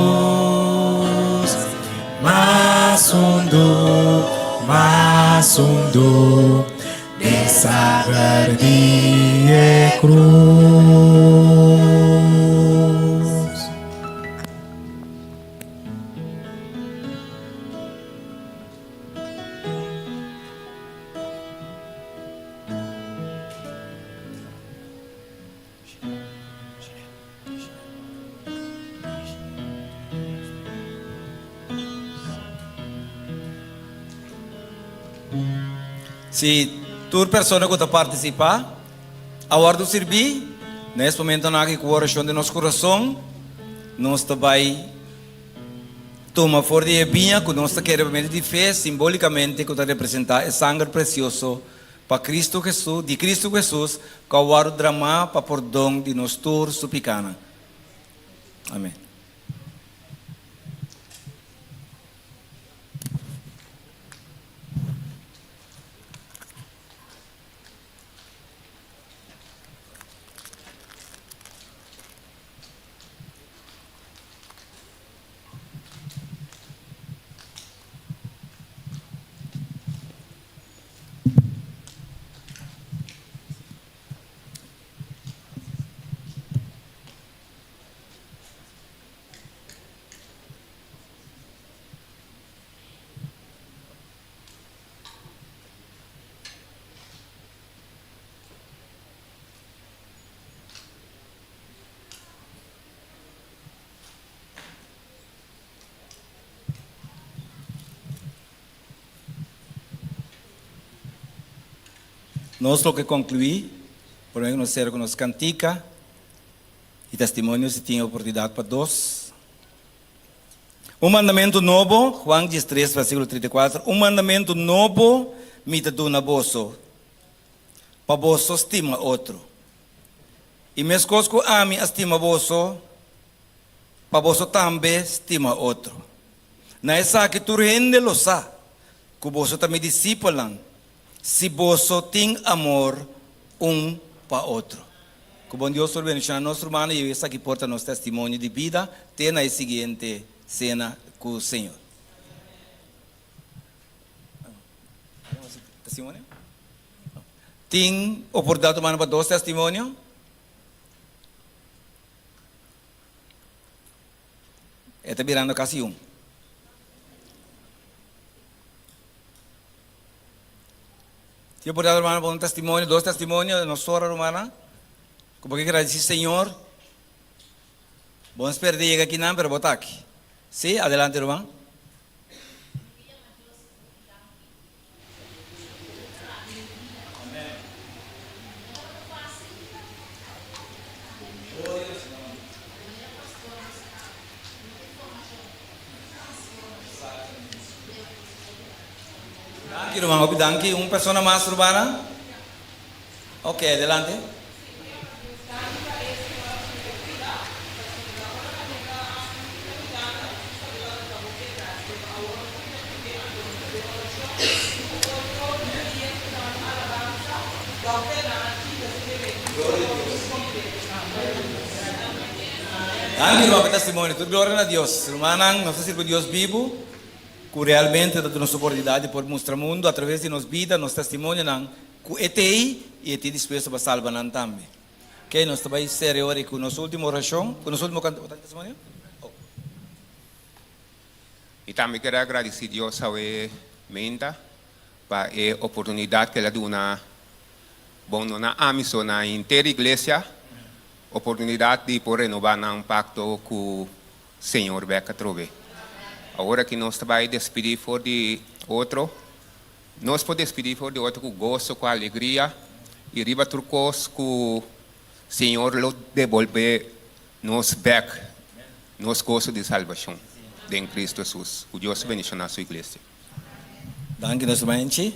Mas hundu, mas hundu, den sanger di e krus. Si tur persona ku ta partisipá a wòrdu sirbí, na es momentonan aki ku orashon den nos kurason, nos ta bai tuma for di e biña ku nos ta kere pa medio di fe simbolikamente ku ta representá e sanger presioso pa Cristo Hesus, di Cristo Hesus ku a wòrdu dramá pa pordon di nos tur su pikánan. Amèn. Nos lo ke konkluí promé ku nos sera ku nos kantika i testimonio si tin oportunidat pa dos. Un mandamentu nobo, Juan diestres versíkulo 34, Un mandamentu nobo mi ta duna boso, pa boso stima otro. I meskos ku ami a stima boso, pa boso tambe stima otro. Na esaki tur hende lo sa ku boso ta mi disipelnan, si boso tin amor un pa otro. Ku bon Dios por bendishoná nos rumannan i esaki por ta nos testimonio di bida te na e siguiente sena ku Señor. Testimonio? Tin oportunidat rumannan pa dos testimonio? E ta birando kasi un. Tin oportunidad rumannan pa un testimonio, dos testimonio, nos ora rumannan. Ku bo ke gradisí Señor. Bo no spera di yega akinan, pero bo ta aki. Sí, adelante ruman. Danki ruman, hopi danki. Un persona mas rubana? Ok, adelante. Danki ruman pa e testimonio. Tur gloria na Dios. Rumannan, nos ta sirbi un Dios bibu ku realmente ta duna nos oportunidat di por mustra mundu atraves di nos bida, nos testimonionan, Ku e t'ei i e tin dispuesto pa salba nan tambe. Oke, nos ta bai sera e ora ei ku nos ultimo orashon, ku nos ultimo kant, bo ta testimonio? Oh. Mi tambe kier a gradisí Dios awe meinta pa e oportunidat ku el a duna, bon no na ami so, na henter iglesia, oportunidat di por renobá nan pakto ku Señor bek atrobe. Awor aki nos ta bai despidí for di otro. Nos por despidí for di otro ku goso, ku alegria i riba tur kos ku Señor lo debolbé nos bèk nos goso di salbashon den Kristu Hesus. Ku Dios bendishoná su iglesia. Danki nos rumanchi.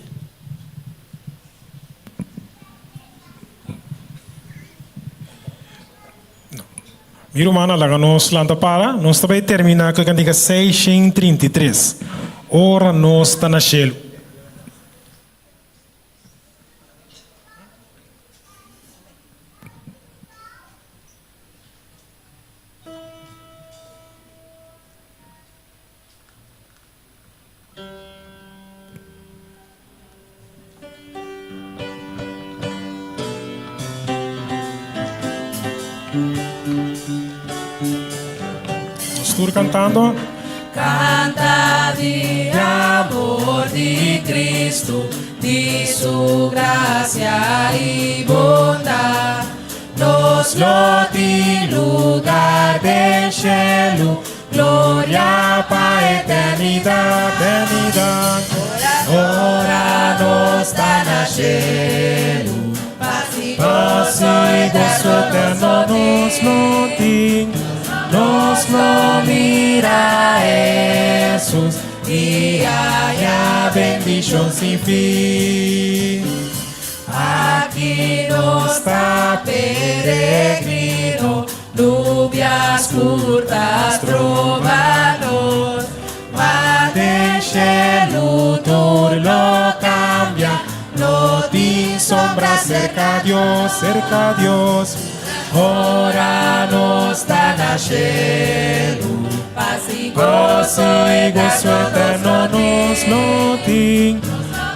Mi rumannan, laga nos lanta para. Nos ta bai terminá ku e kantika 633, Ora nos ta na shelu. Nos tur cantando. Canta di amor di Cristo, di su gracia y bondad. Nos lo tin lugar den cielo, Gloria pa eternidad, eternidad. Ora nos ta na cielo, paz y gozo eterno nos lo tin. Nos lo mira Jesús y haya bendición sin fin. Aki nos ta peregrino, Nubia skur ta stroba nos, ma den shelu tur lo kambia, lo tin sombra serka Dios, Serka Dios. Ora nos ta na shelu, pas i goso eterno nos lo tin.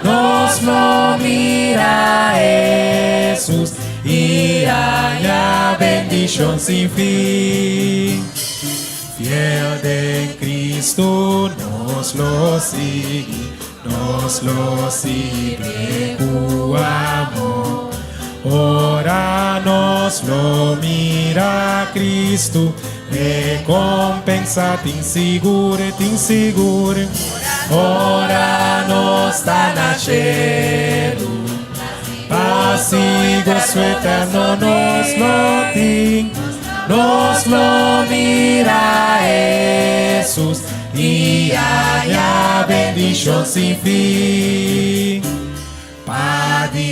Nos lo mira Hesus i haña bendishon sin fin. Fiel den Cristo nos lo sigui, nos lo sirbi ku amor. Ora nos lo mira Cristo, Recompensa tin sigur, tin sigur. Ora nos ta na shelu. Paz y gozo eterno nos lo tin, nos lo mira Jesús y haya bendición sin fin. Padilanti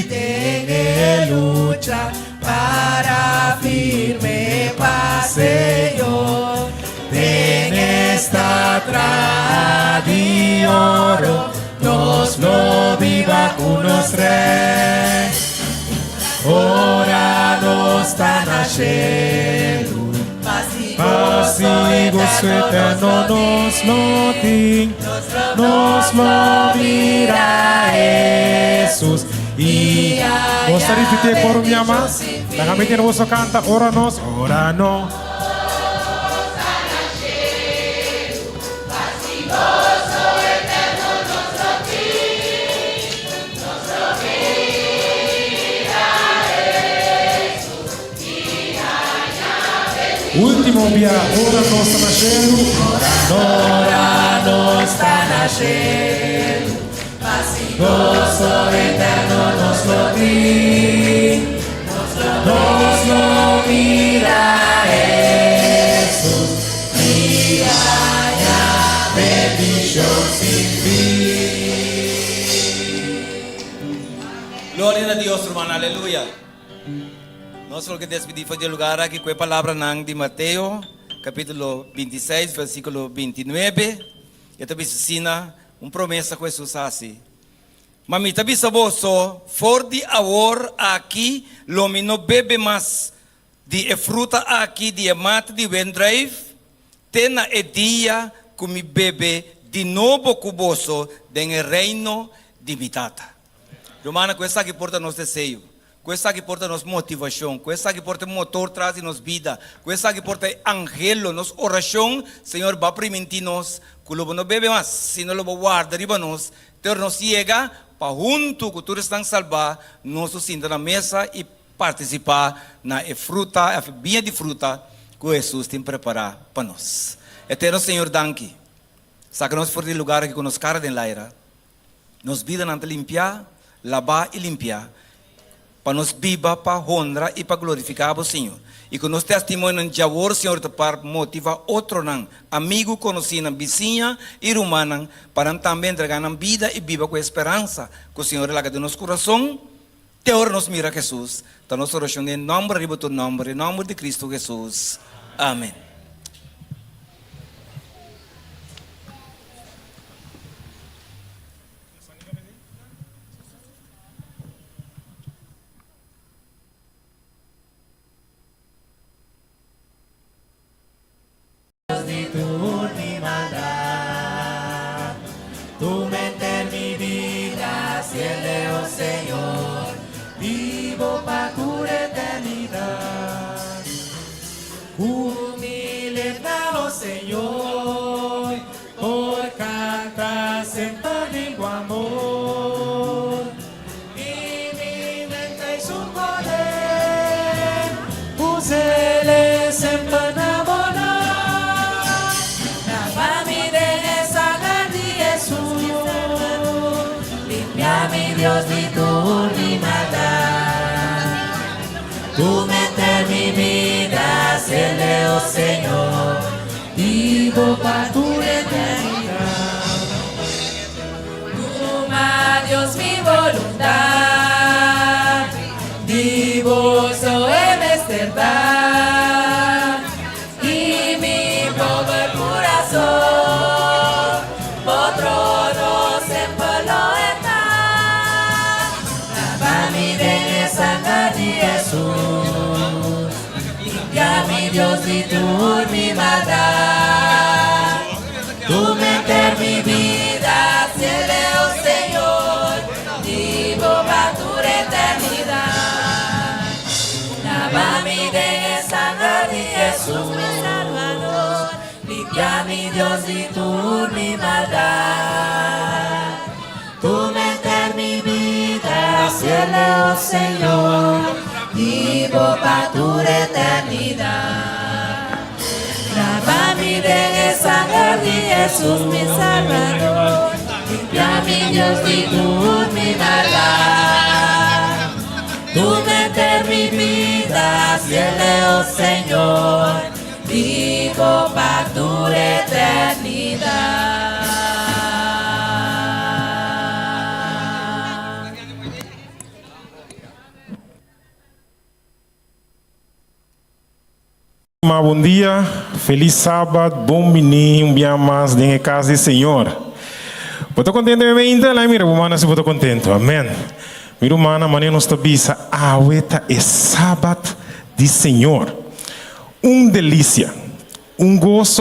den e lucha para firme pa Señor den esta traha di oro nos lo biba ku nos Rey ora nos ta na shelu Paz y gozo eterno nos lo tin nos lo mira Jesús y Nos ta ripití e koro mia mas. Laga mi tene boso kanta ora nos, ora no. Último bia, ora nos ta na shelu. Ora nos ta na shelu, paz y gozo eterno nos lo tin, nos lo mira Jesús y haya bendición sin fin. Gloria na Dios, ruman. Aleluya. Nos lo ke despedí for di e lugar aki ku e palabranan di Mateo, kapítulo 26, versíkulo 29. E ta bisa asina, un promesa ku Hesus hasi, Ma mi ta bisa boso, for di awor aki lo mi no bebe mas di e fruta aki di e mata di wendruif, te na e dia ku mi bebe di nobo ku boso den e reino di mi Tata. Rumannan, ku esaki por ta nos deseo, ku esaki por ta nos motivashon, ku esaki por ta e motor tras di nos bida, ku esaki por ta e anhelo, nos orashon, Señor, bo a primintí nos ku lo bo no bebe mas, sino lo bo warda riba nos te ora nos yega pa huntu ku tur esnan salbá nos lo sinta na mesa i partisipá na e fruta, òf e biña di fruta ku Hesus tin prepará pa nos. Eterno Señor, danki. Saka nos for di e lugar aki ku nos kara den laira. Nos bidanan ta limpiá, labá i limpiá, pa nos biba pa honra i pa glorifiká bo, Señor. I ku nos testimonionan djawor, Señor, ta par motivá otronan, amigu, konosínan, bisiña i rumannan, pa nan tambe entregá nan bida i biba ku e speransa ku Señor a laga den nos kurason te ora nos mira Hesus. Ta nos orashon den e nòmber riba tur nòmber, e nòmber di Kristu Hesus. Amen. Di tur mi maldad, Tu menter mi bida, Ciele, oh Señor, Bibo pa tur eternidad. Cu mi letra, oh Señor, por canta semper den bo amor. Y mi mente y su poder, usele semper na bo nan. Lava mi den e sanger di Jesus, limpia mi Dios di tur mi maldad. Tu menter mi bida, sele, oh Señor, bibo pa tur eternidad. Tuma Dios mi voluntad, di bo so e mester ta, i mi pober curason, bo trono semper lo e ta. Laba mi den e sanger di Hesus, limpia mi Dios di tur mi maldad. Tu menter mi bida, ciele, oh Señor, di bo pa tur eternidad. Laba mi den e sanger di Hesus, mi Salvador, limpia mi Dios di tur mi maldad. Tu menter mi bida, ciele, oh Señor, di bo pa tur eternidad. Laba mi den e sanger di Hesus, mi Salvador, limpia. Limpia mi Dios di tur mi maldat. Tu henter mi bida, hasié, oh Señor, biba pa tur eternidat. Ma bon dia, felis sabat, bon bini, un bia mas den kas di Señor. Bo ta kontentu ainda? Laga mira bo man si bo ta kontentu. Amèn. Mi ruman, mañana nos ta bisa, awe ta e sabat di Señor. Un delisia, un goso.